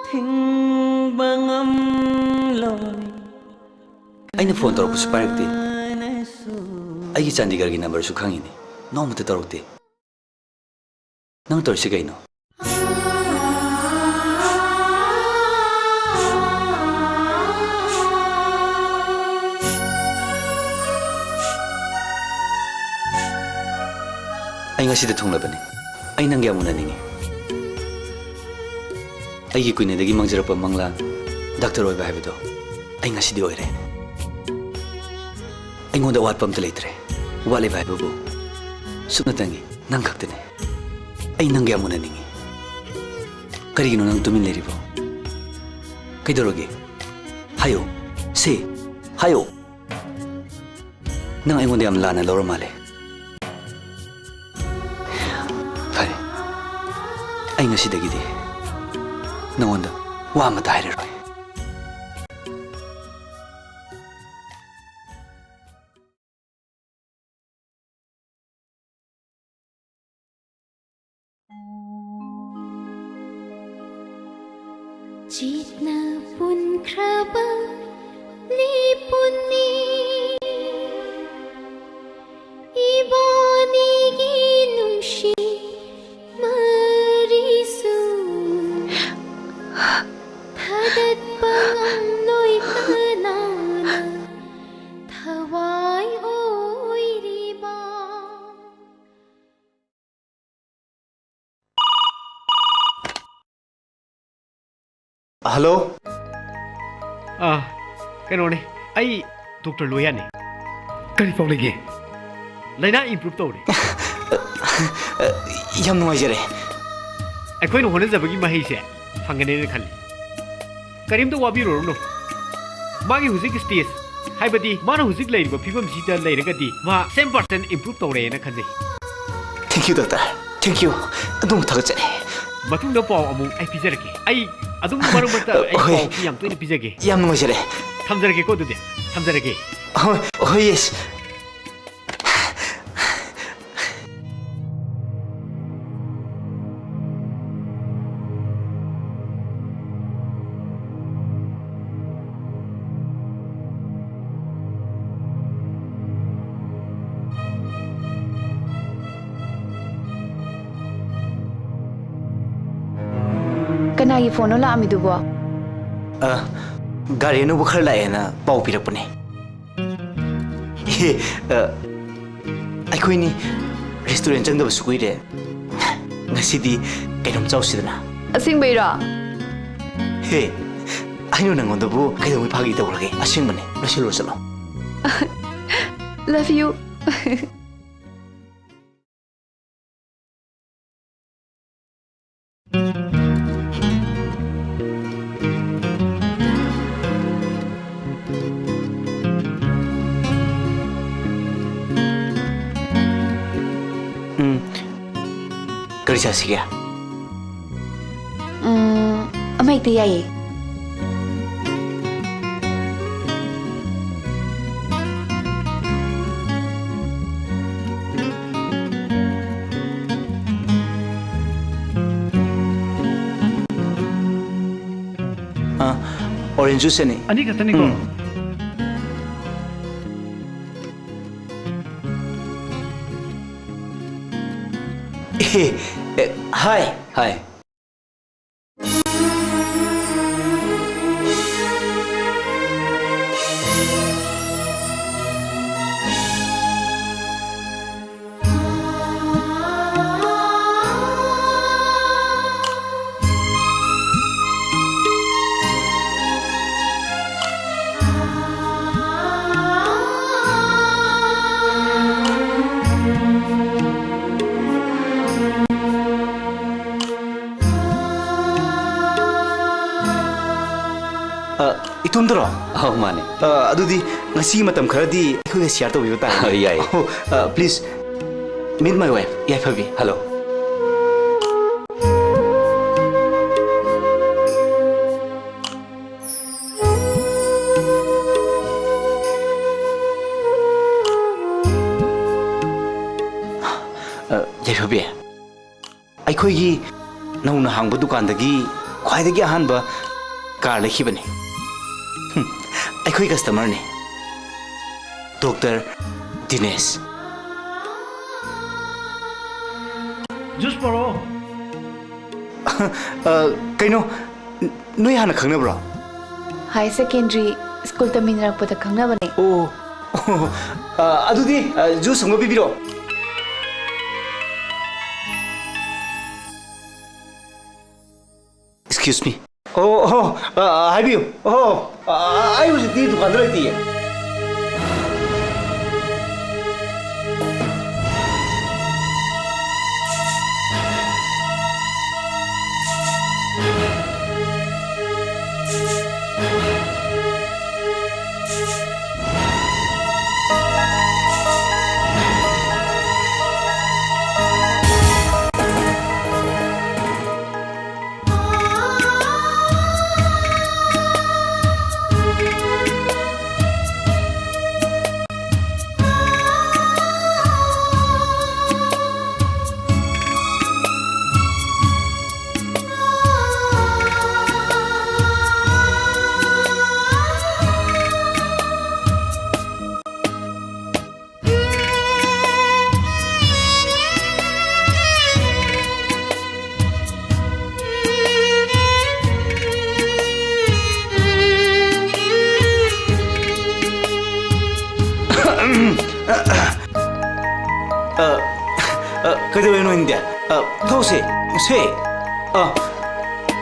ꯊꯤꯡꯕ ꯉꯝꯂꯣꯏ꯫ ꯑꯩꯅ ꯐꯣꯟ ꯇꯧꯔꯛꯄꯁꯨ ꯄꯥꯏꯔꯛꯇꯦ꯫ ꯑꯩꯒꯤ ꯆꯥꯟꯗꯤꯒꯔꯒꯤ ꯅꯝꯕꯔꯁꯨ ꯈꯪꯉꯤꯅꯤ, ꯅꯣꯡꯃꯇ ꯇꯧꯔꯛꯇꯦ꯫ ꯅꯪ ꯇꯧꯔꯤꯁꯤ ꯀꯩꯅꯣ? ꯑꯩ ꯉꯁꯤꯗ ꯊꯨꯡꯂꯕꯅꯤ꯫ ꯑꯩ ꯅꯪꯒ ꯌꯥꯝ ꯎꯅꯅꯤꯡꯉꯤ꯫ ꯑꯩꯒꯤ ꯀꯨꯏꯅꯗꯒꯤ ꯃꯪꯖꯔꯛꯄ ꯃꯪꯂꯥꯟ, ꯗꯥꯛꯇꯔ ꯑꯣꯏꯕ ꯍꯥꯏꯕꯗꯣ ꯑꯩ ꯉꯁꯤꯗꯤ ꯑꯣꯏꯔꯦ꯫ ꯑꯩꯉꯣꯟꯗ ꯑꯋꯥꯠꯄ ꯑꯝꯇ ꯂꯩꯇ꯭ꯔꯦ꯫ ꯋꯥꯠꯂꯤꯕ ꯍꯥꯏꯕꯕꯨ ꯁꯨꯞꯅꯇꯪꯒꯤ ꯅꯪ ꯈꯛꯇꯅꯤ꯫ ꯑꯩ ꯅꯪꯒ ꯌꯥꯝ ꯎꯅꯅꯤꯡꯉꯤ꯫ ꯀꯔꯤꯒꯤꯅꯣ ꯅꯪ ꯇꯨꯃꯤꯟ ꯂꯩꯔꯤꯕꯣ? ꯀꯩꯗꯧꯔꯒꯦ? ꯍꯥꯏꯌꯣ꯫ ꯁꯦ, ꯍꯥꯏꯌꯣ꯫ ꯅꯪ ꯑꯩꯉꯣꯟꯗ ꯌꯥꯝ ꯂꯥꯟꯅ ꯂꯧꯔ ꯃꯥꯜꯂꯦ꯫ ꯐꯔꯦ, ꯑꯩ ꯉꯁꯤꯗꯒꯤꯗꯤ ꯅꯉꯣꯟꯗ ꯋꯥ ꯑꯃꯠꯇ ꯍꯥꯏꯔꯔꯣꯏ꯫ ꯆꯦꯠꯅ ꯄꯨꯟꯈ꯭ꯔꯕ ꯂꯤꯄꯨꯟꯅꯤ ꯏꯕꯥꯅꯤꯒꯤ ꯅꯨꯡꯁꯤ ꯃꯔꯤꯁꯨ꯫ ꯊꯥꯗꯠꯄ ꯉꯝꯂꯣꯏ ꯀꯅꯥꯅ ꯊꯋꯥꯏ ꯑꯣꯏꯔꯤꯕ꯫ ꯍꯜꯂꯣ꯫ ꯑꯥ, ꯀꯩꯅꯣꯅꯦ, ꯑꯩ ꯗꯣꯛꯇꯔ ꯂꯣꯌꯥꯅꯤ꯫ ꯀꯔꯤ ꯄꯥꯎ ꯂꯩꯒꯦ? ꯂꯥꯏꯅꯥ improve ꯇꯧꯔꯦ꯫ ꯌꯥꯝ ꯅꯨꯡꯉꯥꯏꯖꯔꯦ꯫ ꯑꯩꯈꯣꯏꯅ ꯍꯣꯠꯅꯖꯕꯒꯤ ꯃꯍꯩꯁꯦ ꯐꯪꯒꯅꯦꯅ ꯈꯜꯂꯤ꯫ ꯀꯔꯤꯝꯇ ꯋꯥꯕꯤꯔꯨꯔꯅꯨ꯫ ꯃꯥꯒꯤ ꯍꯧꯖꯤꯛ stage, ꯍꯥꯏꯕꯗꯤ ꯃꯥꯅ ꯍꯧꯖꯤꯛ ꯂꯩꯔꯤꯕ ꯐꯤꯕꯝꯁꯤꯗ ꯂꯩꯔꯒꯗꯤ ꯃꯥ ten percent improve ꯇꯧꯔꯦꯅ ꯈꯟꯖꯩ꯫ Thank you, doctor. Thank you. ꯑꯗꯣꯝꯕꯨ ꯊꯥꯒꯠꯆꯔꯤ꯫ ꯃꯇꯨꯡꯗ ꯄꯥꯎ ꯑꯃꯨꯛ ꯑꯩ ꯄꯤꯖꯔꯛꯀꯦ꯫ ꯑꯩ ꯑꯗꯨꯝ ꯃꯔꯛ ꯃꯔꯛꯇ ꯑꯩ ꯍꯣꯏ꯫ ꯄꯥꯎꯁꯤ ꯌꯥꯝ ꯇꯣꯏꯅ ꯄꯤꯖꯒꯦ꯫ ꯌꯥꯝ ꯅꯨꯡꯉꯥꯏꯖꯔꯦ꯫ ꯊꯝꯖꯔꯒꯦꯀꯣ ꯑꯗꯨꯗꯤ꯫ ꯊꯝꯖꯔꯒꯦ꯫ ꯍꯣꯏ, ꯍꯣꯏ, yes꯫ ꯀꯅꯥꯒꯤ ꯐꯣꯟꯅꯣ ꯂꯥꯛꯑꯝꯃꯤꯗꯨꯕꯣ? ꯑ, ꯒꯥꯔꯤ ꯑꯅꯧꯕ ꯈꯔ ꯂꯥꯛꯑꯦꯅ ꯄꯥꯎ ꯄꯤꯔꯛꯄꯅꯦ꯫ ꯍꯦ, ꯑ, ꯑꯩꯈꯣꯏꯅꯤ restaurant ꯆꯪꯗꯕꯁꯨ ꯀꯨꯏꯔꯦ꯫ ꯉꯁꯤꯗꯤ ꯀꯩꯅꯣꯝ ꯆꯥꯎꯁꯤꯗꯅ꯫ ꯑꯁꯦꯡꯕꯩꯔꯣ? ꯍꯦ, ꯑꯩꯅ ꯅꯪꯉꯣꯟꯗꯕꯨ ꯀꯩꯗꯧꯕꯩ ꯐꯥꯒꯤ ꯇꯧꯈ꯭ꯔꯒꯦ? ꯑꯁꯦꯡꯕꯅꯦ, ꯂꯣꯏꯁꯤꯜꯂꯨꯔꯣ, ꯆꯠꯂꯣ꯫ Love you꯫ ꯎꯝ, ꯀꯔꯤ ꯆꯥꯁꯤꯒꯦ? ꯎꯝ, ꯑꯃ ꯍꯦꯛꯇ ꯌꯥꯏꯌꯦ꯫ ꯑ, orange juice ꯑꯅꯤ꯫ ꯑꯅꯤ ꯈꯛꯇꯅꯤꯀꯣ? ꯎꯝ꯫ ꯑꯦ, ꯑꯦ, hi꯫ Hi꯫ ꯑ, ꯏꯇꯣꯝꯇꯔꯣ? ꯑꯧ, ꯃꯥꯅꯦ꯫ ꯑ, ꯑꯗꯨꯗꯤ ꯉꯁꯤ ꯃꯇꯝ ꯈꯔꯗꯤ ꯑꯩꯈꯣꯏꯒ share ꯇꯧꯕꯤꯕ ꯇꯥꯔꯦ꯫ ꯌꯥꯏꯌꯦ꯫ ꯑꯣ, ꯑ, please, meet my wife, Yaiphabi. Hello꯫ ꯑ, ꯌꯥꯏꯐꯕꯤ, ꯑꯩꯈꯣꯏꯒꯤ ꯅꯧꯅ ꯍꯥꯡꯕ ꯗꯨꯀꯥꯟꯗꯒꯤ ꯈ꯭ꯋꯥꯏꯗꯒꯤ ꯑꯍꯥꯟꯕ car ꯂꯩꯈꯤꯕꯅꯤ꯫ ꯍꯨꯝ, ꯑꯩꯈꯣꯏ customerꯅꯤ, Doctor ꯗꯤꯅꯦꯁ꯫ Juice ꯄꯣꯔꯛꯑꯣ꯫ ꯑ, ꯀꯩꯅꯣ, ꯅꯣꯏ ꯍꯥꯟꯅ ꯈꯪꯅꯕ꯭ꯔꯣ? Higher secondary school ꯇꯝꯃꯤꯟꯅꯔꯛꯄꯗ ꯈꯪꯅꯕꯅꯦ꯫ ꯑꯣ, ꯑꯣ, ꯑ, ꯑꯗꯨꯗꯤ, ꯑ, juice ꯑꯃꯒ ꯄꯤꯕꯤꯔꯛꯑꯣ꯫ Excuse me. ꯑꯣ, ꯑꯣ, ꯑ, ꯑ, ꯍꯥꯏꯕꯤꯌꯨ꯫ ꯑꯣ, ꯑ, ꯑ, ꯑꯩ ꯍꯧꯖꯤꯛꯇꯤ ꯗꯨꯀꯥꯟꯗ ꯂꯩꯇꯤꯌꯦ꯫ ꯑ, ꯑ, ꯀꯩꯗꯧꯔꯤꯅꯣ ꯅꯪꯗꯤ? ꯑ, ꯊꯛꯎꯁꯦ, ꯁꯦ꯫ ꯑ,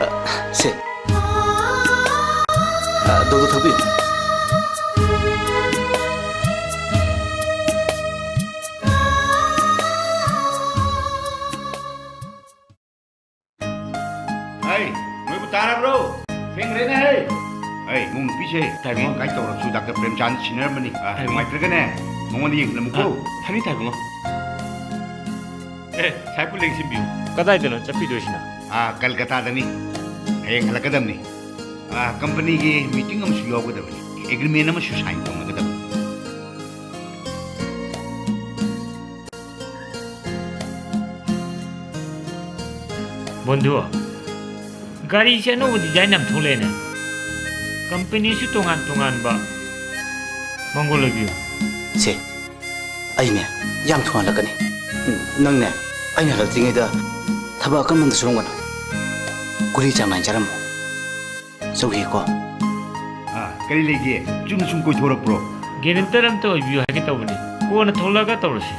ꯑ, ꯁꯦ꯫ ꯑ, ꯗꯣꯗꯣ ꯊꯛꯄꯤꯌꯨ꯫ ꯍꯩ, ꯅꯣꯏꯕꯨ ꯇꯥꯔꯕ꯭ꯔꯣ? ꯊꯦꯡꯈ꯭ꯔꯦꯅꯦ ꯍꯩ꯫ ꯑꯩ ꯏꯃꯨꯡ ꯅꯨꯄꯤꯁꯦ ꯇꯥꯏꯕꯪ꯫ ꯀꯥꯏ ꯇꯧꯔꯁꯨ ꯗꯥꯛꯇꯔ ꯄ꯭ꯔꯦꯝꯆꯥꯟꯗ ꯁꯤꯟꯅꯔꯝꯕꯅꯤ꯫ ꯑ, ꯇꯥꯏꯕꯪ꯫ ꯅꯨꯡꯉꯥꯏꯇ꯭ꯔꯒꯅꯦ ꯃꯉꯣꯟꯗ ꯌꯦꯡꯍꯜꯂꯝꯃꯨꯀꯣ꯫ ꯑ, ꯊꯅꯤ ꯇꯥꯏꯕꯪ꯫ ꯑꯦ, ꯁꯥꯏ ꯄꯨ ꯂꯦꯡꯁꯤꯟꯕꯤꯌꯨ꯫ ꯀꯗꯥꯏꯗꯅꯣ ꯆꯠꯄꯤꯗꯣꯏꯁꯤꯅ? ꯑ, ꯀꯜꯀꯇꯥꯗꯅꯤ꯫ ꯍꯌꯦꯡ ꯍꯜꯂꯛꯀꯗꯕꯅꯤ꯫ ꯑ, ꯀꯝꯄꯅꯤꯒꯤ ꯃꯤꯇꯤꯡ ꯑꯃꯁꯨ ꯌꯥꯎꯒꯗꯕꯅꯤ꯫ ꯑꯦꯒ꯭ꯔꯤꯃꯦꯟ ꯑꯃꯁꯨ ꯁꯥꯏꯟ ꯇꯧꯅꯒꯗꯕꯅꯤ꯫ ꯕꯣꯟꯙꯨ, ꯒꯥꯔꯤꯁꯦ ꯑꯅꯧꯕ ꯗꯤꯖꯥꯏꯟ ꯌꯥꯝ ꯊꯣꯛꯂꯛꯑꯦꯅꯦ꯫ ꯀꯝꯄꯦꯅꯤꯁꯨ ꯇꯣꯉꯥꯟ ꯇꯣꯉꯥꯟꯕ꯫ ꯃꯪꯒꯣꯜ ꯑꯣꯏꯕꯤꯌꯨ꯫ ꯁꯦ, ꯑꯩꯅꯦ ꯌꯥꯝ ꯊꯨꯍꯜꯂꯛꯀꯅꯤ꯫ ꯎꯝ, ꯅꯪꯅꯦ ꯑꯩꯅ ꯍꯜꯂꯛꯇ꯭ꯔꯤꯉꯩꯗ ꯊꯕꯛ ꯑꯀꯟꯕ ꯑꯝꯇ ꯁꯨꯔꯝꯒꯅꯨ꯫ ꯒꯨꯂꯤ ꯆꯥꯡ ꯅꯥꯏꯅ ꯆꯥꯔꯝꯃꯨ꯫ ꯆꯧꯈꯤꯒꯦꯀꯣ꯫ ꯑꯥ, ꯀꯔꯤ ꯂꯩꯒꯦ? ꯆꯨꯝꯅ ꯁꯨꯝ ꯀꯣꯏꯊꯣꯔꯛꯄ꯭ꯔꯣ? ꯒꯦꯔꯦꯟꯇꯔ ꯑꯝꯇ ꯑꯣꯏꯕꯤꯌꯨ ꯍꯥꯏꯒꯦ ꯇꯧꯕꯅꯤ꯫ ꯀꯣꯟꯅ ꯊꯣꯛꯂꯛꯑꯒ ꯇꯧꯔꯁꯤ꯫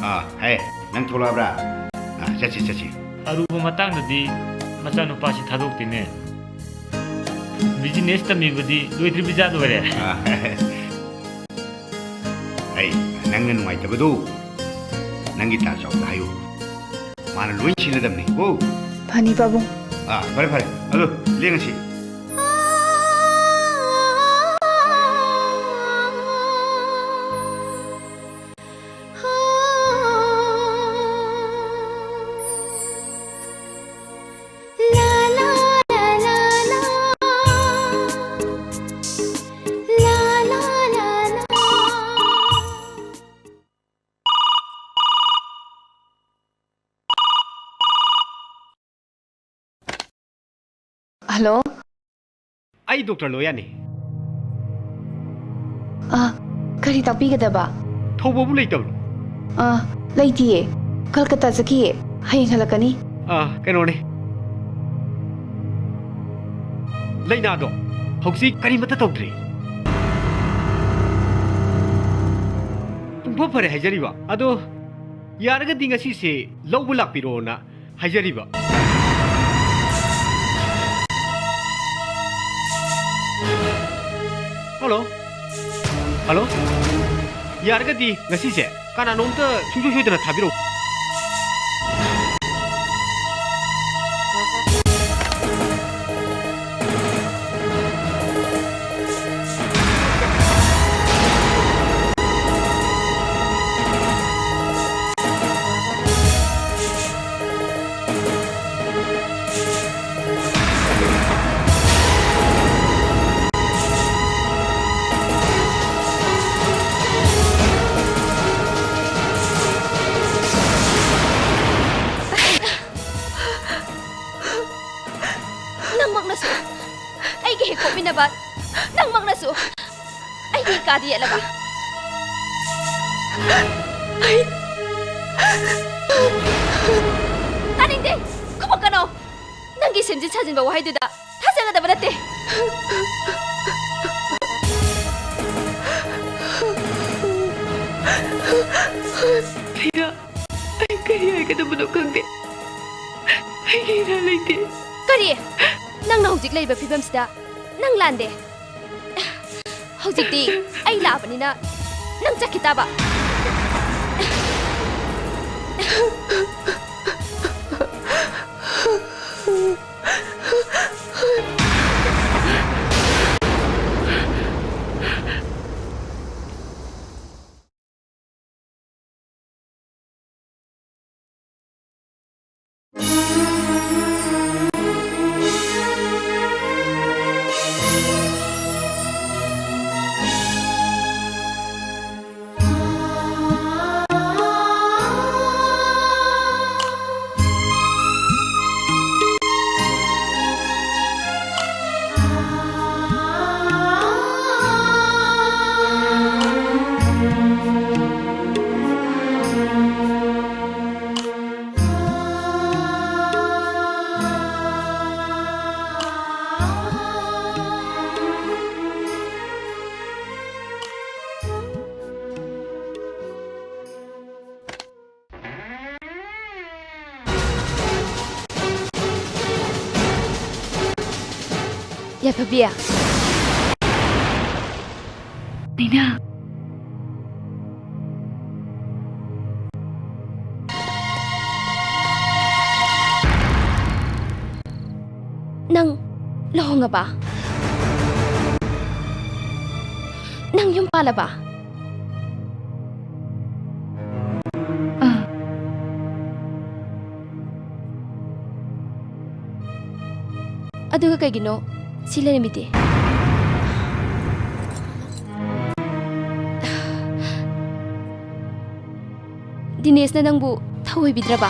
ꯑꯥ, ꯍꯦ, ꯅꯪ ꯊꯣꯛꯂꯛꯑꯕ꯭ꯔꯥ? ꯑꯥ, ꯆꯠꯁꯤ, ꯆꯠꯁꯤ꯫ ꯑꯔꯨꯕ ꯃꯇꯥꯡꯗꯗꯤ ꯃꯆꯥꯅꯨꯄꯥꯁꯤ ꯊꯥꯗꯣꯛꯇꯦꯅꯦ꯫ ꯕꯤꯖꯤꯅꯦꯁ ꯇꯝꯃꯤꯕꯗꯤ ꯂꯣꯏꯗ꯭ꯔꯤꯕ ꯖꯥꯠ ꯑꯣꯏꯔꯦ꯫ ꯑꯥ, ꯑꯩ, ꯅꯪꯅ ꯅꯨꯡꯉꯥꯏꯇꯕꯗꯣ ꯅꯪꯒꯤ ꯇꯥ ꯆꯥꯎꯗ ꯍꯥꯏꯌꯨ꯫ ꯃꯥꯅ ꯂꯣꯏ ꯁꯤꯜꯂꯗꯕꯅꯤ ꯀꯣ꯫ ꯐꯅꯤ ꯄꯥꯕꯨꯡ꯫ ꯑꯥ, ꯐꯔꯦ, ꯐꯔꯦ꯫ ꯑꯗꯣ ꯂꯦꯡꯉꯁꯤ꯫ ꯍꯜꯂꯣ꯫ ꯑꯩ ꯗꯣꯛꯇꯔ ꯂꯣꯌꯥꯅꯤ꯫ ꯑ, ꯀꯔꯤ ꯇꯥꯛꯄꯤꯒꯗꯕ? ꯊꯧꯕꯕꯨ ꯂꯩꯇꯕ꯭ꯔꯣ? ꯑ, ꯂꯩꯇꯤꯌꯦ꯫ ꯀꯜꯀꯇꯥ ꯆꯠꯈꯤꯌꯦ꯫ ꯍꯌꯦꯡ ꯍꯜꯂꯛꯀꯅꯤ꯫ ꯑ, ꯀꯩꯅꯣꯅꯦ꯫ ꯂꯩꯅꯥꯗꯣ ꯍꯧꯖꯤꯛ ꯀꯔꯤꯃꯠꯇ ꯇꯧꯗ꯭ꯔꯦ꯫ ꯄꯨꯡꯐ ꯐꯔꯦ ꯍꯥꯏꯖꯔꯤꯕ꯫ ꯑꯗꯣ ꯌꯥꯔꯒꯗꯤ ꯉꯁꯤꯁꯦ ꯂꯧꯕ ꯂꯥꯛꯄꯤꯔꯣꯅ ꯍꯥꯏꯖꯔꯤꯕ꯫ ꯍꯜꯂꯣ? ꯍꯜꯂꯣ? ꯌꯥꯔꯒꯗꯤ ꯉꯁꯤꯁꯦ ꯀꯅꯥꯅꯣꯝꯇ ꯁꯨꯡꯁꯣꯏ ꯁꯣꯏꯗꯅ ꯊꯥꯕꯤꯔꯛꯎ꯫ ꯅꯪꯃꯛꯅꯁꯨ, ꯑꯩꯒ ꯍꯦꯛ ꯄꯣꯛꯃꯤꯟꯅꯕ ꯅꯪꯃꯛꯅꯁꯨ ꯑꯩꯒꯤ ꯏꯀꯥꯗ ꯌꯦꯠꯂꯕ? ꯑꯩ ꯇꯥꯅꯤꯡꯗꯦ! ꯈꯨꯝꯃꯛꯀꯅꯣ! ꯅꯪꯒꯤ ꯁꯦꯝꯖꯤꯟ ꯁꯥꯖꯤꯟꯕ ꯋꯥꯍꯩꯗꯨꯗ ꯊꯥꯖꯒꯗꯕ ꯅꯠꯇꯦ꯫ ꯂꯩꯅꯥ, ꯑꯩ ꯀꯔꯤ ꯍꯥꯏꯒꯗꯕꯅꯣ ꯈꯪꯗꯦ꯫ ꯑꯩꯒꯤ ꯏꯔꯥꯜ ꯂꯩꯇꯦ꯫ ꯀꯔꯤ? ꯅꯪꯅ ꯍꯧꯖꯤꯛ ꯂꯩꯕ ꯐꯤꯕꯝꯁꯤꯗ ꯅꯪ ꯂꯥꯟꯗꯦ꯫ ꯍꯧꯖꯤꯛꯇꯤ ꯑꯩ ꯂꯥꯛꯑꯕꯅꯤꯅ ꯅꯪ ꯆꯠꯈꯤ ꯇꯥꯕ꯫ ꯌꯥꯏꯐꯕꯤ꯫ ꯂꯩꯅꯥ꯫ ꯅꯪ ꯂꯨꯍꯣꯡꯉꯕ? ꯅꯪ ꯌꯨꯝ ꯄꯥꯜꯂꯕ? ꯑꯥ꯫ ꯑꯗꯨꯒ ꯀꯩꯒꯤꯅꯣ ꯁꯤ ꯂꯩꯔꯝꯃꯤꯗꯤ? ꯗꯤꯅꯦꯁꯅ ꯅꯪꯕꯨ ꯊꯧꯑꯣꯏꯕꯤꯗ꯭ꯔꯕ?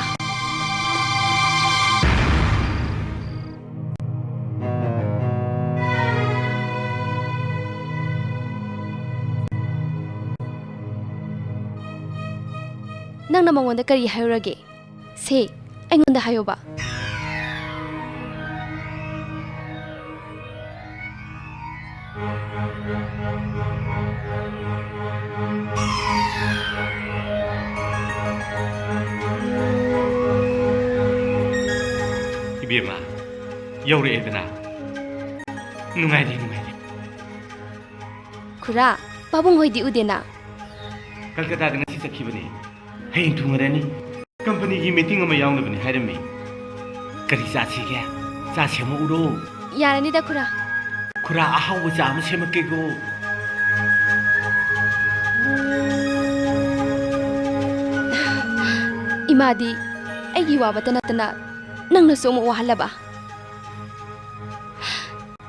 ꯅꯪꯅ ꯃꯉꯣꯟꯗ ꯀꯔꯤ ꯍꯥꯏꯔꯨꯔꯒꯦ? ꯁꯦ, ꯑꯩꯉꯣꯟꯗ ꯍꯥꯏꯌꯣꯕ꯫ ꯏꯕꯦꯝꯃ, ꯌꯧꯔꯛꯑꯦꯗꯅ꯫ ꯅꯨꯡꯉꯥꯏꯔꯦ, ꯅꯨꯡꯉꯥꯏꯔꯦ꯫ ꯈꯨꯔꯥ, ꯄꯥꯕꯨꯡ ꯍꯣꯏꯗꯤ ꯎꯗꯦꯅ? ꯀꯜꯀꯇꯥꯗ ꯉꯁꯤ ꯆꯠꯈꯤꯕꯅꯦ꯫ ꯍꯌꯦꯡ ꯊꯨꯡꯉꯔꯅꯤ꯫ ꯀꯝꯄꯅꯤꯒꯤ ꯃꯤꯇꯤꯡ ꯑꯃ ꯌꯥꯎꯅꯕꯅꯤ ꯍꯥꯏꯔꯝꯃꯤ꯫ ꯀꯔꯤ ꯆꯥꯁꯤꯒꯦ? ꯆꯥ ꯁꯦꯝꯃꯛꯎꯔꯣ? ꯌꯥꯔꯅꯤꯗ, ꯈꯨꯔꯥ꯫ ꯈꯨꯔꯥ, ꯑꯍꯥꯎꯕ ꯆꯥ ꯑꯃ ꯁꯦꯝꯃꯛꯀꯦꯀꯣ꯫ ꯏꯃꯥꯗꯤ ꯑꯩꯒꯤ ꯋꯥꯕꯇ ꯅꯠꯇꯅ ꯅꯪꯅꯁꯨ ꯑꯃꯨꯛ ꯋꯥꯍꯜꯂꯕ?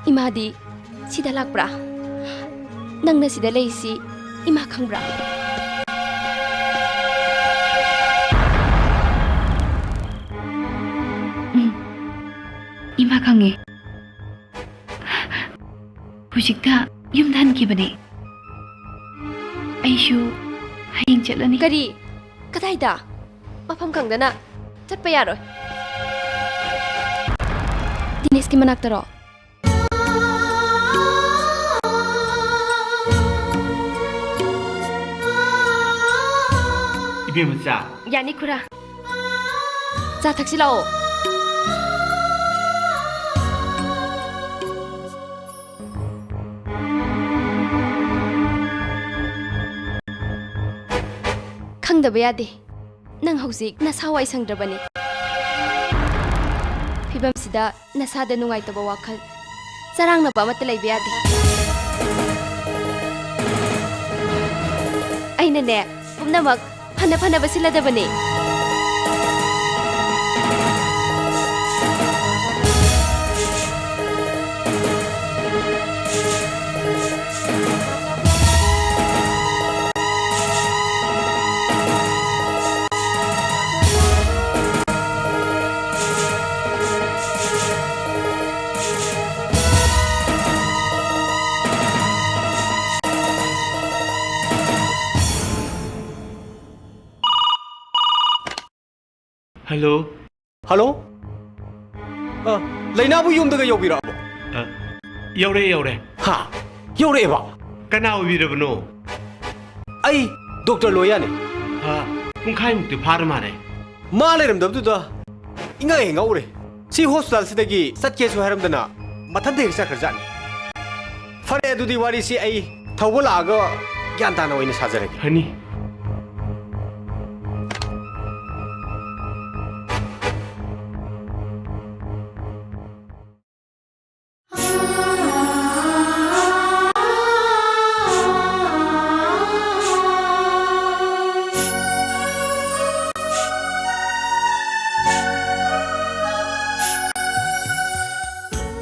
ꯏꯃꯥꯗꯤ ꯁꯤꯗ ꯂꯥꯛꯄ꯭ꯔꯥ? ꯅꯪꯅ ꯁꯤꯗ ꯂꯩꯔꯤꯁꯤ ꯏꯃꯥ ꯈꯪꯕ꯭ꯔꯥ? ꯎꯝ, ꯏꯃꯥ ꯈꯪꯉꯦ꯫ ꯍꯧꯖꯤꯛꯇ ꯌꯨꯝꯗ ꯍꯟꯈꯤꯕꯅꯦ꯫ ꯑꯩꯁꯨ ꯍꯌꯦꯡ ꯆꯠꯂꯅꯤ꯫ ꯀꯔꯤ? ꯀꯗꯥꯏꯗ? ꯃꯐꯝ ꯈꯪꯗꯅ ꯆꯠꯄ ꯌꯥꯔꯣꯏ꯫ ꯗꯤꯅꯦꯁꯀꯤ ꯃꯅꯥꯛꯇꯔꯣ? ꯏꯕꯦꯝꯃ, ꯆꯥ꯫ ꯌꯥꯅꯤ, ꯈꯨꯔꯥ꯫ ꯆꯥ ꯊꯛꯁꯤ ꯂꯥꯛꯑꯣ꯫ ꯈꯪꯗꯕ ꯌꯥꯗꯦ꯫ ꯅꯪ ꯍꯧꯖꯤꯛ ꯅꯁꯥ ꯋꯥꯏ ꯁꯪꯗ꯭ꯔꯕꯅꯤ꯫ ꯐꯤꯕꯝꯁꯤꯗ ꯅꯁꯥꯗ ꯅꯨꯡꯉꯥꯏꯇꯕ ꯋꯥꯈꯜ, ꯆꯔꯥꯡꯅꯕ ꯑꯃꯠꯇ ꯂꯩꯕ ꯌꯥꯗꯦ꯫ ꯑꯩꯅꯅꯦ, ꯄꯨꯝꯅꯃꯛ ꯐꯅ ꯐꯅꯕ ꯁꯤꯜꯂꯗꯕꯅꯤ꯫ ꯍꯜꯂꯣ꯫ ꯍꯜꯂꯣ꯫ ꯑ, ꯂꯩꯅꯥꯕꯨ ꯌꯨꯝꯗꯒ ꯌꯧꯕꯤꯔꯛꯑꯕꯣ? ꯑ, ꯌꯧꯔꯦ, ꯌꯧꯔꯦ꯫ ꯍꯥ? ꯌꯧꯔꯛꯑꯦꯕ? ꯀꯅꯥ ꯑꯣꯏꯕꯤꯔꯕꯅꯣ? ꯑꯩ ꯗꯣꯛꯇꯔ ꯂꯣꯌꯥꯅꯦ꯫ ꯑ, ꯄꯨꯡꯈꯥꯏꯃꯨꯛꯇꯤ ꯐꯥꯔ ꯃꯥꯜꯂꯦ꯫ ꯃꯥ ꯂꯩꯔꯝꯗꯕꯗꯨꯗ ꯏꯉꯛ ꯍꯦꯛ ꯉꯛꯎꯔꯦ꯫ ꯁꯤ ꯍꯣꯁꯄꯤꯇꯥꯜꯁꯤꯗꯒꯤ ꯆꯠꯀꯦꯁꯨ ꯍꯥꯏꯔꯝꯗꯅ ꯃꯊꯟꯇ ꯍꯦꯛ ꯆꯠꯈ꯭ꯔꯖꯥꯠꯅꯤ꯫ ꯐꯔꯦ, ꯑꯗꯨꯗꯤ ꯋꯥꯔꯤꯁꯤ ꯑꯩ ꯊꯧꯕ ꯂꯥꯛꯑꯒ ꯒ꯭ꯌꯥꯟ ꯇꯥꯅ ꯑꯣꯏꯅ ꯁꯥꯖꯔꯒꯦ꯫ ꯐꯅꯤ꯫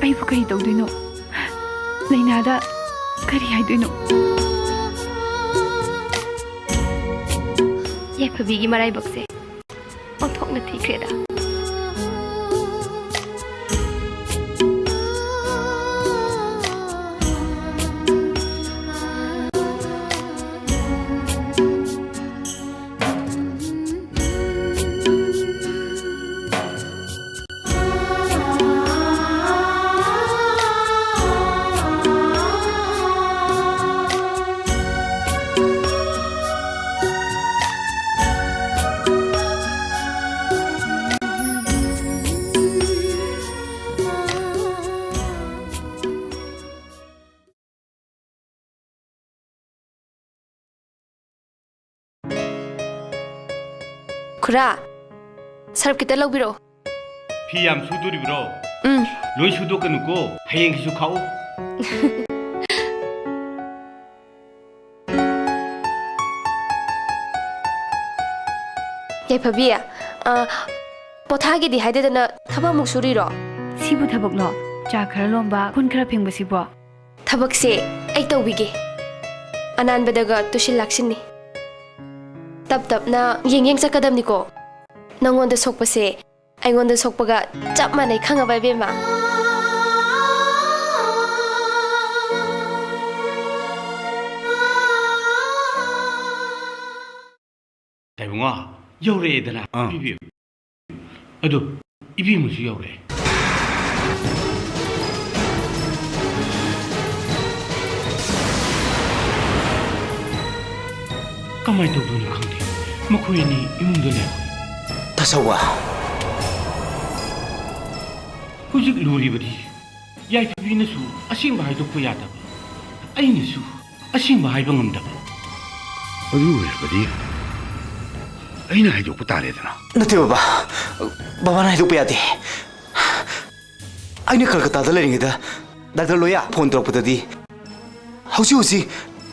ꯑꯩꯕꯨ ꯀꯔꯤ ꯇꯧꯗꯣꯏꯅꯣ? ꯂꯩꯅꯥꯗ ꯀꯔꯤ ꯍꯥꯏꯗꯣꯏꯅꯣ? ꯌꯥꯏꯐꯕꯤꯒꯤ ꯃꯔꯥꯏꯕꯛꯁꯦ ꯑꯣꯟꯊꯣꯛꯅ ꯊꯤꯈ꯭ꯔꯦꯗ꯫ ꯈꯨꯔꯥ, ꯁꯔꯞ ꯈꯤꯇ ꯂꯧꯕꯤꯔꯛꯑꯣ꯫ ꯐꯤ ꯌꯥꯝ ꯁꯨꯗꯣꯔꯤꯕ꯭ꯔꯣ? ꯎꯝ꯫ ꯂꯣꯏ ꯁꯨꯗꯣꯛꯀꯅꯨꯀꯣ, ꯍꯌꯦꯡꯒꯤꯁꯨ ꯈꯥꯛꯎ꯫ ꯌꯥꯏꯐꯕꯤ, ꯑ, ꯄꯣꯊꯥꯒꯦꯗꯤ ꯍꯥꯏꯗꯗꯅ ꯊꯕꯛ ꯑꯃꯨꯛ ꯁꯨꯔꯤꯔꯣ? ꯁꯤꯕꯨ ꯊꯕꯛꯂꯣ? ꯆꯥ ꯈꯔ ꯂꯣꯟꯕ, ꯀꯣꯟ ꯈꯔ ꯐꯦꯡꯕꯁꯤꯕꯣ? ꯊꯕꯛꯁꯦ ꯑꯩ ꯇꯧꯕꯤꯒꯦ꯫ ꯑꯅꯥꯟꯕꯗꯒ ꯇꯨꯁꯤꯟ ꯂꯥꯛꯁꯤꯟꯅꯤ꯫ ꯇꯞ ꯇꯞꯅ ꯌꯦꯡ ꯌꯦꯡ ꯆꯠꯀꯗꯕꯅꯤꯀꯣ꯫ ꯅꯪꯉꯣꯟꯗ ꯁꯣꯛꯄꯁꯦ ꯑꯩꯉꯣꯟꯗ ꯁꯣꯛꯄꯒ ꯆꯞ ꯃꯥꯟꯅꯩ, ꯈꯪꯉꯕ ꯏꯕꯦꯝꯃ? ꯏꯕꯨꯡꯉꯣ, ꯌꯧꯔꯛꯑꯦꯗꯅ꯫ ꯑꯥ꯫ ꯄꯤꯕꯤꯌꯨ꯫ ꯑꯗꯨ ꯏꯕꯦꯝꯃꯁꯨ ꯌꯧꯔꯛꯑꯦ꯫ ꯀꯃꯥꯏꯅ ꯇꯧꯗꯣꯏꯅꯣ ꯈꯪꯗꯦ꯫ ꯃꯈꯣꯏ ꯑꯅꯤ ꯏꯃꯨꯡꯗ ꯂꯩꯍꯧꯔꯦ꯫ ꯇꯥꯆꯧꯕ꯫ ꯍꯧꯖꯤꯛ ꯂꯨꯔꯤꯕꯗꯤ ꯌꯥꯏꯐꯕꯤꯅꯁꯨ ꯑꯁꯦꯡꯕ ꯍꯥꯏꯗꯣꯛꯄ ꯌꯥꯗꯕ, ꯑꯩꯅꯁꯨ ꯑꯁꯦꯡꯕ ꯍꯥꯏꯕ ꯉꯝꯗꯕ꯫ ꯑꯗꯨ ꯑꯣꯏꯔꯕꯗꯤ ꯑꯩꯅ ꯍꯥꯏꯗꯣꯛꯄ ꯇꯥꯔꯦꯗꯅ꯫ ꯅꯠꯇꯦ ꯕꯕꯥ, ꯕꯕꯥꯅ ꯍꯥꯏꯗꯣꯛꯄ ꯌꯥꯗꯦ꯫ ꯑꯩꯅ ꯀꯜꯀꯇꯥꯗ ꯂꯩꯔꯤꯉꯩꯗ ꯗꯥꯛꯇꯔ ꯂꯣꯌꯥ ꯐꯣꯟ ꯇꯧꯔꯛꯄꯗꯗꯤ ꯍꯧꯖꯤꯛ ꯍꯧꯖꯤꯛ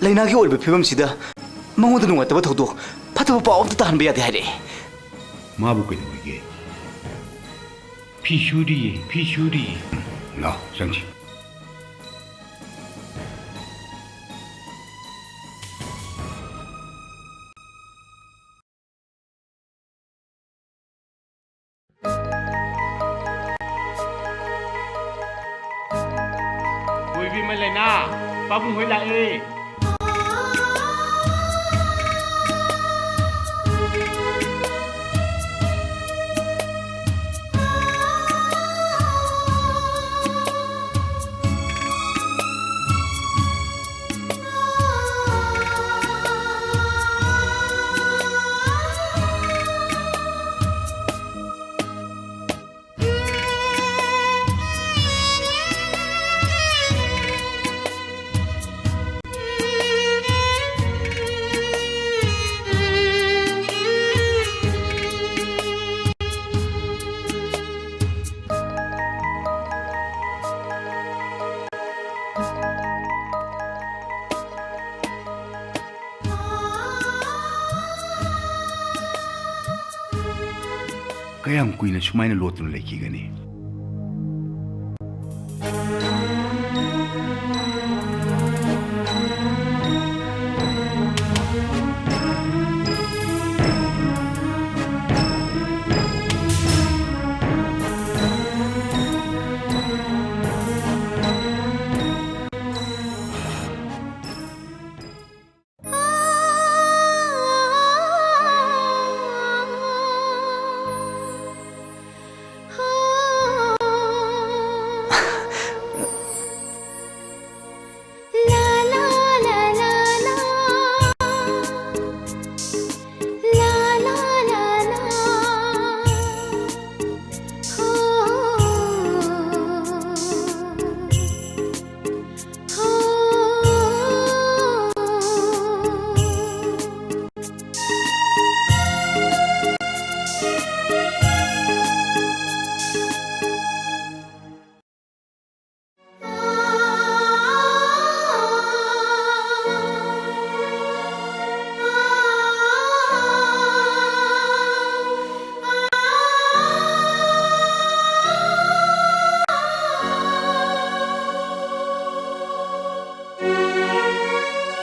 ꯂꯥꯏꯅꯥꯒꯤ ꯑꯣꯏꯕ ꯐꯤꯕꯝꯁꯤꯗ ꯃꯉꯣꯟꯗ ꯅꯨꯡꯉꯥꯏꯇꯕ ꯊꯧꯗꯣꯛ, ꯐꯠꯇꯕ ꯄꯥꯎ ꯑꯝꯇ ꯇꯥꯍꯟꯕ ꯌꯥꯗꯦ ꯍꯥꯏꯔꯛꯑꯦ꯫ ꯃꯥꯕꯨ ꯀꯩꯗꯧꯔꯤꯒꯦ? ꯐꯤ ꯁꯨꯔꯤꯌꯦ, ꯐꯤ ꯁꯨꯔꯤꯌꯦ꯫ ꯂꯥꯎ, ꯆꯪꯁꯤ꯫ ꯀꯣꯏꯕꯤ ꯑꯃ ꯂꯩꯅꯥ, ꯄꯥꯕꯨꯡ ꯍꯣꯏ ꯂꯥꯛꯑꯦ꯫ ꯀꯌꯥꯝ ꯀꯨꯏꯅ ꯁꯨꯃꯥꯏꯅ ꯂꯣꯠꯇꯨꯅ ꯂꯩꯈꯤꯒꯅꯤ?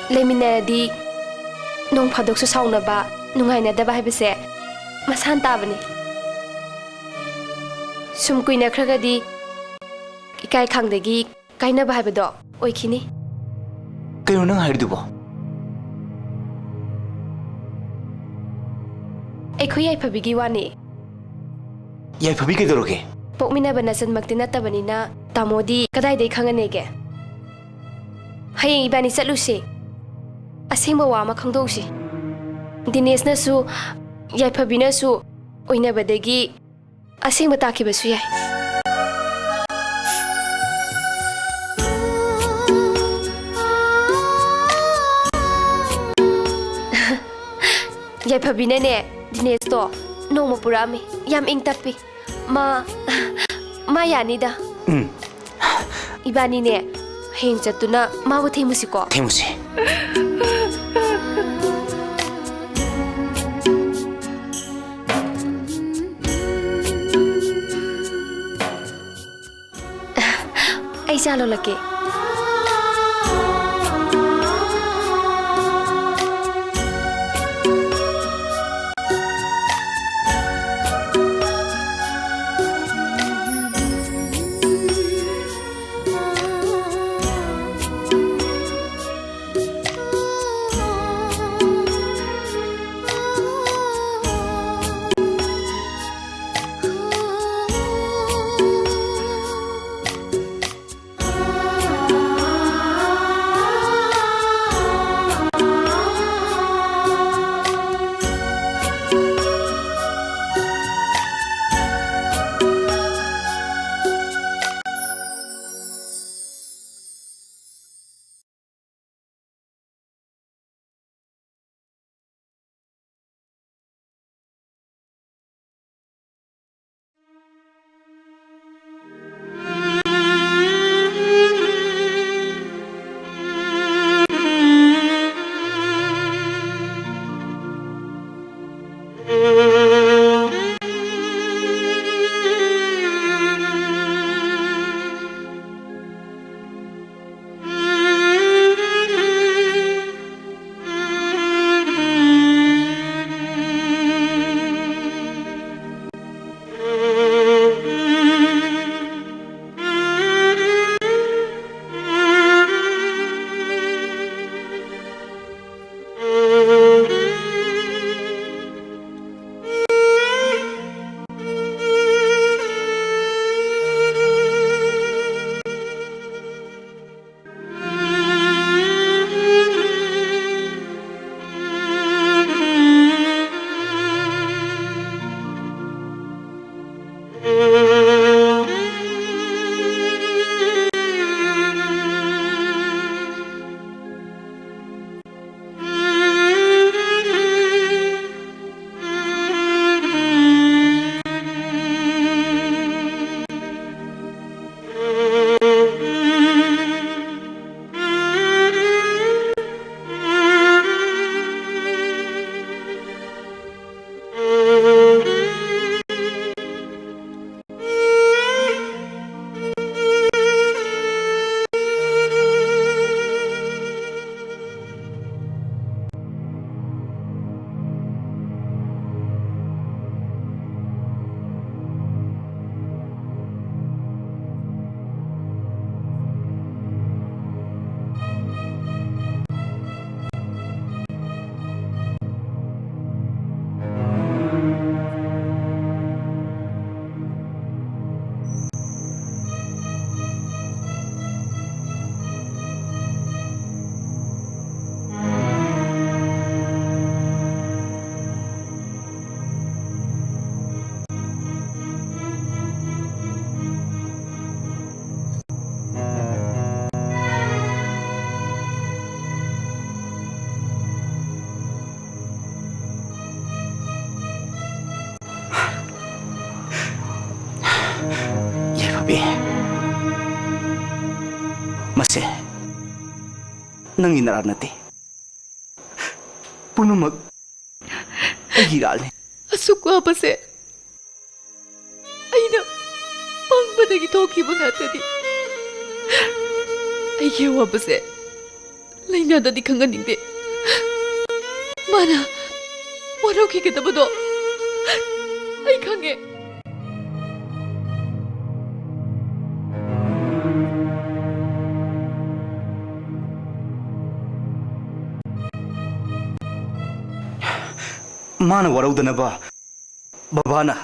ꯂꯩꯃꯤꯟꯅꯔꯗꯤ ꯅꯣꯡ ꯐꯥꯗꯣꯛꯁꯨ ꯁꯥꯎꯅꯕ, ꯅꯨꯡꯉꯥꯏꯅꯗꯕ ꯍꯥꯏꯕꯁꯦ ꯃꯁꯥꯟ ꯇꯥꯕꯅꯤ꯫ ꯁꯨꯝ ꯀꯨꯏꯅꯈ꯭ꯔꯒꯗꯤ ꯏꯀꯥꯏ ꯈꯪꯗꯒꯤ ꯀꯥꯏꯅꯕ ꯍꯥꯏꯕꯗꯣ ꯑꯣꯏꯈꯤꯅꯤ꯫ ꯀꯩꯅꯣ ꯅꯪ ꯍꯥꯏꯔꯤꯗꯨꯕꯣ? ꯑꯩꯈꯣꯏ ꯌꯥꯏꯐꯕꯤꯒꯤ ꯋꯥꯅꯤ꯫ ꯌꯥꯏꯐꯕꯤ ꯀꯩꯗꯧꯔꯒꯦ? ꯄꯣꯛꯃꯤꯟꯅꯕ ꯅꯆꯟꯃꯛꯇꯤ ꯅꯠꯇꯕꯅꯤꯅ ꯇꯥꯃꯣꯗꯤ ꯀꯗꯥꯏꯗꯩ ꯈꯪꯉꯅꯦꯒꯦ? ꯍꯌꯦꯡ ꯏꯕꯥꯅꯤ ꯆꯠꯂꯨꯁꯦ꯫ ꯑꯁꯦꯡꯕ ꯋꯥ ꯑꯃ ꯈꯪꯗꯣꯛꯎꯁꯤ꯫ ꯗꯤꯅꯦꯁꯅꯁꯨ ꯌꯥꯏꯐꯕꯤꯅꯁꯨ ꯑꯣꯏꯅꯕꯗꯒꯤ ꯑꯁꯦꯡꯕ ꯇꯥꯈꯤꯕꯁꯨ ꯌꯥꯏ꯫ ꯌꯥꯏꯐꯕꯤꯅꯅꯦ, ꯗꯤꯅꯦꯁꯇꯣ ꯅꯣꯡꯃ ꯄꯨꯔꯛꯑꯝꯃꯤ꯫ ꯌꯥꯝ ꯏꯪ ꯇꯞꯄꯤ꯫ ꯃꯥ, ꯃꯥ ꯌꯥꯅꯤꯗ꯫ ꯎꯝ꯫ ꯏꯕꯥꯅꯤꯅꯦ, ꯍꯌꯦꯡ ꯆꯠꯇꯨꯅ ꯃꯥꯕꯨ ꯊꯦꯡꯉꯨꯁꯤꯀꯣ꯫ ꯊꯦꯡꯉꯨꯁꯤ꯫ ꯑꯩ ꯆꯥ ꯂꯣꯜꯂꯛꯀꯦ꯫ ꯃꯁꯦ ꯅꯪꯒꯤ ꯅꯔꯥꯜ ꯅꯠꯇꯦ꯫ ꯄꯨꯝꯅꯃꯛ ꯑꯩꯒꯤ ꯏꯔꯥꯜꯅꯤ꯫ ꯑꯁꯨꯛ ꯋꯥꯕꯁꯦ ꯑꯩꯅ ꯄꯪꯕꯗꯒꯤ ꯊꯣꯛꯈꯤꯕ ꯉꯥꯛꯇꯅꯤ꯫ ꯑꯩꯒꯤ ꯑꯋꯥꯕꯁꯦ ꯂꯩꯅꯥꯗꯗꯤ ꯈꯪꯍꯟꯅꯤꯡꯗꯦ꯫ ꯃꯥꯅ ꯋꯥꯔꯧꯈꯤꯒꯗꯕꯗꯣ ꯑꯩ ꯈꯪꯉꯦ꯫ ꯃꯥꯅ ꯋꯥꯔꯧꯗꯅꯕ ꯕꯕꯥꯅ,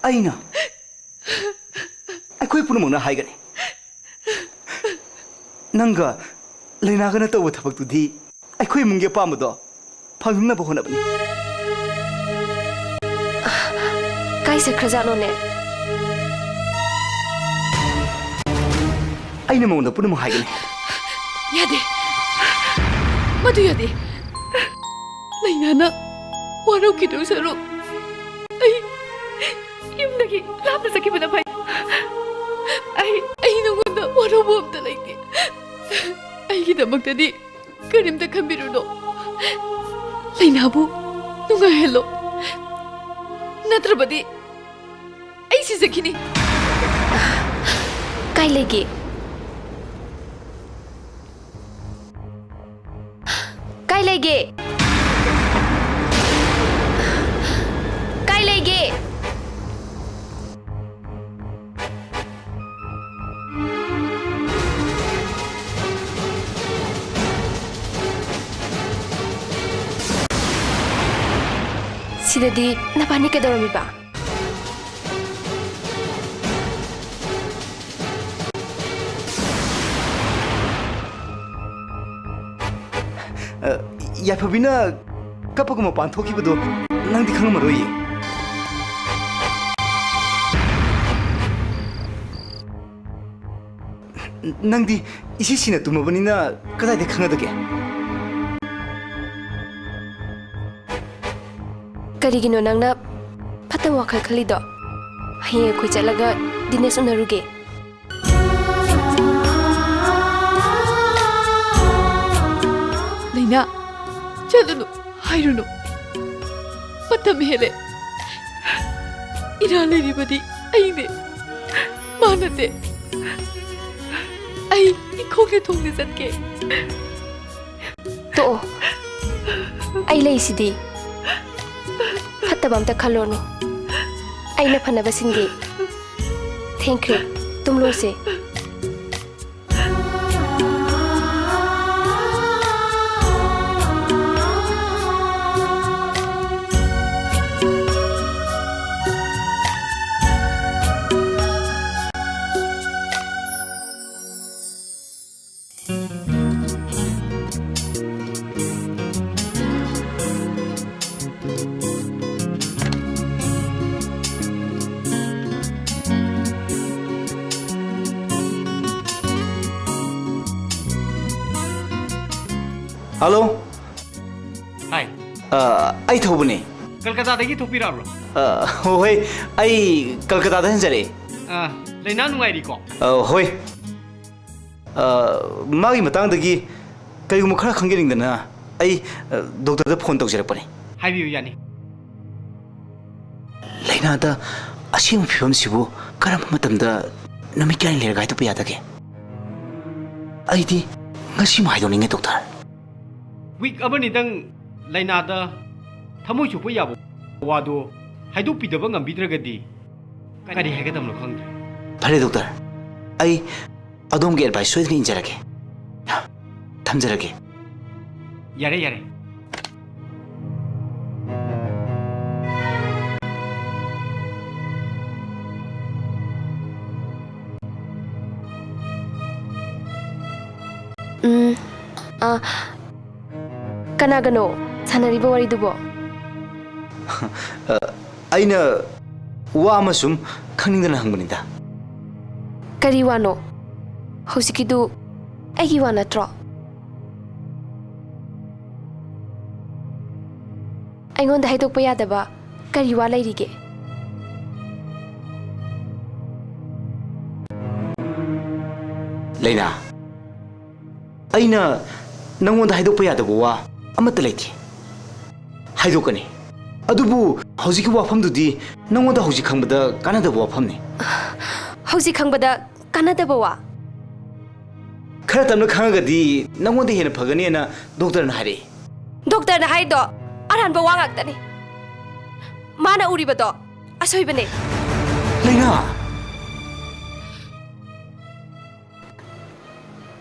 ꯑꯩꯅ, ꯑꯩꯈꯣꯏ ꯄꯨꯝꯅꯃꯛꯅ ꯍꯥꯏꯒꯅꯤ꯫ ꯅꯪꯒ ꯂꯩꯅꯥꯒꯅ ꯇꯧꯕ ꯊꯕꯛꯇꯨꯗꯤ ꯑꯩꯈꯣꯏ ꯏꯃꯨꯡꯒꯤ ꯑꯄꯥꯝꯕꯗꯣ ꯐꯪꯅꯕ ꯍꯣꯠꯅꯕꯅꯤ꯫ ꯀꯥꯏ ꯆꯠꯈ꯭ꯔꯖꯥꯠꯅꯣꯅꯦ? ꯑꯩꯅ ꯃꯉꯣꯟꯗ ꯄꯨꯝꯅꯃꯛ ꯍꯥꯏꯒꯅꯤ꯫ ꯌꯥꯗꯦ, ꯃꯗꯨ ꯌꯥꯗꯦ꯫ ꯂꯩꯅꯥꯅ ꯋꯥꯔꯧꯈꯤꯗꯧ ꯁꯔꯨꯛ ꯑꯩ ꯌꯨꯝꯗꯒꯤ ꯂꯥꯞꯅ ꯆꯠꯈꯤꯕꯅ ꯐꯩ꯫ ꯑꯩ ꯑꯩ ꯅꯉꯣꯟꯗ ꯋꯥꯔꯧꯕ ꯑꯝꯇ ꯂꯩꯇꯦ꯫ ꯑꯩꯒꯤꯗꯃꯛꯇꯗꯤ ꯀꯔꯤꯝꯇ ꯈꯟꯕꯤꯔꯨꯅꯨ꯫ ꯂꯩꯅꯥꯕꯨ ꯅꯨꯡꯉꯥꯏꯍꯜꯂꯣ, ꯅꯠꯇ꯭ꯔꯕꯗꯤ ꯑꯩ ꯁꯤꯖꯈꯤꯅꯤ꯫ ꯀꯥꯏ ꯂꯩꯒꯦ? ꯀꯥꯏ ꯂꯩꯒꯦ? ꯀꯥꯏ ꯂꯩꯒꯦ? ꯁꯤꯗꯗꯤ ꯅꯕꯥꯅꯤ ꯀꯩꯗꯧꯔꯝꯃꯤꯕ? ꯑ, ꯌꯥꯏꯐꯕꯤꯅ ꯀꯞꯄꯒ ꯃꯄꯥꯟ ꯊꯣꯛꯈꯤꯕꯗꯣ ꯅꯪꯗꯤ ꯈꯪꯉꯝꯃꯔꯣꯏꯌꯦ꯫ ꯅꯪꯗꯤ ꯏꯁꯤ ꯁꯤꯅ ꯇꯨꯝꯃꯕꯅꯤꯅ ꯀꯗꯥꯏꯗ ꯈꯪꯒꯗꯒꯦ? ꯀꯔꯤꯒꯤꯅꯣ ꯅꯪꯅ ꯐꯠꯇꯕ ꯋꯥꯈꯜ ꯈꯜꯂꯤꯗꯣ? ꯍꯌꯦꯡ ꯑꯩꯈꯣꯏ ꯆꯠꯂꯒ ꯗꯤꯅꯦꯁ ꯎꯅꯔꯨꯒꯦ꯫ ꯆꯠꯂꯨꯅꯨ, ꯍꯥꯏꯔꯨꯅꯨ꯫ ꯃꯇꯝ ꯍꯦꯜꯂꯦ꯫ ꯏꯔꯥ ꯂꯩꯔꯤꯕꯗꯤ ꯑꯩꯅꯦ, ꯃꯥ ꯅꯠꯇꯦ꯫ ꯑꯩ ꯏꯈꯣꯡꯅ ꯊꯣꯡꯅ ꯆꯠꯀꯦ꯫ ꯇꯣꯛꯑꯣ꯫ ꯑꯩ ꯂꯩꯁꯤꯗꯤ꯫ ꯐꯠꯇꯕ ꯑꯝꯇ ꯈꯜꯂꯣꯅꯨ꯫ ꯑꯩꯅ ꯐꯅꯕ ꯁꯤꯟꯒꯦ꯫ ꯊꯦꯡꯈ꯭ꯔꯦ꯫ ꯇꯨꯝꯂꯣꯁꯦ꯫ ꯍꯜꯂꯣ꯫ ꯍꯥꯏ꯫ ꯑ, ꯑꯩ ꯊꯧꯕꯅꯦ꯫ ꯀꯜꯀꯇꯥꯗꯒꯤ ꯊꯣꯛꯄꯤꯔꯛꯑꯕ꯭ꯔꯣ? ꯑ, ꯍꯣꯏ, ꯑꯩ ꯀꯜꯀꯇꯥꯗ ꯍꯟꯖꯔꯛꯑꯦ꯫ ꯑ, ꯂꯩꯅꯥ ꯅꯨꯡꯉꯥꯏꯔꯤꯀꯣ? ꯑ, ꯍꯣꯏ꯫ ꯑ, ꯃꯥꯒꯤ ꯃꯇꯥꯡꯗꯒꯤ ꯀꯔꯤꯒꯨꯝꯕ ꯈꯔ ꯈꯪꯖꯅꯤꯡꯗꯅ ꯑꯩ, ꯑ, ꯗꯣꯛꯇꯔꯗ ꯐꯣꯟ ꯇꯧꯖꯔꯛꯄꯅꯤ꯫ ꯍꯥꯏꯕꯤꯌꯨ, ꯌꯥꯅꯤ꯫ ꯂꯥꯏꯅꯥꯗ ꯑꯁꯦꯡꯕ ꯐꯤꯕꯝꯁꯤꯕꯨ ꯀꯔꯝꯕ ꯃꯇꯝꯗ, ꯅꯨꯃꯤꯠ ꯀꯌꯥꯅꯤ ꯂꯩꯔꯒ ꯍꯥꯏꯗꯣꯛꯄ ꯌꯥꯗꯒꯦ? ꯑꯩꯗꯤ ꯉꯁꯤꯃꯛ ꯍꯥꯏꯗꯣꯛꯅꯤꯡꯉꯦ, ꯗꯣꯛꯇꯔ꯫ ꯋꯤꯛ ꯑꯃꯅꯤꯗꯪ ꯂꯥꯏꯅꯥꯗ ꯊꯃꯣꯏ ꯁꯣꯛꯄ ꯌꯥꯕ ꯋꯥꯗꯣ ꯍꯥꯏꯗꯣꯛꯄꯤꯗꯕ ꯉꯝꯕꯤꯗ꯭ꯔꯒꯗꯤ ꯀꯔꯤ ꯍꯥꯏꯒꯗꯕꯅꯣ ꯈꯪꯗ꯭ꯔꯦ꯫ ꯐꯔꯦ, ꯗꯣꯛꯇꯔ, ꯑꯩ ꯑꯗꯣꯝꯒꯤ ꯑꯦꯗꯚꯥꯏꯁ ꯁꯣꯏꯗꯅ ꯏꯟꯖꯔꯒꯦ꯫ ꯊꯝꯖꯔꯒꯦ꯫ ꯌꯥꯔꯦ, ꯌꯥꯔꯦ꯫ ꯎꯝ, ꯑ, ꯀꯅꯥꯒꯅꯣ ꯁꯥꯟꯅꯔꯤꯕ ꯋꯥꯔꯤꯗꯨꯕꯣ? ꯑ, ꯑꯩꯅ ꯋꯥ ꯑꯃ ꯁꯨꯝ ꯈꯪꯅꯤꯡꯗꯅ ꯍꯪꯕꯅꯤꯗ꯫ ꯀꯔꯤ ꯋꯥꯅꯣ? ꯍꯧꯖꯤꯛꯀꯤꯗꯨ ꯑꯩꯒꯤ ꯋꯥ ꯅꯠꯇ꯭ꯔꯣ? ꯑꯩꯉꯣꯟꯗ ꯍꯥꯏꯗꯣꯛꯄ ꯌꯥꯗꯕ ꯀꯔꯤ ꯋꯥ ꯂꯩꯔꯤꯒꯦ? ꯂꯩꯅꯥ, ꯑꯩꯅ ꯅꯪꯉꯣꯟꯗ ꯍꯥꯏꯗꯣꯛꯄ ꯌꯥꯗꯕ ꯋꯥ ꯑꯃꯠꯇ ꯂꯩꯇꯦ꯫ ꯍꯥꯏꯗꯣꯛꯀꯅꯤ꯫ ꯑꯗꯨꯕꯨ ꯍꯧꯖꯤꯛꯀꯤ ꯋꯥꯐꯝꯗꯨꯗꯤ ꯅꯪꯉꯣꯟꯗ ꯍꯧꯖꯤꯛ ꯈꯪꯕꯗ ꯀꯥꯟꯅꯗꯕ ꯋꯥꯐꯝꯅꯤ꯫ ꯍꯧꯖꯤꯛ ꯈꯪꯕꯗ ꯀꯥꯟꯅꯗꯕ ꯋꯥ? ꯈꯔ ꯇꯞꯅ ꯈꯪꯉꯒꯗꯤ ꯅꯪꯉꯣꯟꯗ ꯍꯦꯟꯅ ꯐꯒꯅꯤꯅ ꯗꯣꯛꯇꯔꯅ ꯍꯥꯏꯔꯛꯏ꯫ ꯗꯣꯛꯇꯔꯅ ꯍꯥꯏꯗꯣ ꯑꯔꯥꯟꯕ ꯋꯥ ꯉꯥꯛꯇꯅꯤ꯫ ꯃꯥꯅ ꯎꯔꯤꯕꯗꯣ ꯑꯁꯣꯏꯕꯅꯦ꯫ ꯂꯩꯅꯥ!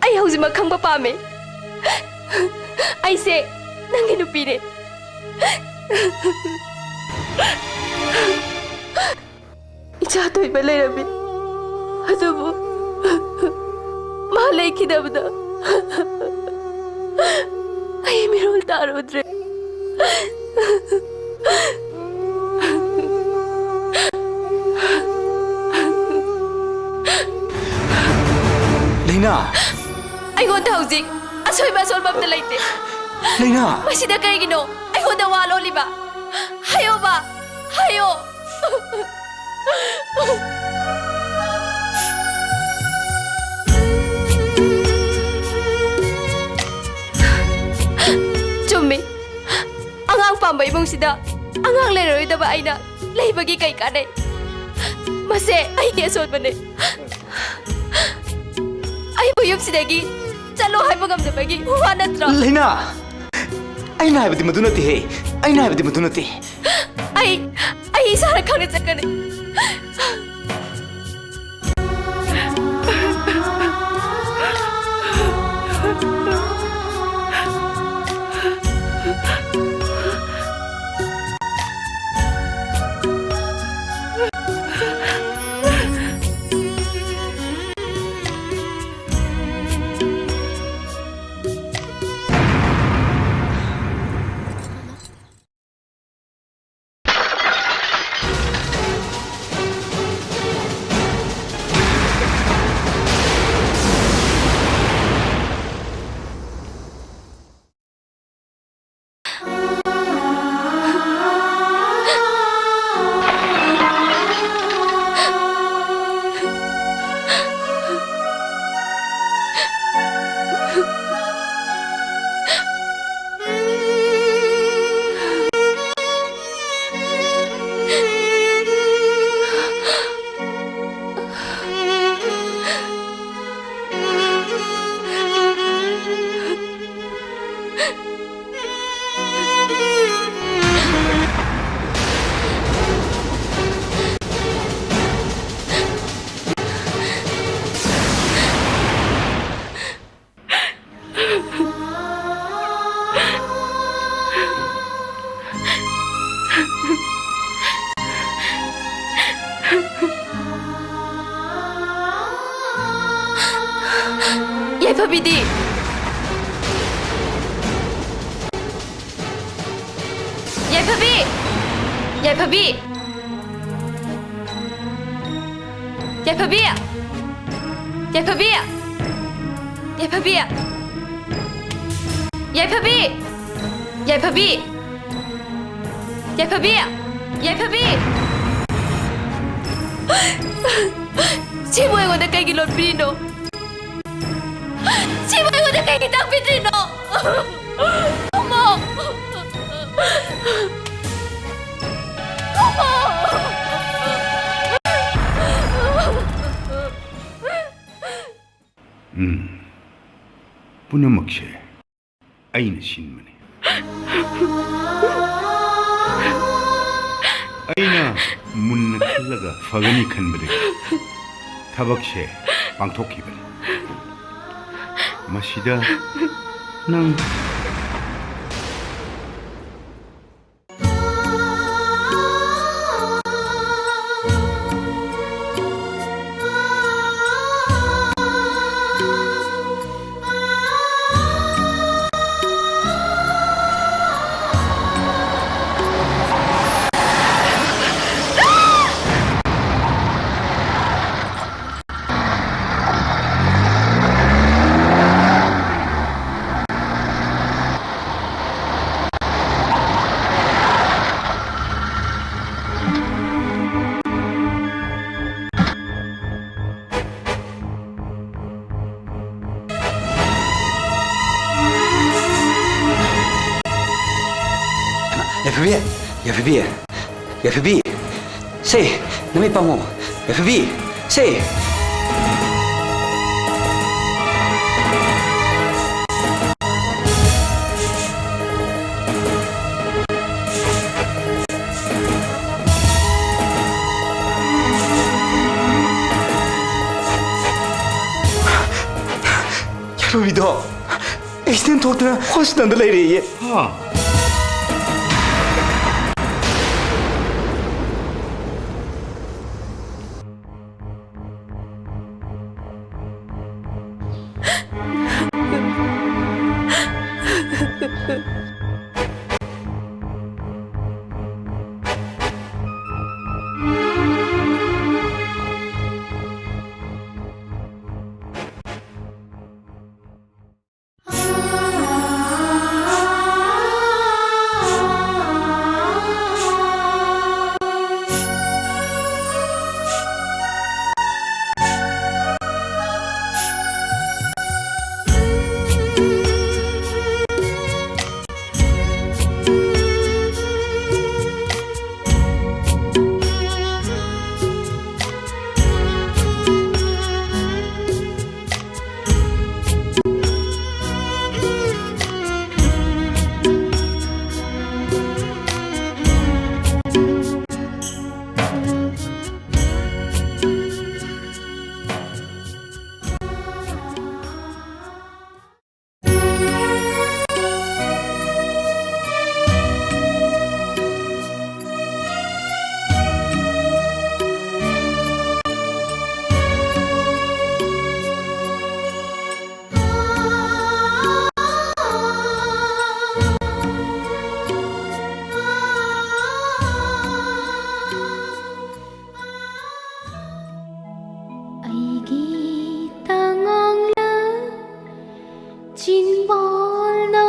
ꯑꯩ ꯍꯧꯖꯤꯛꯃꯛ ꯈꯪꯕ ꯄꯥꯝꯃꯦ꯫ ꯑꯩꯁꯦ ꯅꯪꯒꯤ ꯅꯨꯄꯤꯅꯦ꯫ ꯏꯆꯥ ꯊꯣꯏꯕ ꯂꯩꯔꯝꯃꯤ꯫ ꯑꯗꯨꯕꯨ ꯃꯥ ꯂꯩꯈꯤꯗꯕꯗ ꯑꯩ ꯃꯤꯔꯣꯜ ꯇꯥꯔꯨꯗ꯭ꯔꯦ꯫ ꯂꯩꯅꯥ! ꯑꯩꯉꯣꯟꯗ ꯍꯧꯖꯤꯛ ꯑꯁꯣꯏꯕ ꯑꯁꯣꯟꯕ ꯑꯝꯇ ꯂꯩꯇꯦ꯫ ꯂꯩꯅꯥ! ꯃꯁꯤꯗ ꯀꯔꯤꯒꯤꯅꯣ ꯑꯩꯉꯣꯟꯗ ꯋꯥ ꯂꯣꯜꯂꯤꯕ? ꯍꯥꯏꯌꯣꯕ, ꯍꯥꯏꯌꯣ꯫ ꯆꯨꯝꯃꯤ꯫ ꯑꯉꯥꯡ ꯄꯥꯝꯕ ꯏꯃꯨꯡꯁꯤꯗ ꯑꯉꯥꯡ ꯂꯩꯔꯔꯣꯏꯗꯕ ꯑꯩꯅ ꯂꯩꯕꯒꯤ ꯀꯩ ꯀꯥꯟꯅꯩ? ꯃꯁꯦ ꯑꯩꯒꯤ ꯑꯁꯣꯟꯕꯅꯦ꯫ ꯑꯩꯕꯨ ꯌꯨꯝꯁꯤꯗꯒꯤ ꯆꯠꯂꯣ ꯍꯥꯏꯕ ꯉꯝꯗꯕꯒꯤ ꯋꯥ ꯅꯠꯇ꯭ꯔꯣ? ꯂꯩꯅꯥ! ꯑꯩꯅ ꯍꯥꯏꯕꯗꯤ ꯃꯗꯨ ꯅꯠꯇꯦꯍꯦ꯫ ꯑꯩꯅ ꯍꯥꯏꯕꯗꯤ ꯃꯗꯨ ꯅꯠꯇꯦ꯫ ꯑꯩ, ꯑꯩ ꯏꯁꯥꯅ ꯈꯪꯅ ꯆꯠꯀꯅꯤ꯫ ꯌꯥꯏꯐꯕꯤꯗꯤ? ꯌꯥꯏꯐꯕꯤ! ꯌꯥꯏꯐꯕꯤ! ꯌꯥꯏꯐꯕꯤ! ꯌꯥꯏꯐꯕꯤ! ꯌꯥꯏꯐꯕꯤ! ꯌꯥꯏꯐꯕꯤ! ꯌꯥꯏꯐꯕꯤ! ꯌꯥꯏꯐꯕꯤ! ꯌꯥꯏꯐꯕꯤ! ꯁꯤꯕꯨ ꯑꯩꯉꯣꯟꯗ ꯀꯩꯒꯤ ꯂꯣꯠꯄꯤꯔꯤꯅꯣ? ꯁꯤꯕꯨ ꯑꯩꯉꯣꯟꯗ ꯀꯩꯒꯤ ꯇꯥꯛꯄꯤꯗ꯭ꯔꯤꯅꯣ? ꯈꯨꯝꯃꯣ! ꯈꯨꯝꯃꯣ! ꯎꯝ꯫ ꯄꯨꯝꯅꯃꯛꯁꯦ ꯑꯩꯅ ꯁꯤꯟꯕꯅꯤ꯫ ꯑꯩꯅ ꯃꯨꯟꯅ ꯈꯜꯂꯒ ꯐꯒꯅꯤ ꯈꯟꯕꯗꯒꯤ ꯊꯕꯛꯁꯦ ꯄꯥꯡꯊꯣꯛꯈꯤꯕꯅꯤ꯫ ꯃꯁꯤꯗ ꯅꯪ ꯌꯥꯏꯐꯕꯤ! ꯌꯥꯏꯐꯕꯤ! ꯌꯥꯏꯐꯕꯤ! ꯁꯦ! ꯅꯃꯤꯠ ꯄꯥꯡꯉꯣ! ꯌꯥꯏꯐꯕꯤ! ꯁꯦ! ꯌꯥꯏꯐꯕꯤꯗꯣ ꯑꯦꯛꯁꯤꯗꯦꯟ ꯊꯣꯛꯇꯅ ꯍꯣꯁꯄꯤꯇꯥꯜꯗ ꯂꯩꯔꯦꯌꯦ꯫ ꯍꯥ? ꯑꯩꯒꯤ ꯇꯉꯥꯡꯂ ꯆꯤꯡꯕꯥꯜꯅ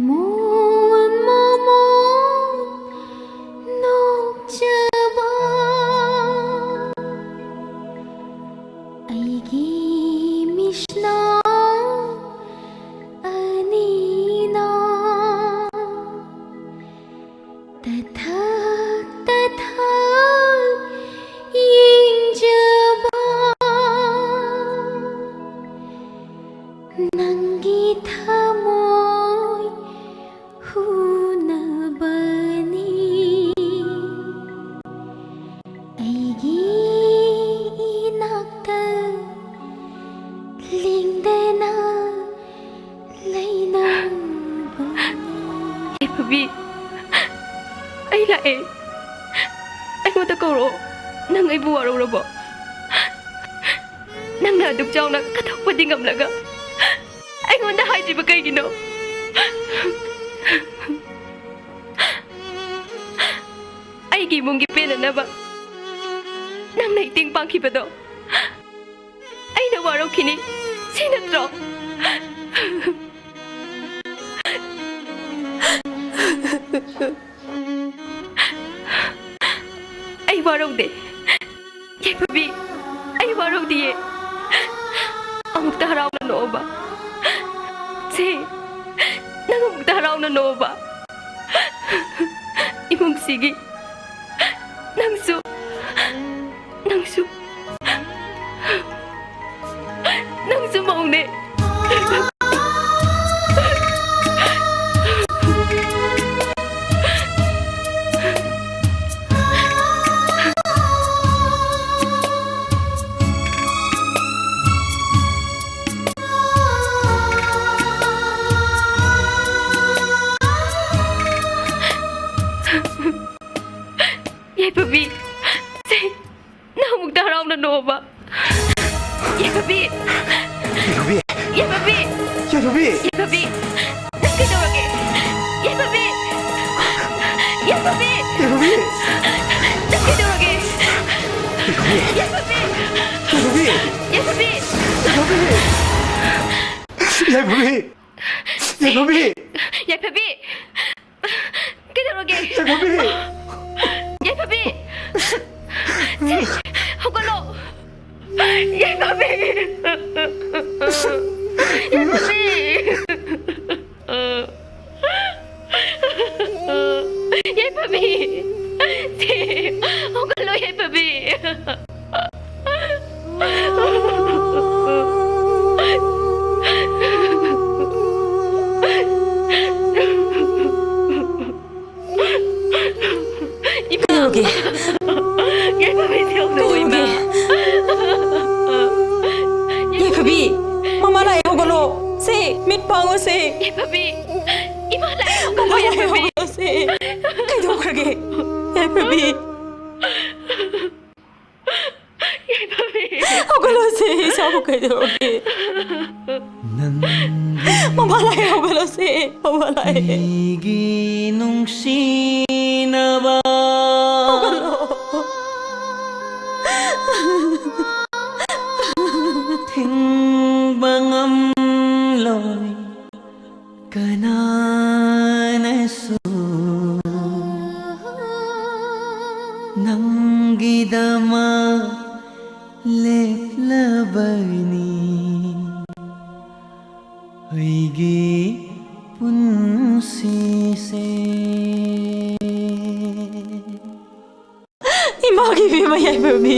ꯃꯣꯃꯣꯟ ꯃꯣꯃꯣꯟ ꯅꯣꯛꯆꯕ꯫ ꯑꯩꯒꯤ ꯃꯤꯠꯁꯅꯥ ꯑꯅꯤꯅ ꯇꯊꯛ ꯇꯊꯛ ꯌꯦꯡꯖꯕ꯫ ꯅꯪꯒꯤ ꯊꯃꯣꯏ ꯍꯨꯅꯕꯅꯤ꯫ ꯑꯩꯒꯤ ꯏꯅꯥꯛꯇ ꯂꯦꯡꯗꯅ ꯂꯩꯅꯧꯕꯅꯤ꯫ ꯌꯥꯏꯐꯕꯤ, ꯑꯩ ꯂꯥꯛꯑꯦ꯫ ꯑꯩꯉꯣꯟꯗ ꯀꯧꯔꯛꯑꯣ꯫ ꯅꯪ ꯑꯩꯕꯨ ꯋꯥꯔꯧꯔꯕꯣ? ꯅꯪꯅ ꯑꯗꯨꯛ ꯆꯥꯎꯅ ꯀꯠꯊꯣꯛꯄꯗꯤ ꯉꯝꯂꯒ, ꯑꯩꯉꯣꯟꯗ ꯍꯥꯏꯗ꯭ꯔꯤꯕ ꯀꯩꯒꯤꯅꯣ? ꯑꯩꯒꯤ ꯏꯃꯨꯡꯒꯤ ꯄꯦꯟꯅꯅꯕ ꯅꯪꯅ ꯃꯇꯦꯡ ꯄꯥꯡꯈꯤꯕꯗꯣ ꯑꯩꯅ ꯋꯥꯔꯧꯈꯤꯅꯤ, ꯁꯤ ꯅꯠꯇ꯭ꯔꯣ? ꯑꯩ ꯋꯥꯔꯧꯗꯦ꯫ ꯌꯥꯏꯐꯕꯤ, ꯑꯩ ꯋꯥꯔꯧꯗꯤꯌꯦ꯫ ꯑꯃꯨꯛꯇ ꯍꯔꯥꯎꯅ ꯅꯣꯛꯑꯣꯕ꯫ ꯁꯦ, ꯅꯪ ꯑꯃꯨꯛꯇ ꯍꯔꯥꯎꯅ ꯅꯣꯛꯑꯣꯕ꯫ ꯏꯃꯨꯡꯁꯤꯒꯤ ꯅꯪꯁꯨ, ꯅꯪꯁꯨ, ꯅꯪꯁꯨ ꯃꯧꯅꯦ꯫ ꯌꯥꯏꯐꯕꯤ, ꯁꯦ, ꯅꯪ ꯑꯃꯨꯛꯇ ꯍꯔꯥꯎꯅ ꯅꯣꯛꯑꯣꯕ꯫ ꯌꯥꯏꯐꯕꯤ! ꯌꯥꯏꯐꯕꯤ! ꯌꯥꯏꯐꯕꯤ! ꯌꯥꯏꯐꯕꯤ! ꯌꯥꯏꯐꯕꯤ! ꯅꯪ ꯀꯩꯗꯧꯔꯒꯦ? ꯌꯥꯏꯐꯕꯤ! ꯌꯥꯏꯐꯕꯤ! ꯌꯥꯏꯐꯕꯤ! ꯅꯪ ꯀꯩꯗꯧꯔꯒꯦ? ꯌꯥꯏꯐꯕꯤ! ꯌꯥꯏꯐꯕꯤ! ꯌꯥꯏꯐꯕꯤ! ꯌꯥꯏꯐꯕꯤ! ꯌꯥꯏꯐꯕꯤ! ꯌꯥꯏꯐꯕꯤ! ꯌꯥꯏꯐꯕꯤ! ꯌꯥꯏꯐꯕꯤ! ꯀꯩꯗꯧꯔꯒꯦ? ꯌꯥꯏꯐꯕꯤ! ꯌꯥꯏꯐꯕꯤ! ꯁꯦ, ꯍꯧꯒꯠꯂꯣ! ꯌꯥꯏꯐꯕꯤ! ꯌꯥꯏꯐꯕꯤ! ꯌꯥꯏꯐꯕꯤ! ꯁꯦ, ꯍꯧꯒꯠꯂꯣ, ꯌꯥꯏꯐꯕꯤ! ꯏꯃꯥ! ꯀꯩꯗꯧꯔꯒꯦ? ꯌꯥꯏꯐꯕꯤ, ꯊꯦꯡꯅꯧ, ꯏꯃꯥ! ꯀꯩꯗꯧꯔꯒꯦ? ꯌꯥꯏꯐꯕꯤ! ꯃꯃꯥ ꯂꯥꯛꯑꯦ, ꯍꯧꯒꯠꯂꯣ! ꯁꯦ, ꯃꯤꯠ ꯄꯥꯡꯉꯣ, ꯁꯦ! ꯌꯥꯏꯐꯕꯤ! ꯏꯃꯥ ꯂꯥꯛꯑꯦ, ꯍꯧꯒꯠꯂꯣ, ꯃꯃꯥ ꯂꯥꯛꯑꯦ, ꯌꯥꯏꯐꯕꯤ! ꯍꯧꯒꯠꯂꯣ, ꯁꯦ! ꯀꯩꯗꯧꯈ꯭ꯔꯒꯦ? ꯌꯥꯏꯐꯕꯤ! ꯌꯥꯏꯐꯕꯤ! ꯍꯧꯒꯠꯂꯣ, ꯁꯦ, ꯏꯁꯥ ꯑꯃꯨꯛ ꯀꯩꯗꯧꯔꯒꯦ? ꯅꯪꯒꯤ ꯃꯃꯥ ꯂꯥꯏ ꯍꯧꯒꯠꯂꯣꯁꯦ꯫ ꯃꯃꯥ ꯂꯥꯏ꯫ ꯑꯩꯒꯤ ꯅꯨꯡꯁꯤꯅꯕ ꯍꯧꯒꯠꯂꯣ꯫ ꯊꯤꯡꯕ ꯉꯝꯂꯣꯏ ꯀꯅꯥꯅꯁꯨ꯫ ꯅꯪꯒꯤꯗꯃꯛ ꯂꯦꯞꯂꯕꯅꯤ ꯑꯩꯒꯤ ꯄꯨꯟꯁꯤꯁꯦ꯫ ꯏꯃꯥꯒꯤ ꯏꯕꯦꯝꯃ ꯌꯥꯏꯐꯕꯤ꯫